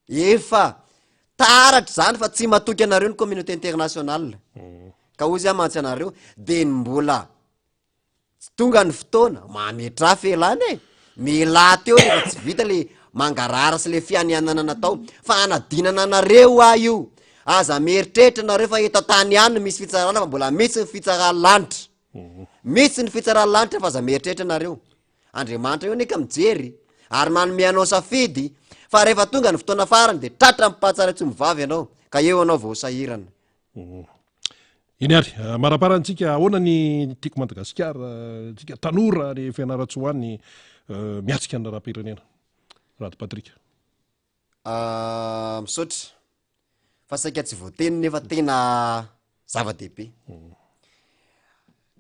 Efa taratra izany fa tsy matoky anareo ny communauté internationale. Ka hozy aho mantsy anareo, dia ny mbola tsy tonga ny fotoana, mametraha fialana e! Mialà teo rehefa tsy vita le mangarahara sy le fianianana natao, fa hanadinana anareo aho io. Aza mieritreritra nareo fa eto an-tany ihany no misy fitsarana fa mbola misy ny fitsaran'ny lanitra. Misy ny fitsaran'ny lanitra fa aza mieritreritra nareo. Andriamanitra io anie ka mijery ary manome anao safidy fa rehefa tonga ny fotoana farany de tratra ny mpahatsara tsy mivavy ianao ka eo ianao vao sahirana. Eny ary, eh, maraparany-tsika ahoana ny tiako Madagasikara, eh, tsika tanora any Fianarantsoa any eh, miatrika ny raharaham-pirenena. Rado Patrick. Ah, misaotra fa saika tsy voateny nefa tena zava-dehibe.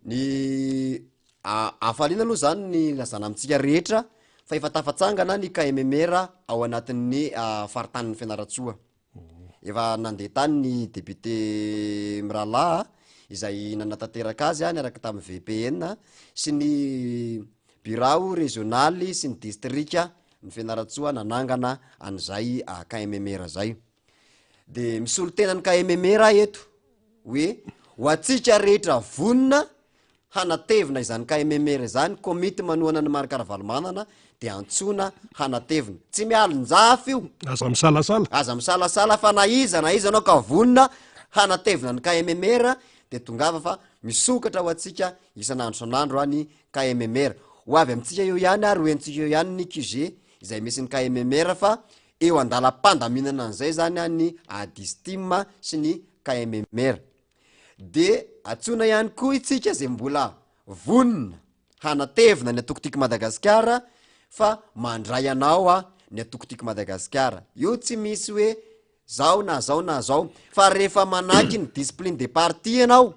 Ny hafaliana aloha zany ny ilazana amintsika rehetra. fa efa tafatsangana ny KMMR ao anatin'ny faritanin'i Fianarantsoa. Efa nandeha tany ny député mirahalahy izay nanatanteraka azy niaraka tamin'ny VPN sy ny birao rezionaly sy ny distrika ny Fianarantsoa nanangana an'izay KMMR zay. De misolo tena ny KMMR aho eto hoe ho antsika rehetra vonona hanatevina izany KMMR izany, komity manohana an'i Marc Ravalomanana dia antsoina hanatevina. Tsy mialon-jafy io. Aza misalasala. Aza misalasala fa na iza na iza anao ka vonona hanatevina ny KMMR dia tongava fa misokatra ho antsika isan'andro isan'andro ny KMMR. Ho avy amintsika eo ihany ary ho henontsika eo ihany ny QG izay misy ny KMMR fa eo andalam-pandaminana an'izay zany ny Adistim sy ny KMMR. Dia antsoina ihany koa itsika izay mbola vonona hanatevina ny antoko Tiako Madagasikara fa mandray anao ny antoko Tiako Madagasikara. Io tsy misy hoe zao na zao na zao fa rehefa manaiky ny discipline de parti ianao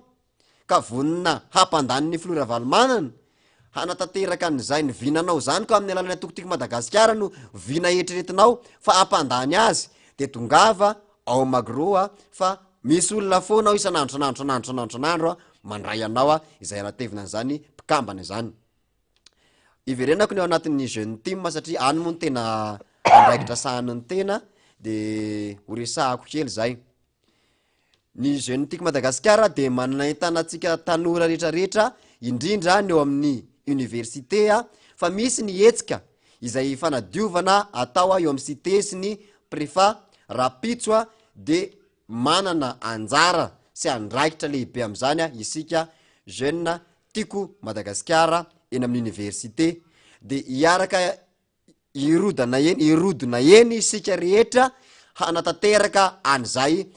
ka vonona hampandany ny filoha Ravalomanana hanatanteraka an'izay ny vinanao izany ka amin'ny alalan'ny antoko Tiako Madagasikara no vina eritreretinao fa hampandany azy de tongava ao Magro a fa misy olona foana ao isan'andro isan'andro isan'andro isan'andro isan'andro a mandray anao a izay hanatevina an'izany mpikambana izany. Iverenako ny ao anatin'ny jeune team satria any moa no tena andraikitra sahanin'ny tena de ho resahako kely zay. Ny Jeune Tiako Madagasikara dia manentana antsika tanora rehetrarehetra indrindra ny eo amin'ny université fa misy ny hetsika izay fanadiovana atao eo amin'ny cité sy ny préfat rahampitso dia manana anjara sy andraikitra lehibe amin'izany isika Jeune Tiako Madagasikara eny amin'ny université dia hiaraka Hirodana eny, hirodona eny isika rehetra hanatanteraka an'izay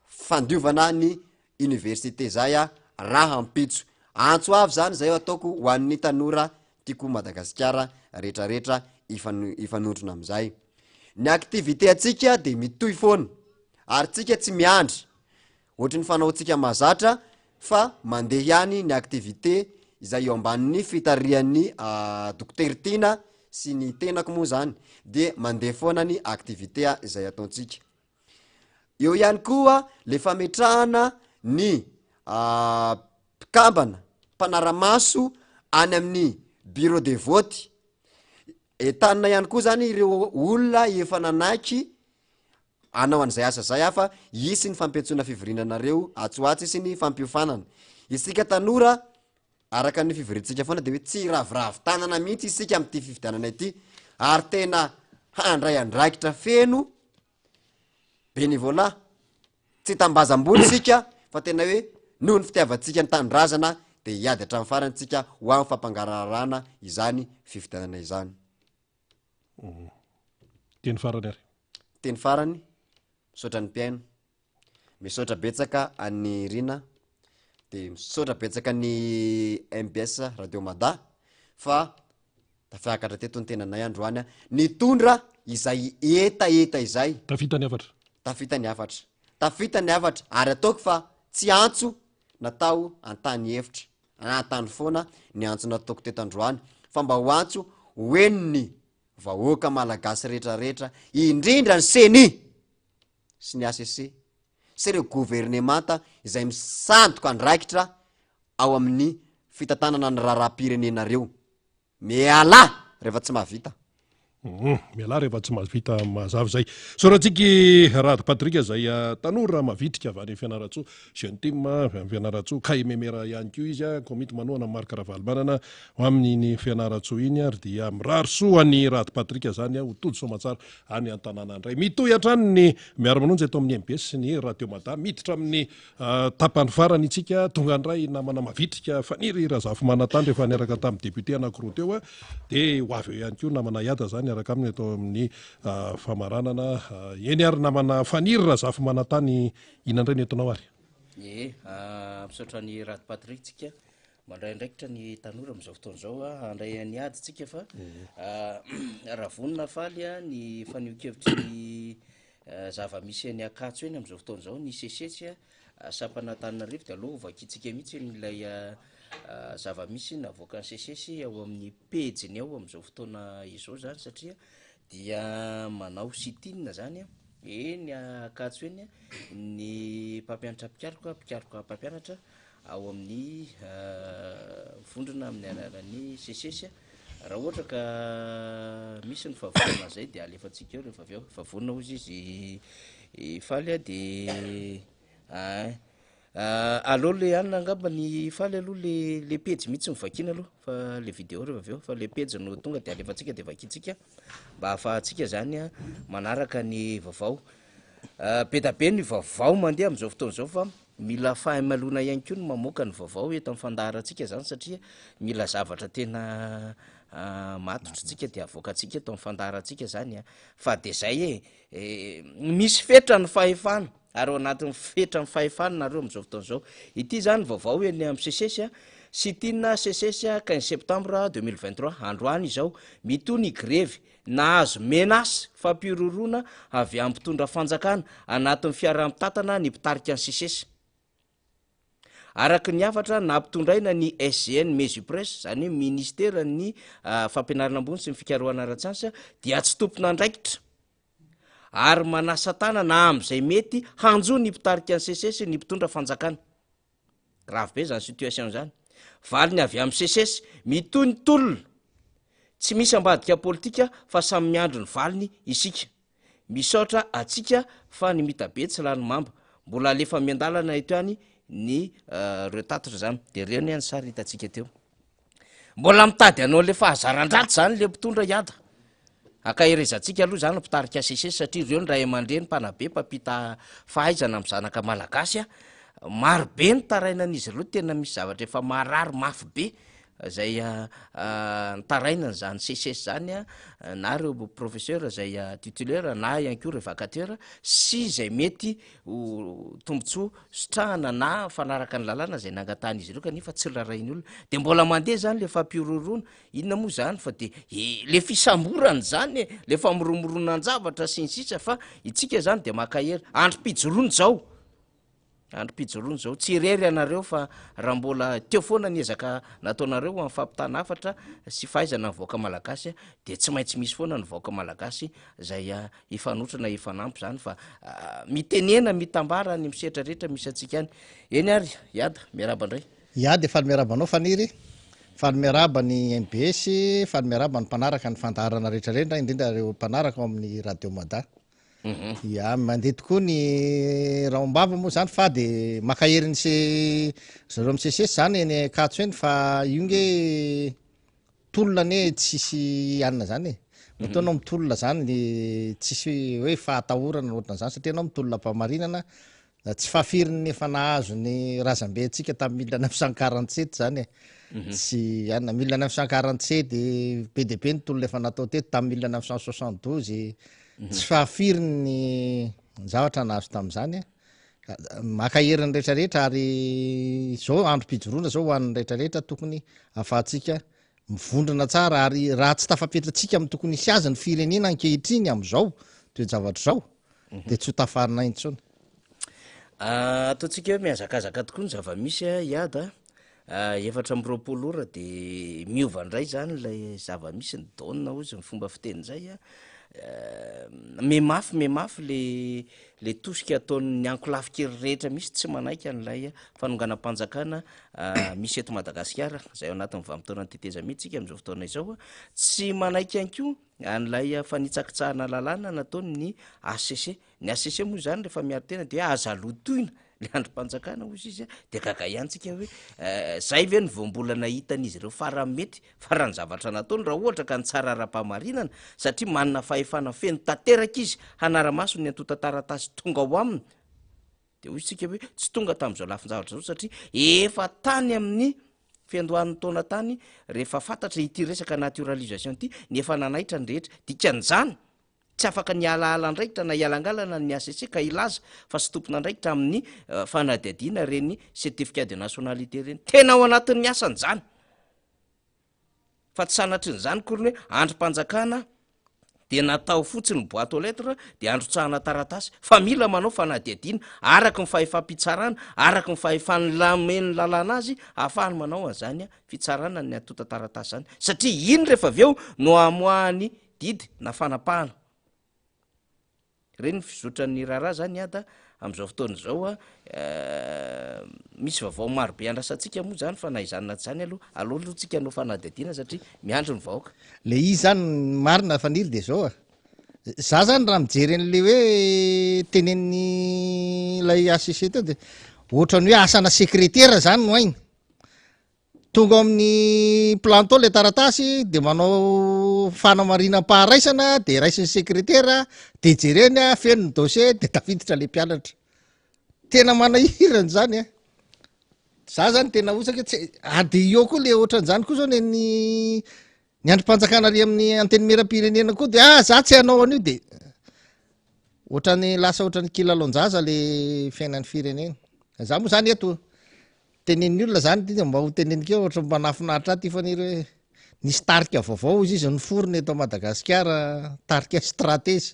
fandiovana ny université zay rahampitso. Antso avo zany zay ataoko ho an'ny tanora tiako Madagasikara retraretra hifanontrona amizay. Ny activité antsika de mitohy foana ary tsika tsy miandry Ohatry ny fanaontsika mahazatra fa mandeha ihany ny activité izay eo ambanin'ny fitarihan'ny Dokotera Tiana sy ny tenako moa zany de mandeha foana ny activité izay ataontsika. Eo ihany koa le fametrahana ny mpikambana mpanara-maso any amin'ny bureau de vote. Entanina ihany koa zany ireo olona efa nanaiky Hanao an'izay asa izay aho fa hisy ny fampiantsoana fivoriana anareo atsy ho atsy sy ny fampiofanana. Isika tanora, araka ny fivoriantsika foana dia hoe tsy hiraviravy tanana mihitsy isika amin'ity fifidianana ity ary tena handray andraikitra feno bénévolat. Tsy tambazam-bola isika fa tena hoe noho ny fitiavantsika ny tanindrazana dia hiady hatramin'ny farany isika ho amin'ny fampangaraharana izany fifidianana izany. Teny farany ary. Teny farany, misaotra ny mpihaino, misaotra betsaka an'i Rina, de misaotra betsaka ny mbs Radio Mada fa tafiakatra teto ny tenanay androany nitondra izay hetaheta izay. Tafita ny hafatra. Tafita ny hafatra. Tafita ny hafatra ary ataoko fa tsy antso natao an-tany efitra na an-tany foana ny antso nataoko teto androany fa mba ho antso ho henon'ny vahoaka malagasy rehetra rehetra indrindra ny ceni sy ny acc sy ireo governemanta izay misandoka andraikitra ao amin'ny fitantanana ny raharaham-pirenenareo. Mialà rehefa tsy mahavita. Hum, mialà rehefa tsy mahavita mazava izay. Soratsika i Rado Patrick izay tanora mavitrika avy any Fianarantsoa, jeune team avy any Fianarantsoa, KMMR ihany koa izy, komity manohana an'i Marc Ravalomanana ho amin'iny Fianarantsoa iny ary dia mirary soa an'i Rado Patrick izany ho tody soamantsara any an-tanàna indray. Mitohy hatrany ny miara-manonja eto amin'ny MBS sy ny Radio Mada. Miditra amin'ny Tapany farany itsika, tonga indray namana mavitrika Faniry Razafimanantany rehefa niaraka tamin'ny député anankiroa teo dia ho avy eo ihany koa namana Iada zany niaraka aminy eto amin'ny famaranana. Eny ary namana Faniry Razafimanantany, inona indray no entinao ary? Ie, misaotra an'i Rado Patrick tsika mandray andraikitra ny tanora amin'izao fotoana izao, handray an'i Ady tsika fa raha vonona faly ny fanehoan-kevitry ny Zava-misy eny Ankatso eny amin'izao fotoana izao, nisesesy. sampana Antananarivo dia aleo hovakintsika mihitsy ilay zava-misy navoakan'ny SECES ao amin'ny pejiny ao amin'izao fotoana izao izany satria dia manao sit-in izany eny Ankatso eny ny mpampianatra mpikaroka, mpikaroka mpampianatra ao amin'ny vondrona amin'ny alalan'ny SECES. Raha ohatra ka misy ny fahavonona an'izay dia alefantsika eo rehefa avy eo. Efa vonona hozy izy Faly a de ein. Aleo le anona angamba ny Faly aloha le le pejy mihitsy no vakiana aloha fa le vidéo rehefa avy eo fa le pejy no tonga de alefantsika de vakintsika mba ahafahantsika zany a manaraka ny vaovao. Be da be ny vaovao mandeha amin'izao fotoana izao fa mila fahamalona ihany koa ny mamoaka ny vaovao eto amin'ny fandaharantsika zany satria mila zavatra tena matotra tsika de avoakantsika eto amin'ny fandaharantsika zany a, fa de zay e, misy fetra ny fahefana ary ao anatin'ny fetran'ny fahefana nareo amin'izao fotoana izao. Ity zany vaovao eny amin'ny SECES a, sit-in SECES 15 septembre 2023, androany izao, mitohy ny grevy Nahazo menace fampihorohoroana avy amin'ny mpitondra fanjakana anatin'ny fiaraha-mitantana ny mpitarika ny SECES. Araka ny hafatra nampitondraina ny SGN Mesupres, izany hoe Ministeran'ny Fampianarana Ambony sy ny Fikarohana Ara-tsiansa, dia tsy tompon'andraikitra ary manasa tanana amin'izay mety hanjo ny mpitarika ny SECES ny mpitondra fanjakana. Grave be zany situation zany. Valiny avy amin'ny SECES, mitohy ny tolona. Tsy misy ambadika politika fa samy miandry ny valiny isika. Misaotra atsika fa ny mitabe tsy lany mamba. Mbola alefa miandalana eto ihany ny reo tatitra zany. De reo anie ny sary hitantsika teo. Mbola mitady hanao le fahazaran-dratsy zany le mpitondra hiada. Ankaherezantsika aloha zany mpitarika SECES satria ireo ny ray aman-dreny mpanabe mpampita fahaizana amin'ny zanaka malagasy a. Maro be ny tarainan'izy ireo tena misy zavatra efa marary mafy be zay nitarainana zany SECES zany a, na ireo professeur zay titulaire na ihany koa ireo vacataire sy zay mety ho tombontsoa sitrahana na mifanaraka ny lalàna izay nangatahan'izy ireo kanefa tsy rarahin'ny olona de mbola mandeha zany le fampihorohoroana, inona moa zany fa de le fisamborana zany e, le famoromoronan-javatra sy ny sisa fa itsika zany de maka hery, androm-pijoroana zao, androm-pijoroana zao, tsy irery ianareo fa raha mbola teo foana ny ezaka nataonareo ho amin'ny fampitana hafatra sy fahaizana ny vahoaka malagasy de tsy maintsy misy foana ny vahoaka malagasy zay hifanotrona hifanampy zany fa mitenena mitambara any misetra rehetra misy antsika any. Eny ary Iada, miarahaba indray. Iada, faly miarahaba anao Faniry, faly miarahaba ny mbs, faly miarahaba ny mpanaraka ny fandaharana rehetra rehetra indrindra ireo mpanaraka ao amin'ny Radio Mada. Ya, mandeha tokoa ny rahom-bava moa zany fa de makahery ny se zareo amin'ny SECES zany eny Ankatso eny fa io nge Tolona anie tsisy anona zany e. Matoa anao mitolona zany tsisy hoe fahatahorana na ohatran'izany satria anao mitolona am-pahamarinana, tsy fahafirin'ny efa nahazo ny razambe antsika tamin'ny 1947 zany e. Tsy anona, 1947 be dia be ny tolona efa natao teto tamin'ny 1972, tsy fahafirin'ny zavatra nahazo tamin'izany e. Maka hery ny rehetra rehetra ary izao androm-pijoroana izao ho an'ny rehetra rehetra tokony ahafahantsika mivondrona tsara ary raha tsy tafapetratsika amin'ny tokony hisy azy ny firenena ankehitriny amin'izao toe-javatra izao dia tsy ho tafarina intsony. Ataontsika hoe mihazakazaka tokoa ny zava-misy i Ada a. 24 ora dia miova indray izany ilay zava-misy, ny donne hozy ny fomba fiteny izay a. Mihamafy mihamafy le le tosika ataon'ny ankolafin-kery rehetra misy tsy manaiky an'ilay fanonganam-panjakana misy eto Madagasikara, izay ao anatin'ny vanim-potoanan'ny tetezamita isika amin'izao fotoana izao. Tsy manaiky ihany koa an'ilay fanitsakitsahana lalàna nataon'ny HCC. Ny HCC moa izany rehefa miaro tena dia hoe aza lotoina le andrim-panjakana hozy izy a, de gaga ihany tsika hoe zay ve no vao mbola nahitan'izy ireo farany mety fa raha ny zavatra nataony raha ohatra ka ny tsara ara-pahamarinana satria manana fahefana feno tanteraka izy hanara-maso ny antontan-taratasy tonga ao aminy de hoy isika hoe tsy tonga tamin'izao lafin-javatra izao satria efa tany amin'ny fiandohan'ny taona tany rehefa fantatra ity resaka naturalisation ity ny efa nanaitra ny rehetra dikan'izany Tsy afaka ny hialahala andraikitra na hialangalana ny HCC ka hilaza fa tsy tompon'andraikitra amin'ny fanadihadiana ireny certificat de nationalité ireny. Tena ao anatin'ny asany izany. Fa tsy sanatrin'izany akory ny hoe andrim-panjakana. dia natao fotsiny ny boite aux lettres dia androtsahana taratasy fa mila manao fanadihadiana araka ny fahefam-pitsarana, araka ny fahefan'ny lamen'ny lalàna azy ahafahany manao an'izany fitsarana ny antontan-taratasy izany satria iny rehefa avy eo no amoahany didy na fanapahana. Ireny ny fizotran'ny raharaha zany Ada amin'izao fotoana izao a, misy vaovao maro be andrasantsika moa zany fa na izany na tsy izany aloha aleo aloha tsika hanao fanadihadiana satria miandry ny vahoaka. Le izy zany ny marina Faniry de zao a, za zany raha mijery an'le hoe tenenin'ilay HCC teo de ohatran'ny hoe asana sekretera zany no hainy. Tonga ao amin'ny planto le taratasy de manao fanamarinam-paharaisana de raisin'ny sekretera de jereny a, feno ny dossier de tafiditra le mpianatra. Tena manahirana zany a. Za zany tena osaka hoe tsy ary de eo koa le ohatran'izany koa zao nen'ny ny andrim-panjakana ary amin'ny antenimieram-pirenena koa de ah za tsy hanao an'io de ohatran'ny lasa ohatran'ny kilalaon-jaza le fiainan'ny firenena. Za moa zany eto Tenenin'ny olona zany ity de mba ho teneniko eo ohatran'ny mba nahafinaritra ahy ty Faniry hoe nisy tarika vaovao hozy izy niforona eto Madagasikara, tarika stratezy.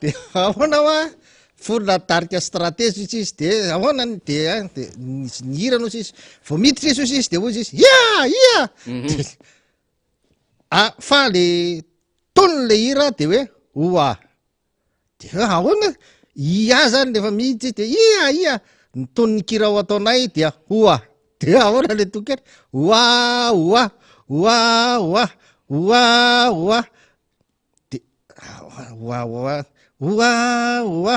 De ahoana hoa? Forona tarika stratezy hozy izy de ahoana ny de a de nisy nihira hozy izy, vao miditra izy hozy izy de hozy izy ia ia de ah fa le tonony le hira de hoe oa. De hoe ahoana? Ia zany rehefa miditra izy de ia ia, ny tonon'ny kira ho ataonay dia oa, de ahoana le tononkira? Oa oa, oa oa, oa oa, de oa oa, oa oa,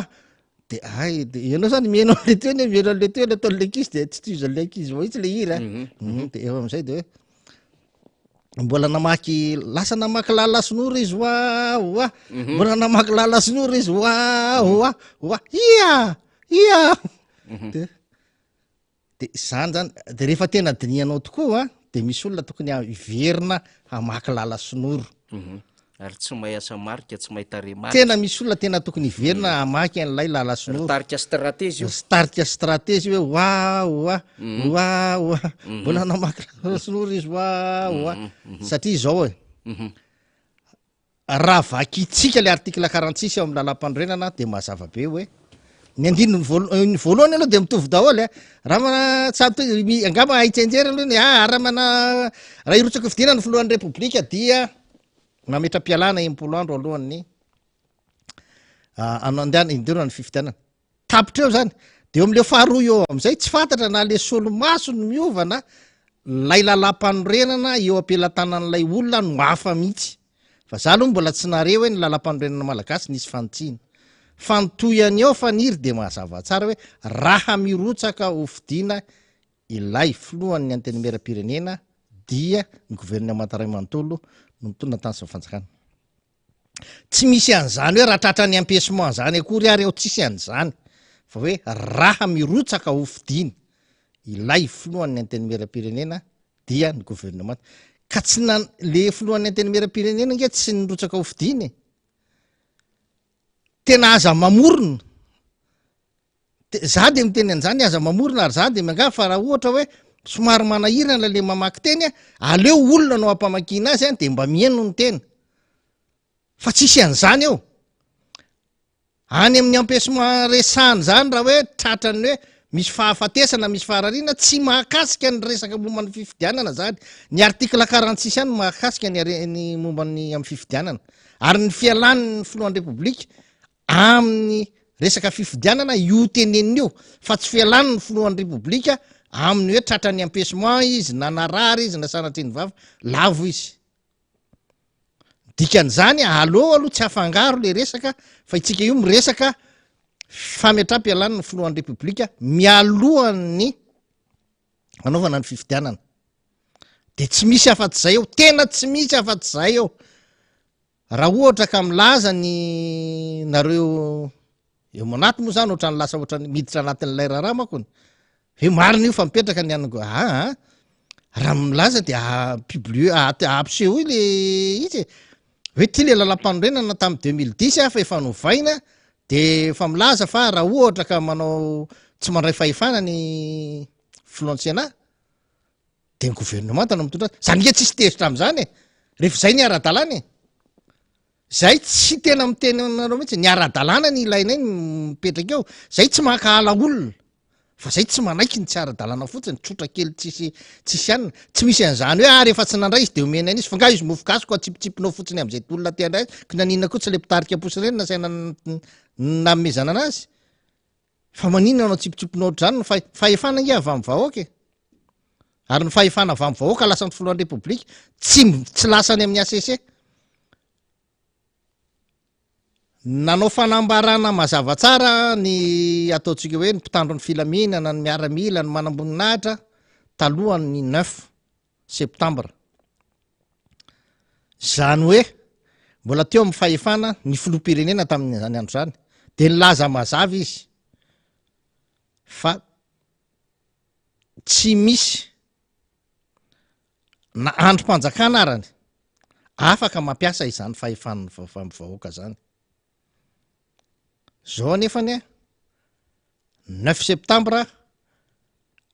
de hay de ianao zany mihaino an'le teny hoe mihaino an'le teny ataon'le ankizy de tsy tohizan'le ankizy mihitsy le hira, de eo am'zay de hoe mbola namaky lasa namaky lala sinora izy oa oa mhm. mbola namaky lala sinora izy oa oa oa ia ia mhm. de de zany zany de rehefa tena dinihanao tokoa a de misy olona tokony hiverina hamaky lala sinoro mhm. Ary tsy mahay asa marika, tsy mahay tarehy marika. Tena misy olona tena tokony hiverina hamaky an'ilay lala sinoro. Ry tarika stratezy io. Ry tarika stratezy io hoe oa oa, oa oa. Mbola namaky lala sinoro izy oa oa. Satria izao e. Raha vakintsika ilay article 46 ao amin'ny lalàmpanorenana dia mazava be hoe ny andininy voalo- ny voalohany aloha dia mitovy daholo e. Raha mana- tsy ato- mi- angamba hay tsianjery aloha ny ah, raha mana raha hirotsaka hofidiana ny filohan'ny Repoblika dia Mametra-pialana 60 andro alohan'ny andehanana hidirana ny fifidianana. Tapitra eo zany. De eo amin'le faharoa eo amin'izay tsy fantatra na le solomaso no miova na lay lalam-panorenana eo am-pelatanan'ilay olona no hafa mihitsy. Fa za aloha mbola tsy nahare hoe ny lalam-panorenana malagasy nisy fanitsiana. Fa ny tohiny eo Faniry dia mazava tsara hoe raha mirotsaka ho fidiana ilay filohan'ny Antenimierampirenena dia ny governemanta iray manontolo no mitondra ny tany sy ny fanjakana. Tsy misy an'izany hoe raha tratran'ny empêchement zany akory ary ao tsisy an'izany fa hoe raha mirotsaka ho fidiana ilay filohan'ny Antenimierampirenena dia ny governemanta. Ka tsy na le filohan'ny Antenimierampirenena ange tsy nirotsaka ho fidiana e. Tena aza mamorona. De za de miteny an'izany aza mamorona ary za de miangavy fa raha ohatra hoe somary manahirana le mamaky teny a, aleo olona no ampamakiana azy a de mba mihaino ny teny fa tsisy an'izany eo. Any amin'ny empêchement resahana izany raha hoe tratran'ny hoe misy fahafatesana, misy faharariana, tsy mahakasika ny resaka momba ny fifidianana zany. Ny article 46 ihany no mahakasika ny are- ny momba ny amin'ny fifidianana. Ary ny fialan'ny filohan'ny Repoblika amin'ny resaka fifidianana io teneniny io fa tsy fialany ny filohan'ny Repoblika amin'ny hoe tratran'ny empêchement izy na narary izy na sanatria ny vava, lavo izy. Dikan'izany aleo aloha tsy afangaro le resaka fa itsika io miresaka fametram-pialany ny filohan'ny Repoblika mialohan'ny anaovana ny fifidianana. De tsy misy afa-tsy zay eo, tena tsy misy afa-tsy zay eo. Raha ohatra ka milaza ny nareo eo anaty moa zany ohatran'ny lasa ohatran'ny miditra anatin'ilay raharaha manko ny hoe marina io fa mipetraka ny an'ny aa raha milaza de publier ampisehoy le izy e hoe ty le lalam-panorenana tamin'ny 2010 a fa efa novaina de efa milaza fa raha ohatra ka manao tsy mandray fahefana ny filohan'ny Sénat de ny gouvernemanta no mitondra azy. Zany nge tsisy tezitra am'zany e. Rehefa izay ny ara-dalàna e! Zay tsy tena miteny aminareo mihitsy, ny ara-dalàna ny ilainay ny mipetraka eo, zay tsy mankahala olona, fa zay tsy manaiky ny tsy ara-dalàna fotsiny, tsotra kely tsisy tsisy anona, tsy misy an'izany hoe ah rehefa tsy nandray izy de omena an'izy, fa nga izy mofo gasy ko atsipitsipinao fotsiny am'zay olona te handray azy, ko naninona koa tsy le mpitarika posy ireny nasaina nanomezana anazy, fa maninona no atsipitsipinao ohatr'izany, ny fahefana ange avy amin'ny vahoaka e! Ary ny fahefana avy amin'ny vahoaka lasan'ny filohan'ny Repoblika, tsy tsy lasa any amin'ny HCC. Nanao fanambarana mazava tsara ny ataontsika hoe ny mpitandro ny filaminana, ny miaramila, ny manamboninahitra talohan'ny neuf septembre. Izany hoe mbola teo amin'ny fahefana ny filoham-pirenena tamin'izany andro izany. Dia nilaza mazava izy fa tsy misy na andrim-panjakana arany afaka mampiasa izany fahefan'ny vahoaka zany. Zao anefany a, neuf septembre,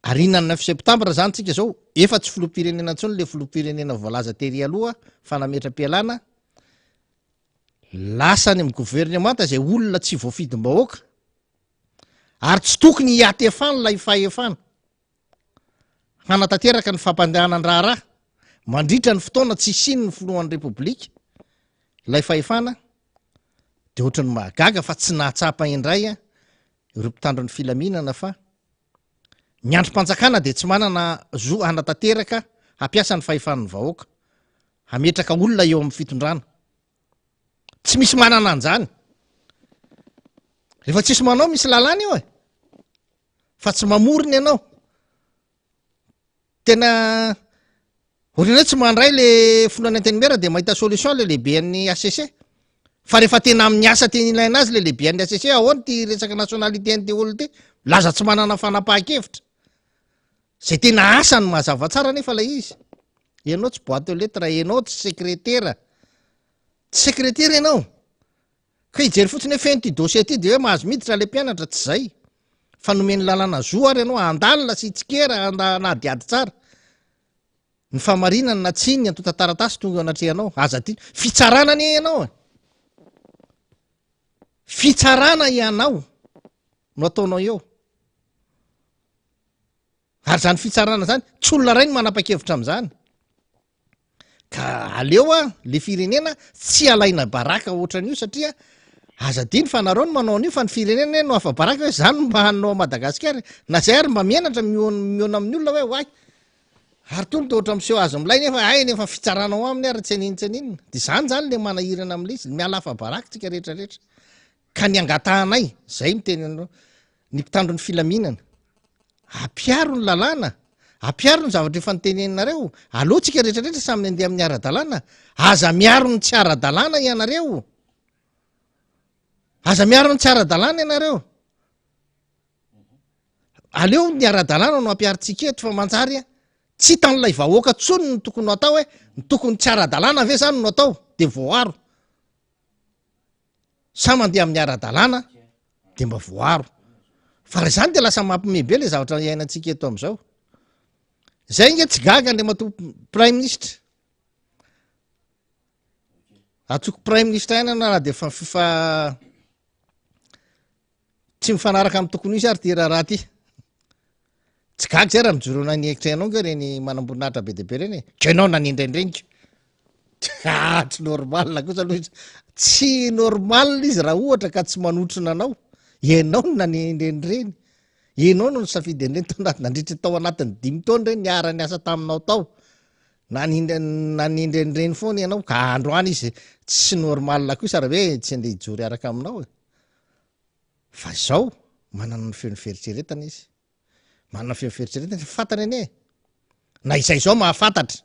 arinan'ny neuf septembre zany tsika zao, efa tsy filoham-pirenena intsony le filoham-pirenena voalaza tery aloha fa nametra-pialana, lasa any amin'ny governemanta izay olona tsy voafidim-bahoaka, ary tsy tokony hiatefany ilay fahefana hanatanteraka ny fampandehanan-draharaha mandritra ny fotoana tsy hisian'ny filohan'ny Repoblika ilay fahefana dia ohatran'ny mahagaga fa tsy nahatsapa indray ireo mpitandro ny filaminana fa ny andrim-panjakana dia tsy manana zo hanatanteraka hampiasa ny fahefan'ny vahoaka hametraka olona eo amin'ny fitondrana Tsy misy manana an'izany. Rehefa tsisy manao misy lalàna io e. Fa tsy mamorona ianao. Tena ohatran'ny hoe tsy mandray le filohan'ny antenimiera dia mahita solution le lehiben'ny HCC. Fa rehefa tena amin'ny asa tena ilaina azy le lehiben'ny HCC, ahoana ity resaka nationalité an'ity olona ity? Milaza tsy manana fanapahan-kevitra. Zay tena asany mazava tsara anefa ilay izy. Ianao tsy boîte aux lettres, ianao tsy sekretera. Tsy sekretera ianao. Ka hijery fotsiny hoe feno ity dossier ity dia hoe mahazo miditra ilay mpianatra, tsy zay. Fa nomen'ny lalàna zo ary ianao handalina sy hitsikera, hanadihady tsara. Ny fahamarinana na tsia ny antontan-taratasy tonga eo anatrehanao. Aza adino. Fitsarana anie ianao e. Fitsarana ianao no ataonao eo. Ary izany fitsarana izany, tsy olona iray no manapa-kevitra amin'izany. Ka aleo a, le firenena tsy alaina baraka ohatran'io satria aza adino fa nareo no manao an'io fa ny firenena anie no afa-baraka hoe zany no mba hanao ao Madagasikara e. Na zay ary mba menatra mihaona amin'ny olona hoe oay. Ary tony de ohatra miseho azy milay nefa hay nefa fitsarana ao aminy ary tsy an'inona tsy an'inona. De zany zany le manahirana amin'ilay izy, miala afa-baraka tsika rehetra rehetra. Ka ny angatahanay, zay miteny anareo, ny mpitandro ny filaminana, ampiaro ny lalàna, ampiaro ny zavatra efa noteneninareo, aleo tsika rehetra rehetra samy andeha amin'ny ara-dalàna, aza miaro ny tsy ara-dalàna ianareo, aza miaro ny tsy ara-dalàna ianareo, aleo ny ara-dalàna no ampiarintsika eto fa manjary a, tsy hitan'ilay vahoaka tsony ny tokony ho atao hoe, ny tokony tsy ara-dalàna ve zany no atao, de voaaro. Sa mandeha amin'ny ara-dalàna dia mba voaaro. Fa raha izany dia lasa mampime be ilay zavatra iainantsika eto amin'izao. Izay ange tsy gaga Andriamatoa Praiminisitra. Antsoiko Praiminisitra ihany ianao na dia fa fa Tsy mifanaraka amin'ny tokony ho izy ary ity raharaha ity. Tsy gaga zay raha mijoro nanekitra ianao nge ireny manamboninahitra be dia be ireny e. Ka ianao nanendry an'ireny ka. Ah, tsy normal kosa aloha izy. Tsy normal izy raha ohatra ka tsy manotrona anao. Ianao no nanendry an'ireny. Ianao no nisafidy an'ireny tao anaty nandritra tao anatin'ny dimy taona ireny niara-niasa taminao tao. Nanindry nanendry an'ireny foana ianao ka androany izy tsy normal kosa raha hoe tsy andeha hijoro hiaraka aminao e. Fa izao, manana ny feon'ny fieritreretana izy. Manana feon'ny fieritreretana izy, fantany anie. Na izay izao mahafantatra.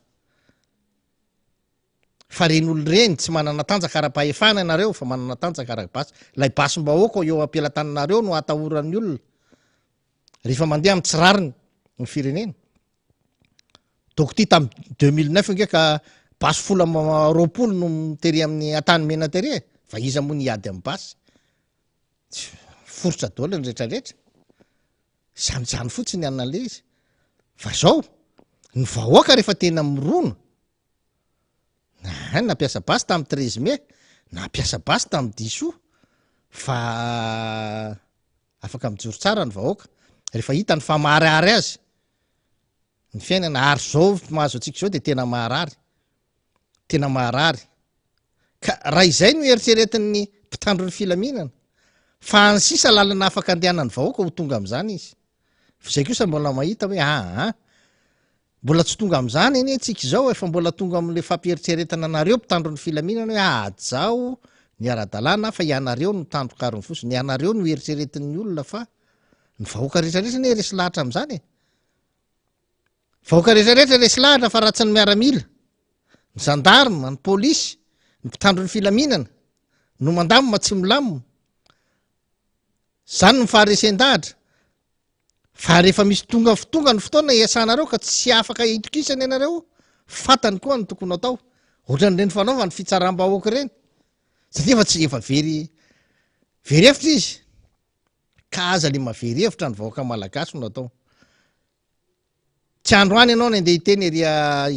Fa reny olona ireny tsy manana tanjaka ara-pahefana ianareo fa manana tanjaka ara-basy. Ilay basim-bahoaka eo am-pelatananareo no atahoran'ny olona. Rehefa mandeha amin'ny tsy rariny ny firenena. Donc ty tam 2009 nge ka basy 20 no tery amin'ny Antanimena tery e! Fa iza moa ny hiady amin'ny basy? Foritra daholo ny rehetra rehetra. Zany zany fotsiny anona le izy. Fa zao, ny vahoaka rehefa tena mirona, Ahay, nampiasa basy tamin'ny 13 mai, nampiasa basy tamin'ny 10 août, fa afaka mijoro tsara ny vahoaka rehefa hitany fa maharary azy ny fiainana, ary izao mahazo antsika izao dia tena maharary, tena maharary. Ka raha izay no eritreretin'ny mpitandro ny filaminana, fa any sisa lalana afaka andehanan'ny vahoaka ho tonga amin'izany izy. Fa izay kosa mbola mahita hoe aa, mbola tsy tonga amin'izany anie tsika izao e, fa mbola tonga amin'ilay fampieritreretana anareo mpitandro ny filaminana hoe hajao ny ara-dalàna fa ianareo no tandrokaron'ny fosiny, ianareo no eritreretin'ny olona fa ny vahoaka rehetra rehetra anie resy lahatra amin'izany e. Vahoaka rehetra rehetra resy lahatra fa raha tsy ny miaramila, ny gendarme, ny polisy, ny mpitandro ny filaminana no mandamina tsy milamina. Zany ny faharesen-dahatra. Fa rehefa misy tonga tonga ny fotoana iasanareo ka tsy afaka itokisana ianareo, fantany koa ny tokony atao. Ohatran'ireny fanaovany fitsaram-bahoaka ireny. Satria efa tsy efa very very hevitra izy. Ka aza le mavery hevitra ny vahoaka malagasy no atao. Tsy androany ianao no andeha hiteny ery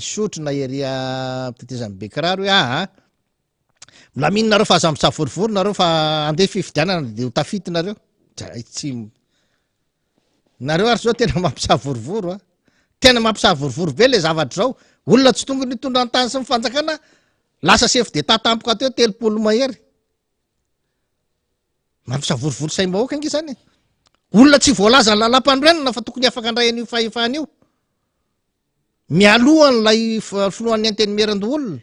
Isotry na ery tetezan'i Bekiraro hoe aa milamina nareo fa aza misavorovoro nareo fa andeha fifidianana dia ho tafita nareo. Tsy nareo ary zao tena mampisavorovoro a. Tena mampisavorovoro be le zavatra zao. Olona tsy tongony hitondra ny tany sy ny fanjakana lasa chef d'état tampoka teo 30 mahery. Mampisavorovoro saim-bahoaka ange izany e. Olona tsy voalazan'ny lalàmpanorenana fa tokony afaka handray an'io fahefana io. Mialohan'ilay filohan'ny antenimierandoholona.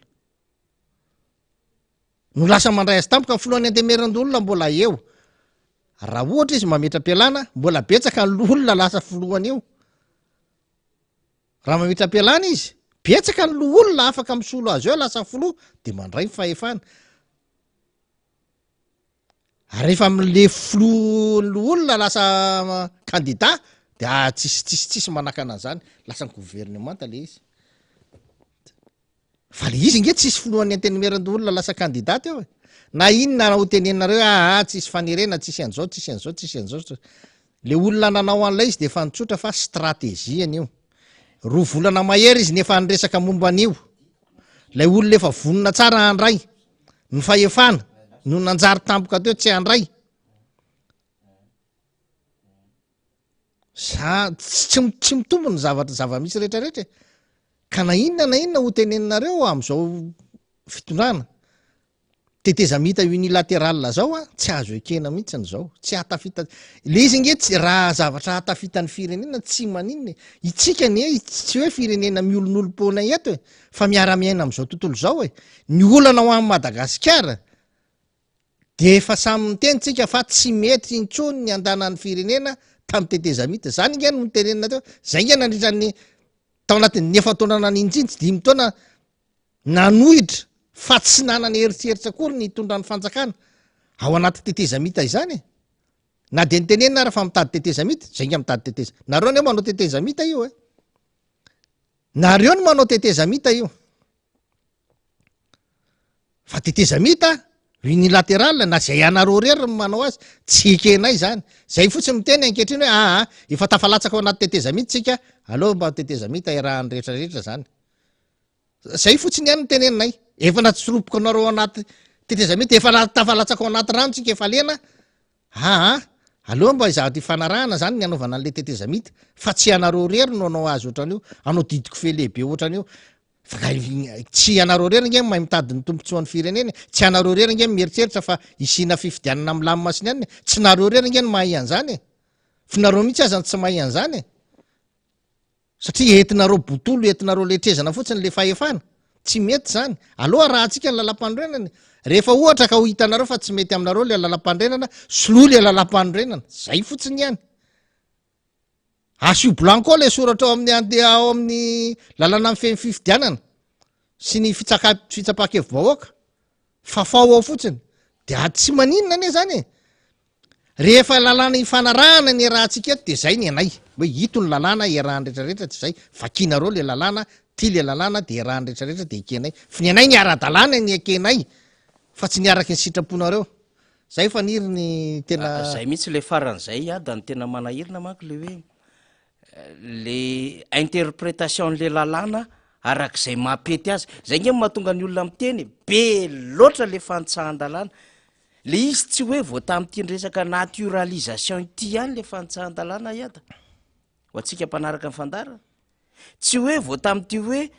No lasa mandray azy tampoka ny filohan'ny antenimierandoholona mbola eo. Raha ohatra izy mametra-pialana, mbola betsaka ny loholona lasa filohany eo. Raha mametra-pialana izy, betsaka ny loholona afaka misolo azy eo lasa filoha dia mandray ny fahefana. Ary rehefa amin'le filoha loholona lasa kandida de ah tsisy tsisy tsisy manakana an'izany, lasa ny governemanta le izy. Fa le izy nge tsisy filohan'ny antenimierandoholona lasa kandida teo e. Na inona ho teneninareo hoe aa tsisy fanerena, tsisy an'izao, tsisy an'izao, tsisy an'izao. Le olona nanao an'ilay izy de efa nitsotra fa stratégie an'io. Roa volana mahery izy nefa niresaka momba an'io. Ilay olona efa vonona tsara handray ny fahefana no nanjary tampoka teo tsy handray. Za tsy tsy mitombo ny zavatra zava-misy rehetrarehetra e. Ka na inona na inona ho teneninareo amin'izao fitondrana Tetezamita unilateral zao a, tsy azo ekena mihitsiny zao, tsy ahatafita, le izy nge tsy, raha zavatra ahatafita ny firenena tsy maninona e, itsika anie tsy hoe firenena miolonolom-poana eto e, fa miara-miaina am'zao tontolo zao e, ny olana ho an'i Madagasikara de efa samy miteny tsika fa tsy mety intsony ny andanan'ny firenena tamin'ny tetezamita, zany nge no notenenina teo, zay nge nandritra ny tao anatin'ny efa-taona naninjinjy, dimy taona Nanohitra fa tsy nanana eritreritra akory ny hitondra ny fanjakana ao anaty tetezamita izany e! Na dia nitenenina ara fa mitady tetezamita, zay nga mitady teteza. Nareo anie manao tetezamita io e! Nareo no manao tetezamita io. Fa tetezamita unilateral na zay anareo irery no manao azy, tsy ekenay izany. Zay fotsiny miteny ankehitriny hoe aa efa tafalatsaka ao anaty tetezamita tsika, aleo mba tetezamita iarahan'ny rehetra rehetra zany. Zay fotsiny ihany no teneninay. Efa natsoroboka anareo ao anaty tetezamita, efa tafalatsaka ao anaty rano tsika efa lena. Aa, aleo mba zavatra ifanarahana zany ny hanaovana an'le tetezamita, fa tsy ianareo irery no hanao azy ohatran'io, hanao didiko fe lehibe ohatran'io. Fa ka tsy ianareo irery nge mahay mitady ny tombontsoan'ny firenena e, tsy ianareo irery nge mieritreritra fa hisiana fifidianana milamina sy ny anona e, tsy nareo irery nge no mahay an'izany e, f'nareo mihitsy aza no tsy mahay an'izany e. Satria entinareo botolo, entinareo letrezana fotsiny le fahefana. Tsy mety izany. Aleo arahantsika ny lalampanorenana e. Rehefa ohatra ka ho hitanareo fa tsy mety aminareo le lalampanorenana, soloy le lalampanorenana. Zay fotsiny ihany. Asio blanco le soratra ao amin'ny ande ao amin'ny lalana mifehy ny fifidianana sy ny fitsaka fitsapan-kevi-bahoaka. Fafao ao fotsiny. Dia tsy maninona anie zany e. Rehefa lalàna ifanarahana ny iarahantsika eto dia zay ny anay, hoe ito ny lalàna iarahan'ny rehetra rehetra dia zay, vakinareo le lalàna, ty le lalàna dia iarahan'ny rehetra rehetra dia ekenay, fa ny anay ny ara-dalàna ny ekenay fa tsy ny araky ny sitraponareo. Zay Faniry ny tena. Zay mihitsy le farany zay Ada no tena manahirana manko le hoe le interprétation-n'le lalàna. arak'izay mampety azy. Zay nge no mahatonga ny olona miteny e, be loatra le fanitsahan-dalàna. Le izy tsy hoe vao tamin'ity resaka naturalisation ity ihany le fanitsahan-dalàna Iada, ho antsika mpanaraka ny fandaharana. Tsy hoe vao tamin'ity hoe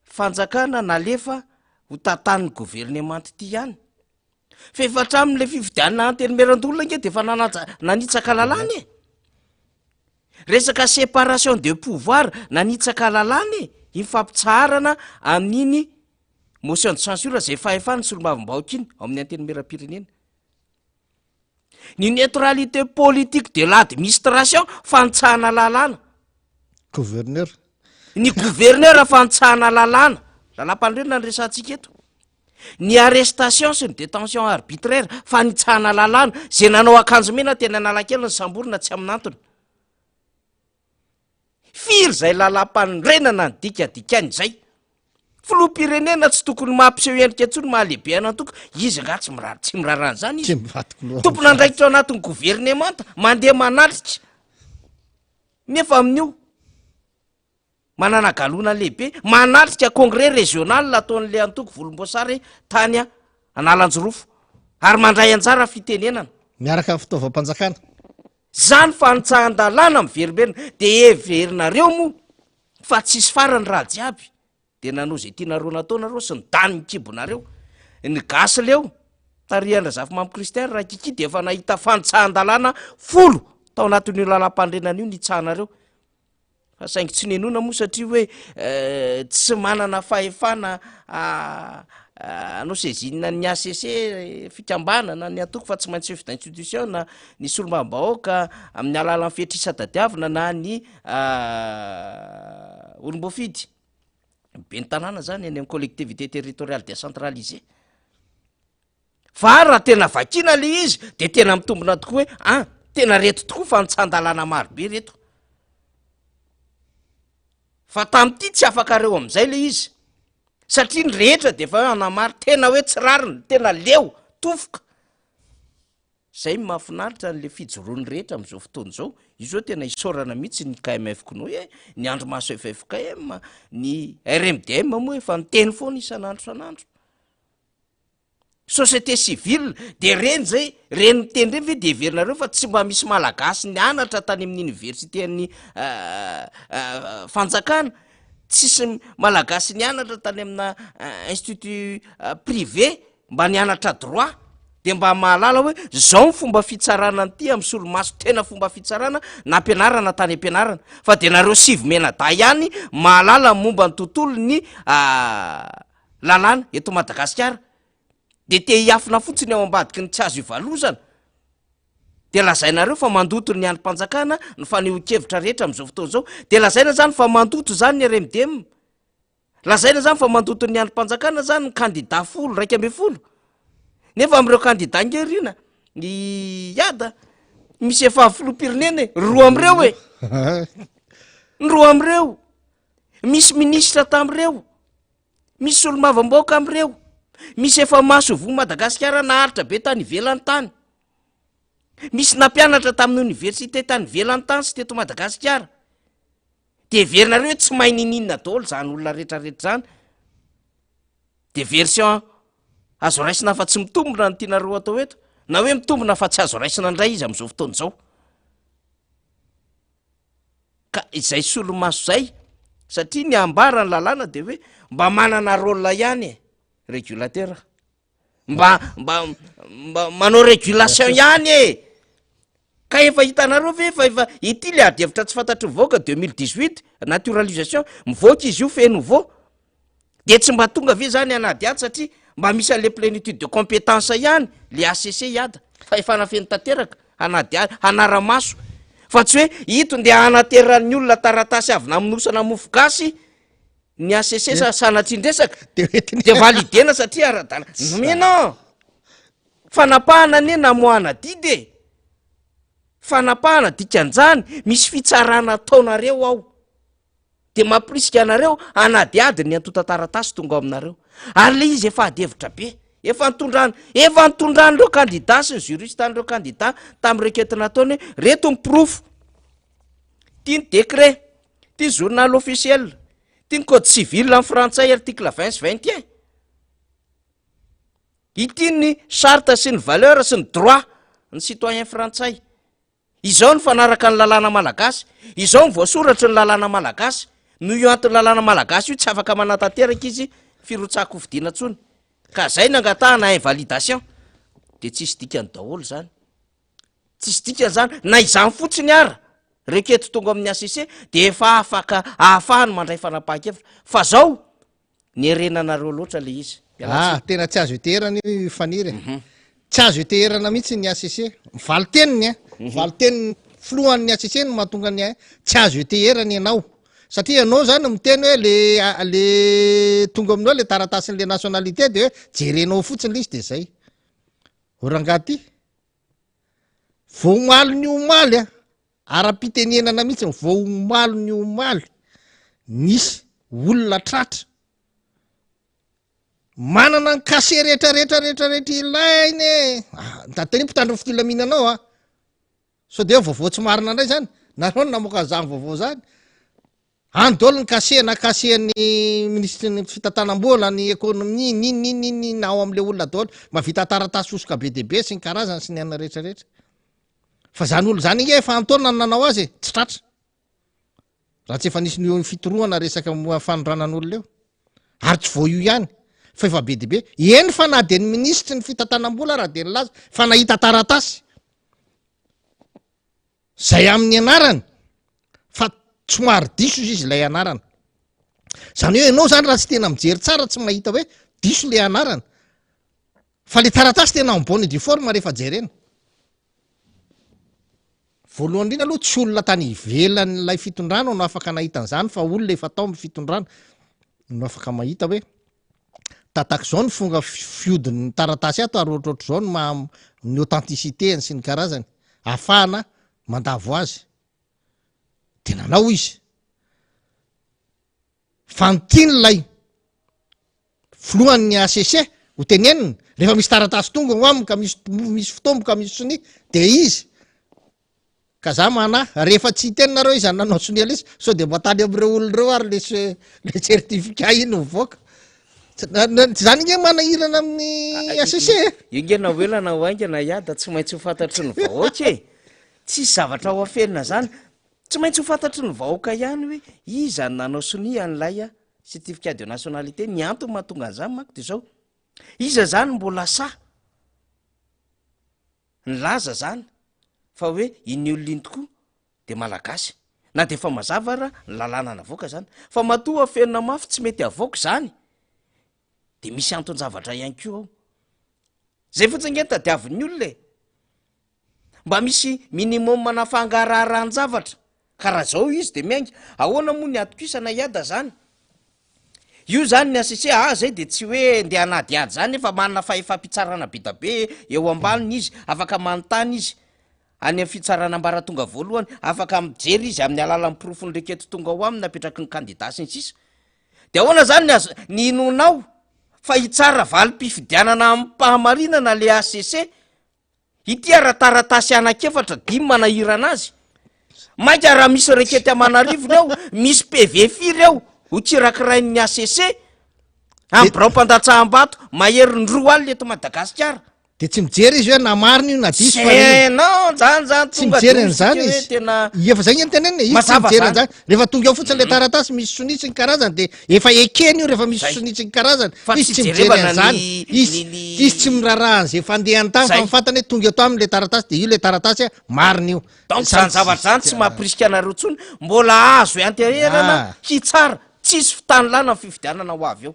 fanjakana nalefa ho tantanin'ny governemanta ity ihany. Fa efa hatramin'ilay fifidianana antenimierandoholona ange dia efa nanaja, nanitsaka lalàna e. Resaka séparation de pouvoir, nanitsaka lalàna e, iny fampitsaharana amin'iny motion de censure izay fahefan'ny solombavambahoaka iny ao amin'ny antenimierampirenena. Ny neutralité politique de l'administration, fanitsahana lalàna. Gouverneur. Ny gouverneur fanitsahana lalàna, lalàm-panorenana no resahantsika eto. Ny arrestation sy ny détention arbitraire, fanitsahana lalàna, izay nanao akanjo mena teny Analakely ny samborina tsy amin'antony. Firy izay lalàm-panorenana nidikadikaina izay? Filoham-pirenena tsy tokony mampiseho endrika intsony maha lehibe an'antoko, izy angaha tsy miraharaha, tsy miraharaha an'izany izy? Tsy mivadika loha. Tompon'andraikitra ao anatin'ny governemanta, mandeha manatrika, nefa amin'io Manana galona lehibe manatrika congrès régional ataon'ilay antoko volomboasary tany Analanjirofo ary mandray anjara fitenenana. Miaraka amin'ny fitaovam-panjakana. Zany fanitsahan-dalàna miverimberina de heverinareo moa fa tsisy farany raha jiaby de nanao zay tianareo natao nareo sy nidany ny kibonareo. Ny gasy leo tarihan-dRazafimamy Christian raha Kiki de efa nahita fanitsahan-dalàna folo tao anatin'io lalam-panorenana io nitsahanareo. Fa saingy tsy nenoina moa satria hoe tsy manana fahefana hanao saisine ny HCC fikambanana ny antoko fa tsy maintsy chef d'institution na ny solombavambahoaka amin'ny alalan'ny fetrisa tadiavina na ny olom-boafidy ben'ny tanàna zany any amin'ny collectivité territoriale décentralisée. Fa raha tena vakiana le izy de tena mitombina tokoa hoe an, tena reto tokoa fa nitsan-dalàna maro be reto. Fa tamin'ity tsy afakareo amin'izay le izy satria ny rehetra de efa hoe hanamary tena hoe tsy rariny, tena leo, tofoka. Zay no mahafinaritra an'le fijoroan'ny rehetra amin'izao fotoana izao. Io zao tena isaorana mihitsy ny KMF CNOI e, ny Andry Maso ffkm, ny RMDM moa efa niteny foana isan'andro isan'andro. Société civile, de reny zay, reny miteny reny ve de heverinareo fa tsy mba misy malagasy nianatra tany amin'ny université an'ny fanjakana, tsisy malagasy nianatra tany amina institut privé mba nianatra droit de mba mahalala hoe zao ny fomba fitsarana an'ity amin'ny solomaso tena fomba fitsarana nampianarana tany am-pianarana fa de nareo sivy mianadahy ihany mahalala momba ny tontolon'ny lalàna eto Madagasikara de te hiafina fotsiny ao ambadiky ny tsy azo ivalozana de lazainareo fa mandoto ny andrim-panjakana ny fanehoan-kevitra rehetra amin'izao fotoana izao de lazaina zany fa mandoto zany ny RMDM lazaina zany fa mandoto ny andrim-panjakana zany ny kandida folo 11 nefa amin'ireo kandida nge rina ny iada misy efa filoham-pirenena e roa amin'ireo e ny roa amin'ireo misy minisitra tamin'ireo Misy solombavambahoaka amin'ireo. Misy efa masoivoho Madagasikara naharitra be tany ivelany tany. Misy nampianatra tamin'ny oniversite tany ivelany tany sy teto Madagasikara. De heverinareo hoe tsy mahay niniana daholo izany olona rehetrarehetra izany. De version azo raisina fa tsy mitombina no tianareo atao eto, na hoe mitombina fa tsy azo raisina indray izy amin'izao fotoana izao. Ka izay solomaso izay, satria ny ambaran'ny lalàna de hoe mba manana rôle ihany e, régulateur, mba mba mba manao régulation ihany e! Ka efa hitanareo ve fa efa ity le ady hevitra tsy fantatry ny vahoaka 2018, naturalisation, mivoaka izy io fait nouveau, de tsy mba tonga ve zany hanadihady satria mba misy an'le plénitude de compétence ihany le HCC hiada fahefana feno tanteraka hanadihady hanara-maso fa tsy hoe ito ndeha hanateran'ny olona taratasy avy namonosana mofo gasy ny HCC sa sanatria-dresaka de validena satria ara-dalàna mais non fanapahana anie namoahana didy e fanapahana dikan'izany misy fitsarana ataonareo ao Dia mampirisika anareo hanadihady ny antontan-taratasy tonga ao aminareo. Ary ilay izy efa ady hevitra be. Efa nitondrany, efa nitondran'ireo kandida sy ny juriste an'ireo kandida tamin'ny requête nataony hoe reto ny porofo. Ity ny décret, ity ny journal officiel, Ity ny code civil amin'ny frantsay article 20 sy 21. Ity ny charte sy ny valeur sy ny droit ny citoyen frantsay. Izao ny fanaraka ny lalàna malagasy, izao ny voasoratry ny lalàna malagasy, noho io antony lalàna malagasy io tsy afaka manatanteraka izy firotsahan-kofidina intsony. Ka zay ny angatahana invalidation. De tsisy dikany daholo zany. Tsisy dikany zany, na izany fotsiny ara, requête tonga amin'ny HCC de efa afaka ahafahany mandray fanapahan-kevitra. Fa zao, nierenanareo loatra le izy. Miala Ah, tsiny. tena tsy azo iteherana io Faniry e. Mhm. Tsy azo iteherana mihitsy ny HCC. Ny valin-teniny a, mhm. valin-tenin'ny filohan'ny HCC no mahatonga ny tsy azo iteherana ianao. Satria ianao zany miteny hoe le le tonga aminao le taratasin'le nationalité de hoe jerenao fotsiny le izy de zay. O rangahy ty, vao omaly ny omaly a, Ara-pitenenana mihitsy, vao omaly ny omaly, nisy olona tratra manana ny cachet rehetra rehetra rehetra rehetra ilainy e! Ah, nitady mpitandro ny filaminana ao ah. Sao dia vaovao tsy marina indray zany? Nareo no namoaka an'izany vaovao zany. Any daholo ny cachet na cachet ny minisitry ny fitantanam-bola, ny économie, n'inona n'inona n'inona n'inona ao amin'ilay olona daholo. Mahavita taratasy hosoka be dia be sy ny karazany sy ny anona rehetra rehetra. Fa zany olona zany ange efa antaonany nanao azy e, tsy tratra. Raha tsy efa nisy ny fitorohana resaka momba fanondranan'olona eo. Ary tsy vao io ihany fa efa be dia be. Eny fa na dia ny minisitry ny fitantanam-bola raha dia nilaza fa nahita taratasy. Zay amin'ny anarany fa somary diso izy izy ilay anarana. Zany hoe ianao zany raha tsy tena mijery tsara tsy mahita hoe diso le anarana. Fa le taratasy tena en bonne et due forme rehefa jerena. Voalohany indrindra aloha tsy olona tany ivelan'ilay fitondrana no afaka nahita an'izany fa olona efa tao amin'ny fitondrana no afaka mahita hoe Tatak'izao ny fonga fihodin'ny taratasy ato ary ohatrohatr'izao ny maha ny authenticité-ny sy ny karazany ahafahana mandavo azy. Dia nanao izy. Fa ny tian'ilay filohan'ny HCC ho tenenina, rehefa misy taratasy tonga ao aminy ka misy misy fitomboka misy sonia dia izy Ka za manahy, rehefa tsy hiteny nareo iza nanao sonia lesy, sao de mba tany amin'ireo olona ireo ary le le certificat iny mivoaka. Tsy zany nge manahirana amin'ny HCC e. Io nge na ho ela na ho haingana hiada tsy maintsy ho fantatry ny vahoaka e. Tsisy zavatra ho afenina zany. Tsy maintsy ho fantatry ny vahoaka ihany hoe iza no nanao sonia an'ilay certificat de nationalité. Ny antony mahatonga an'izany manko de zao, iza zany mbola sahy Nilaza zany fa hoe iny olona iny tokoa de malagasy na de efa mazava ara ny lalàna navoaka zany fa matoa afenina mafy tsy mety avoaka zany de misy anton-javatra ihany koa ao. Zay fotsiny nge ny tadiavin'ny olona e! Mba misy minimum na fangaraharan-javatra Ka raha zao izy de miainga, ahoana moa ny atokisana hiada zany? Io zany ny HCC, ah zay de tsy hoe ndeha hanadihady zany nefa manana fahefam-pitsarana be da be eo ambaniny izy, afaka manontany izy any amin'ny fitsarana ambaratonga voalohany, afaka mijery izy amin'ny alalan'ny porofon'ny requête tonga ao aminy napetraky ny kandida sy ny sisa. De ahoana zany ny azo, ny inoanao fa hitsara valim-pifidianana amim-pahamarinana le HCC? Ity ara-taratasy anankiefatra dimy manahirana azy. Mainka raha misy rekety aman'arivony ao, misy PV firy ao ho kirakirain'ny HCC amin'ny biraom-pandatsaham-bato maherin'ny 20 eto Madagasikara. De tsy mijery izy hoe na marina io na diso fa Zay, non, zany zany tsy tonga mijery de an'izany hoe izy. tena Efa zay nge ny tenenina e, izy tsy Mazava mijery zany. an'izany. Rehefa tonga eo fotsiny le taratasy misy sonia sy ny karazany de efa ekeny io rehefa misy Zay. sonia sy ny karazany. Fa Izy tsy tsy mijery jerevana an'izany. ny- Izy ny- ny- izy tsy miraharaha an'izay fandehany tany fa Zay. ny fantany hoe tonga eto aminy le taratasy de io le taratasy a, marina io. Donc Zany zany zavatra zany tsy tsy- mampirisika anareo intsony, mbola azo ianteherana Ah. hitsara, tsisy fitanilana ny fifidianana ho avy eo.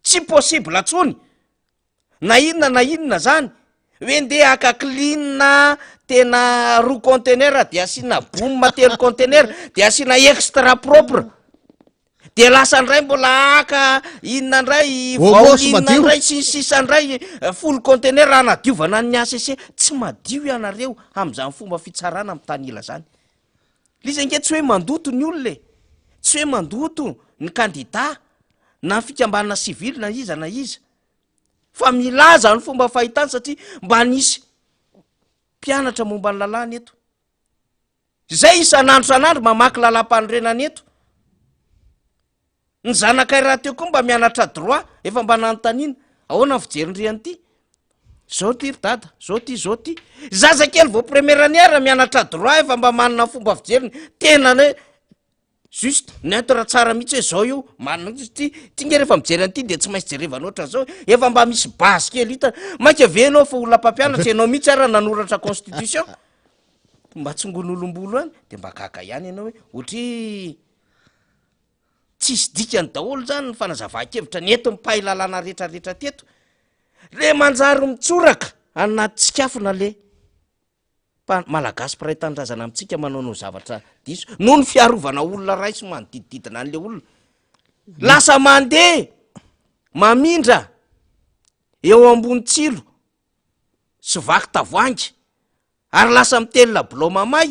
Tsy possible intsony. Na inona na inona zany, hoe ndeha haka clean tena roa conteneur de asiana boum telo conteneur de asiana extra propre, de lasa ndray mbola haka inona ndray Omo sy vaoline madio. ndray sy ny sisa ndray folo conteneur hanadiovana ny HCC, tsy madio ianareo am'zany fomba fitsarana mitanila zany. Le izy ange tsy hoe mandoto ny olona e, tsy hoe mandoto ny kandida na ny fikambanana sivily na iza na iza, fa milaza ny fomba fahitany satria mba nisy mpianatra momba ny lalàna eto, zay isan'andro isan'andro mamaky lalàm-panorenana eto. Ny zanakay rahateo koa mba mianatra droit, efa mba nanontaniana, ahoana ny fijerin-dry an'ity? Zao ty ry dada, zao ty, zao ty. Zazakely vao première année ary mianatra droit efa mba manana ny fomba fijeriny, tena hoe juste, neutre tsara mihitsy hoe zao io, marina mihitsy ity, ty nge rehefa mijery an'ity de tsy maintsy jerevana ohatran'izao, efa mba misy base kely hita, mainka ve ianao fa olona mpampianatra, ianao mihitsy ary nanoratra constitution, mba tsongon'olom-bolo any, de mba gaga ihany ianao hoe ohatry. Tsisy dikany daholo zany ny fanazavan-kevitra nentin'ny mpahay lalàna retraretra teto. Le manjary mitsoraka anaty tsikafona le mpa- malagasy mpiray tanindrazana amintsika manaonao zavatra diso noho ny fiarovana olona ray sy manodidididina an'le olona. Lasa mandeha mamindra eo ambony tsilo sy vaky tavoahangy Ary lasa mitelina bilao mamay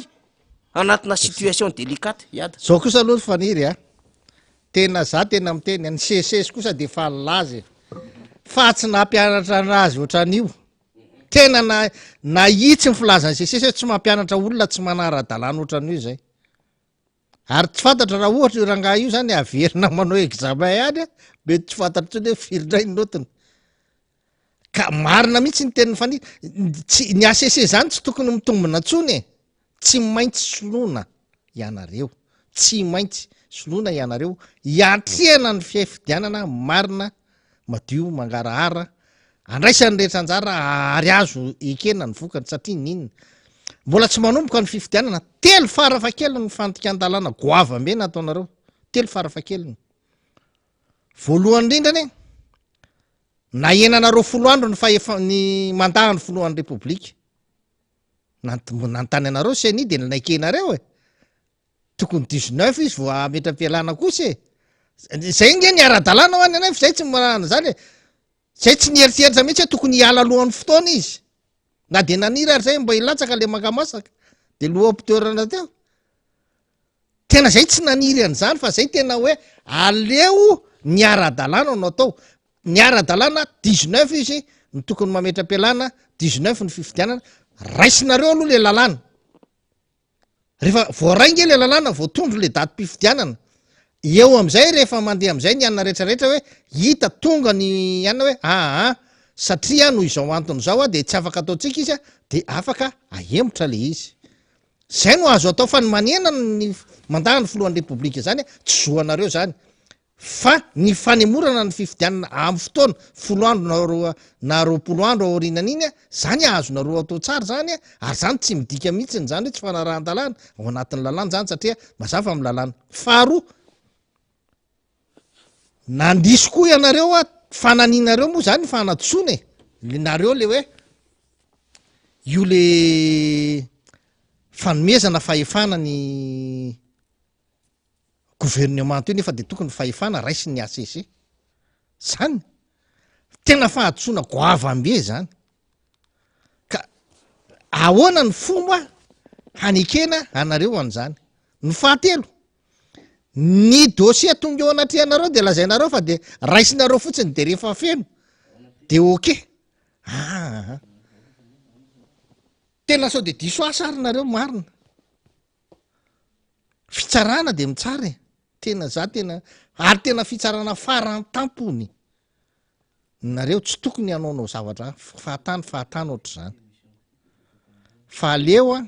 anatina situation delicate hiada. Zao kosa aloha ry Faniry a! Tena za tena miteny a, ny seces kosa de efa nilaza e! Fa tsy nampianatra anazy ohatran'io. Tena na nahitsy ny filazan'ny seces hoe tsy mampianatra olona tsy manara-dalàna ohatran'io izay. Ary tsy fantatra raha ohatra io rangahy io zany averina manao examen ihany a, mety tsy fantatra intsony hoe firy indray ny notiny. Ka marina mihitsy ny tenin'i Faniry, tsy, ny HCC zany tsy tokony mitombina intsony e! Tsy maintsy soloina ianareo, tsy maintsy soloina ianareo hiatrehana ny fifidianana marina, madio, mangarahara, andraisan'ny rehetra anjara ary azo ekena ny vokany satria n'inona? Mbola tsy manomboka ny fifidianana, telo farafahakeliny ny fandikan-dalàna goavambe nataonareo, telo farafahakeliny. Voalohany indrindra anie, nahenanareo folo andro ny fahefa- ny mandat ny filohan'ny repoblika. Nant- nanontany anareo CENI dia naikenareo e. Tokony 19 izy vao hametra-pialana kosa e. Zay nge ny ara-dalàna ho any anefa zay tsy marahana zany e. Zay tsy nieritreritra mihitsy hoe tokony hiala alohan'ny fotoana izy. Na dia naniry ary zay mba hilatsaka le mangamasaka de loham-pitoerana teo. Tena zay tsy naniry an'izany fa zay tena hoe aleo ny ara-dalàna no atao. Ny ara-dalàna 19 izy no tokony mametra-pialana, 19 ny fifidianana. Raisinareo aloha le lalàna. Rehefa voaray nge le lalàna, voatondro le datim-pifidianana. Eo am'izay rehefa mandeha am'izay ny anona rehetrarehetra hoe hita tonga ny anona hoe aa satria noho izao antony izao de tsy afaka ataontsika izy de afaka ahemotra le izy. Zay no azo atao fa ny manena ny mandat ny filohan'ny repoblika zany tsy zo anareo zany fa ny fanemorana ny fifidianana amin'ny fotoana folo andro na roa na 20 andro aorianan'iny zany azonareo atao tsara zany ary zany tsy midika mihitsy zany hoe tsy fanarahan-dalàna ao anatin'ny lalàna zany satria mazava amin'ny lalàna. Faharoa, nandiso koa ianareo a, fananianareo moa zany fanadisoana e, le nareo le hoe io le fanomezana fahefana ny gouvernement io nefa de tokony fahefana raisin'ny HCC zany tena fahadisoana goavam-be zany ka ahoana ny fomba hanekena anareo an'izany ny fahatelo Ny dossier tonga eo anatrehanareo de lazainareo fa de raisinareo fotsiny de rehefa feno de ok. Aa. Tena sao de diso asa ary nareo marina. Fitsarana de mitsara e. Tena za tena ary tena fitsarana farantampony. Nareo tsy tokony hanaonao zavatra fahatany fahatany ohatr'izany. Fa aleo a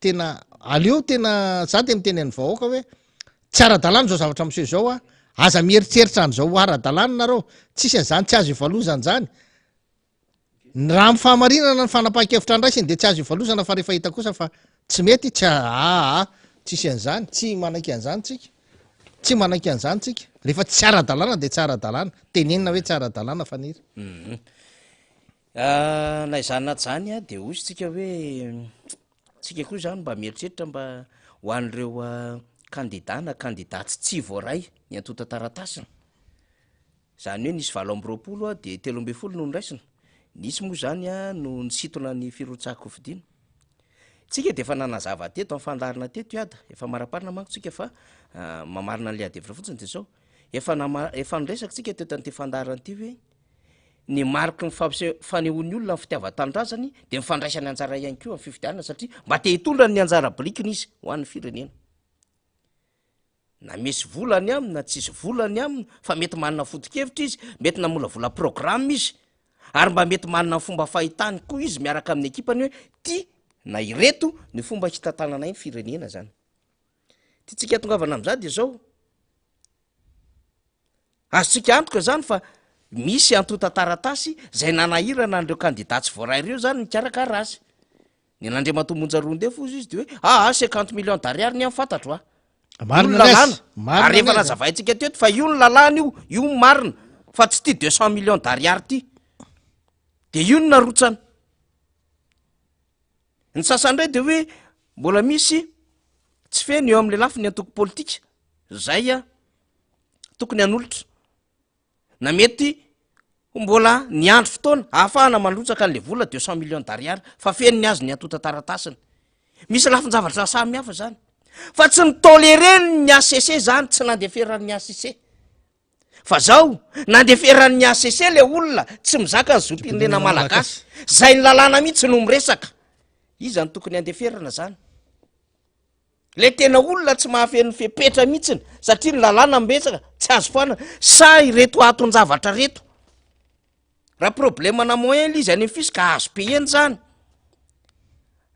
Tena aleo tena za de miteny an'ny vahoaka hoe tsy ara-dalàna izao zavatra miseho izao a, aza mieritreritra an'izao ho ara-dalàna nareo, tsisy an'izany tsy azo ivalozana izany, ny raha amin'ny fahamarinana ny fanapahan-kevitra andraisiny de tsy azo ivalozana fa rehefa hita kosa fa tsy mety tsy aa tsisy an'izany, tsy manaiky an'izany tsika, tsy manaiky an'izany tsika, rehefa tsy ara-dalàna de tsy ara-dalàna, tenenina hoe tsy ara-dalàna Faniry. Na izany na tsy izany dia hoy isika hoe tsika koa izany mba mieritreritra mba ho an'ireo kandida na kandida tsy tsy voaray ny antontan-taratasiny. Izany hoe nisy 28 dia 13 no noraisina. Nisy moa izany no nisintona ny firotsahan-kofidina. Tsika dia efa nanazava teto amin'ny fandaharana teto i Ada, efa maraparina manko tsika fa mamarina an'ilay adihevitra fotsiny dia izao, efa nama- efa niresaka tsika teto amin'ity fandaharana ity hoe ny mariky ny fampiseho- fanehoan'ny olona ny fitiavan-tanindrazany dia ny fandraisany anjara ihany koa amin'ny fifidianana satria mba te hitondra ny anjara birikiny izy ho an'ny firenena. Na misy vola ny aminy na tsisy vola ny aminy fa mety manana foto-kevitra izy, mety namolavola programme izy ary mba mety manana ny fomba fahitany koa izy miaraka amin'ny ekipany hoe ty na ireto ny fomba hitantananay ny firenena zany. Tiantsika hatongavana amin'izany dia zao, azontsika antoka zany fa misy antontan-taratasy zay nanahirana an'ireo kandida tsy voaray ireo zany nikarakara azy. Ny an'Andriamatoa Monja Roindefo hozy izy de hoe aa cinquante millions d'ariary ny ahy fantatro a. Marina Io ny ny azy. lalàna. Marina Ary efa ny azy. nazavaintsika teto fa io ny lalàna io, io ny marina fa tsy ity 200 millions d'ariary ity. De io no narotsany. Ny sasany indray de hoe mbola misy tsy feno eo amin'le lafiny antoko politika zay a tokony hanolotra. Na mety ho mbola niandry fotoana ahafahana mandrotsaka an'ilay vola 200 millions d'ariary fa feno ny azy ny antontan-taratasiny. Misy lafin-javatra samy hafa zany. Fa tsy ni-tolerer-ny HCC zany, tsy nandeferan'ny HCC. Fa zao, nandeferan'ny HCC le olona tsy mizaka ny zom-pirenena malagasy. Zay ny lalàna mihitsy no miresaka. Iza no tokony handeferana zany? Le tena olona tsy mahafeno fepetra mihitsiny satria ny lalàna miresaka tsy azo foanana sa ireto aton-javatra reto? Raha problème na moyen le izy any amin'ny fisc azo payena zany.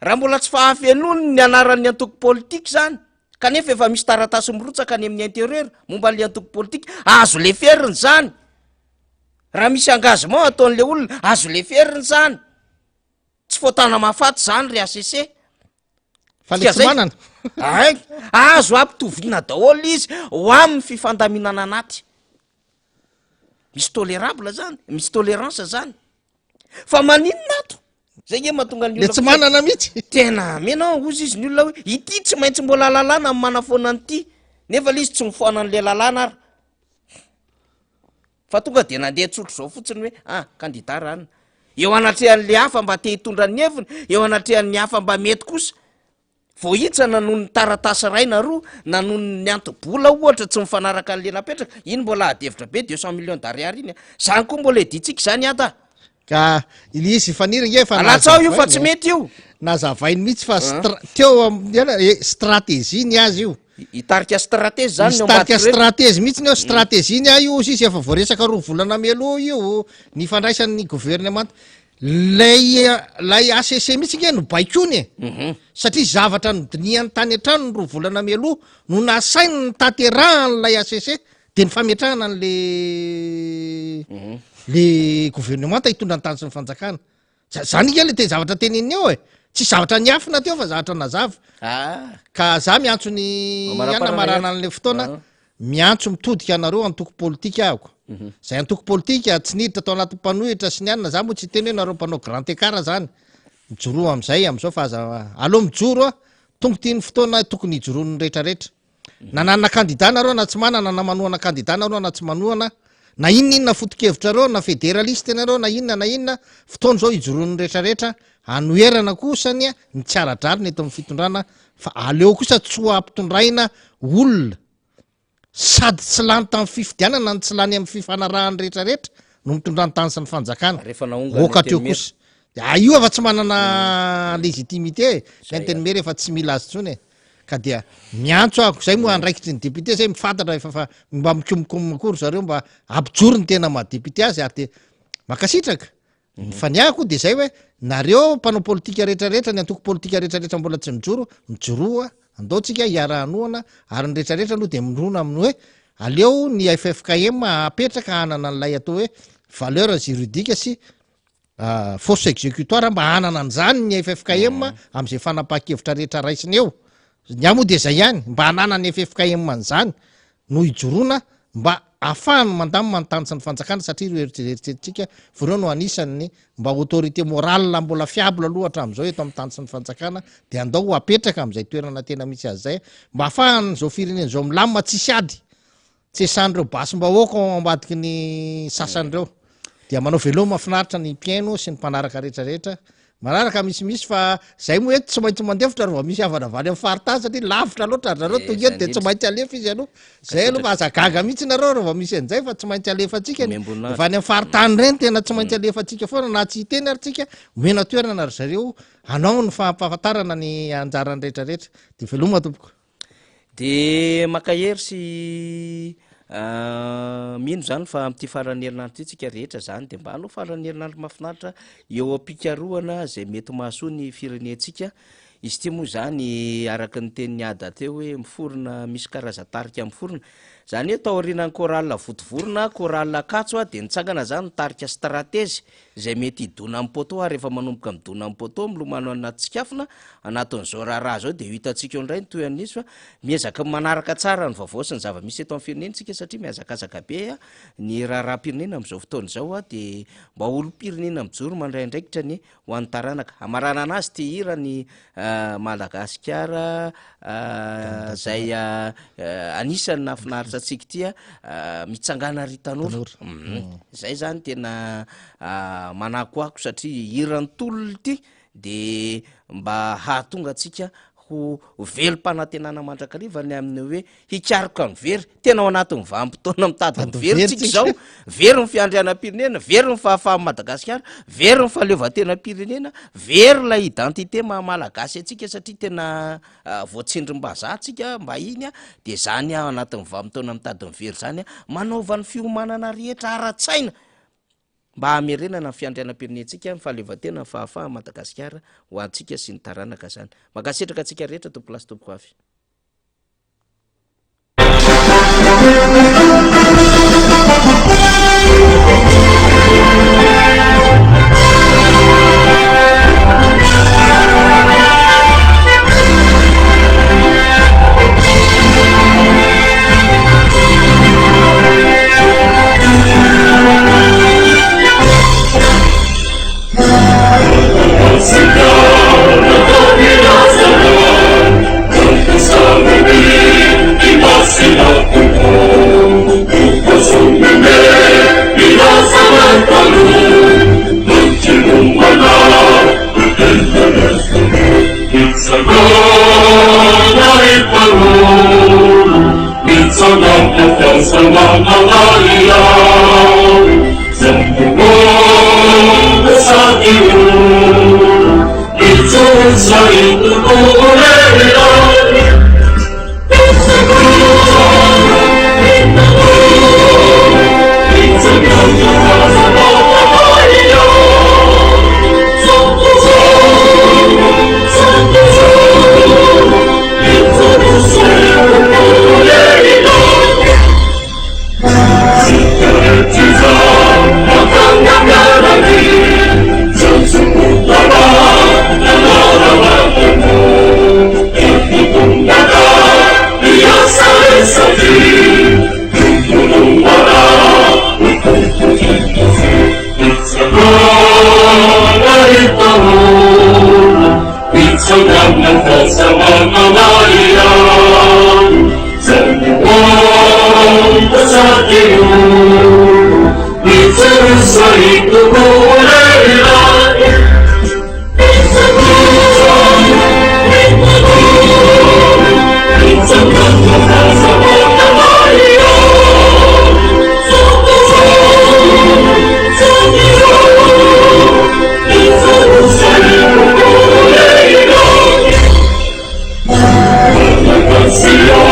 Raha mbola tsy fahafenoany ny anaran'ny antoko politika zany kanefa efa misy taratasy mirotsaka any amin'ny intérieur momba an'le antoko politika azo leferina zany. Raha misy engagement ataon'le olona azo leferina zany. Tsy fotana mahafaty zany ry HCC. Fa le tsy manana. Ay, azo ampitoviana daholo izy ho amin'ny fifandaminana anaty. Misy tolérable zany, misy tolérance zany. Fa maninona ato? Zay nge mahatonga ny Le tsy manana mihitsy. Tena amena hozy izy ny olona hoe ity tsy maintsy mbola lalàna ny manafoana an'ity. Nefa le izy tsy mifoana an'le lalàna ary. Fa tonga dia nandeha tsotra izao fotsiny hoe ah, kandida ranona. Eo anatrehan'le hafa mba te hitondra ny heviny, eo anatrehan'ny hafa mba mety kosa. Voahitsana noho ny taratasy iray na roa, na noho ny anto-bola ohatra tsy mifanaraka an'le napetraka, iny mbola ady hevitra be, 200 millions d'ariary iny a. Zany koa mbola edintsika izany Ada a. Ka ilay izy Faniry nge efa Alatsao io fa tsy nazavainy e. mety io. Nazavainy mihitsy fa stra- teo amin'ny ela e, stratégie ny azy io. Hitarika stratégie zany ny ao Hitarika ambadika ireny. stratégie mihitsy ny eo, stratégie ny ahy io ozy izy efa voaresaka roa volana mialoha io, ny fandraisan'ny gouvernement. Lay lay HCC mihitsy nge no baikoiny e. Satria zavatra nodinihany tany an-trano ny roa volana mialoha no nasainy notanterahan'ilay HCC de ny fametrahana an'le le gouvernemanta hitondra ny tany sy ny fanjakana. Za- Zany nge le te zavatra teneniny eo e. Tsy zavatra niafina teo fa zavatra nazava. Ah. Ka za miantso ny Mamaraparana ihany hamarana ihany. an'le fotoana, Ah. miantso mitodika anareo antoko politika ahako. Zay antoko politika tsy niditra tao anatin'ny mpanohitra sy ny anona, za moa tsy hiteny hoe nareo mpanao grand écart zany. Mijoroa am'zay am'zao fa aza aleo mijoro a, tonga ty ny fotoana tokony hijoroan'ny retraretra. Na nanana kandida nareo na tsy manana, na manohana kandida nareo na tsy manohana, na inona inona foto-kevitrareo, na federaliste nareo na inona na inona, fotoana izao hijoroan'ny retraretra hanoherana kosa anie ny tsy ara-drariny eto amin'ny fitondrana fa aleo kosa tsy ho ampitondraina olona sady tsy lany tamin'ny fifidianana no tsy lany amin'ny fifanarahany retraretra no mitondra ny tany sy ny fanjakana. Rehefa naongana Oka hatreo Antenimiera. kosa. Ah io efa tsy manana légitimité e. Ny Antenimiera efa tsy mila azy intsony e. Ka dia miantso aho, zay moa andraikitry ny député zay mifantatra efa fa mba mikomokomo koa ry zareo mba hampijoro ny tena maha député azy ary dia mankasitraka. Fa ny ahy koa dia zay hoe nareo mpanao politika rehetra rehetra, ny antoko politika rehetra rehetra mbola tsy mijoro, mijoroa, andao tsika hiara-hanohana ary ny rehetra rehetra aloha dia mirona amin'ny hoe aleo ny ffkm apetraka hanana an'ilay atao hoe valeur juridique sy Force executoire mba hanana an'izany ny ffkm amin'izay fanapahan-kevitra rehetra raisiny eo. Ny ahy moa dia izay ihany, mba hananan'ny ffkm an'izany no hijoroana mba ahafahany mandamina ny tany sy ny fanjakana satria ireo eritreretintsika fa ireo no anisan'ny mba autorité morale mbola fiable aloha hatramin'izao eto amin'ny tany sy ny fanjakana dia andao ho apetraka amin'izay toerana tena misy azy izay mba ahafahan'izao firenena izao milamina tsisy ady. Tsy esan'ireo basim-bahoaka ao ambadiky ny sasany ireo. Dia manao veloma mahafinaritra ny mpihaino sy ny mpanaraka rehetra rehetra. Manaraka misimisy fa zay moa eto tsy maintsy mandefitra rehefa misy havana avy any amin'ny faritany satria lavitra loatra ry zareo Eh, tonga eto dia zany tsy maintsy alefa izy aloha. Zay aloha fa aza gaga mihitsy nareo rehefa misy an'izay fa tsy maintsy alefantsika ny Omem-boninahitra. avy any amin'ny faritany ireny tena tsy maintsy alefantsika foana na tsy hiteny ary tsika omena toerana ry zareo hanao ny fampahafantarana ny anjarany rehetra rehetra. Dia veloma tompoko. De mankahery sy mino zany fa amin'ity faran'ny herinandro ity tsika rehetra zany de mba hanao faran'ny herinandro mahafinaritra eo am-pikarohana zay mety mahasoa ny firenentsika. Izy ity moa zany araka ny tenin'i Ada teo hoe miforona misy karazan-tarika miforona. Zany hoe taorianan'ny chorale Vontovorona, chorale Ankatso dia nitsangana zany ny tarika Stratezy izay mety hidona amin'ny poteau ary efa manomboka midona amin'ny poteau, milomano any anaty tsikafona, anatin'izao raharaha izao dia ho hitantsika eo indray ny tohin'izy fa miezaka manaraka tsara ny vaovao sy ny zava-misy eto amin'ny firenena isika satria mihazakazaka be ny raharaham-pirenena amin'izao fotoana izao dia mba olom-pirenena mijoro mandray andraikitra anie ho an'ny taranaka. Hamaranana azy ity hira ny Madagasikara izay anisan'ny nahafinaritra antsika ity, mitsangàna ry tanora. Izay zany tena manakoako satria hiran'ny tolona ity de mba hahatonga antsika ho velom-panantenana mandrakariva ny amin'ny hoe hikaroka ny very, tena ao anatin'ny vanim-potoana mitady ny very tsika izao, very ny fiandrianam-pirenena, very ny fahafahan'i Madagasikara, very ny fahaleovantenam-pirenena, very ilay identité maha malagasy antsika satria tena voatsindrim-bazaha tsika mbahiny a, de zany ao anatin'ny vanim-potoana mitady ny very zany a, manaova ny fiomanana rehetra ara-tsaina mba hamerenana ny fiandrianam-pirenentsika, ny fahaleovantena, ny fahafahan'i Madagasikara ho antsika sy ny taranaka zany. Mankasitraka antsika rehetra tompokolahy sy tompokovavy. See you.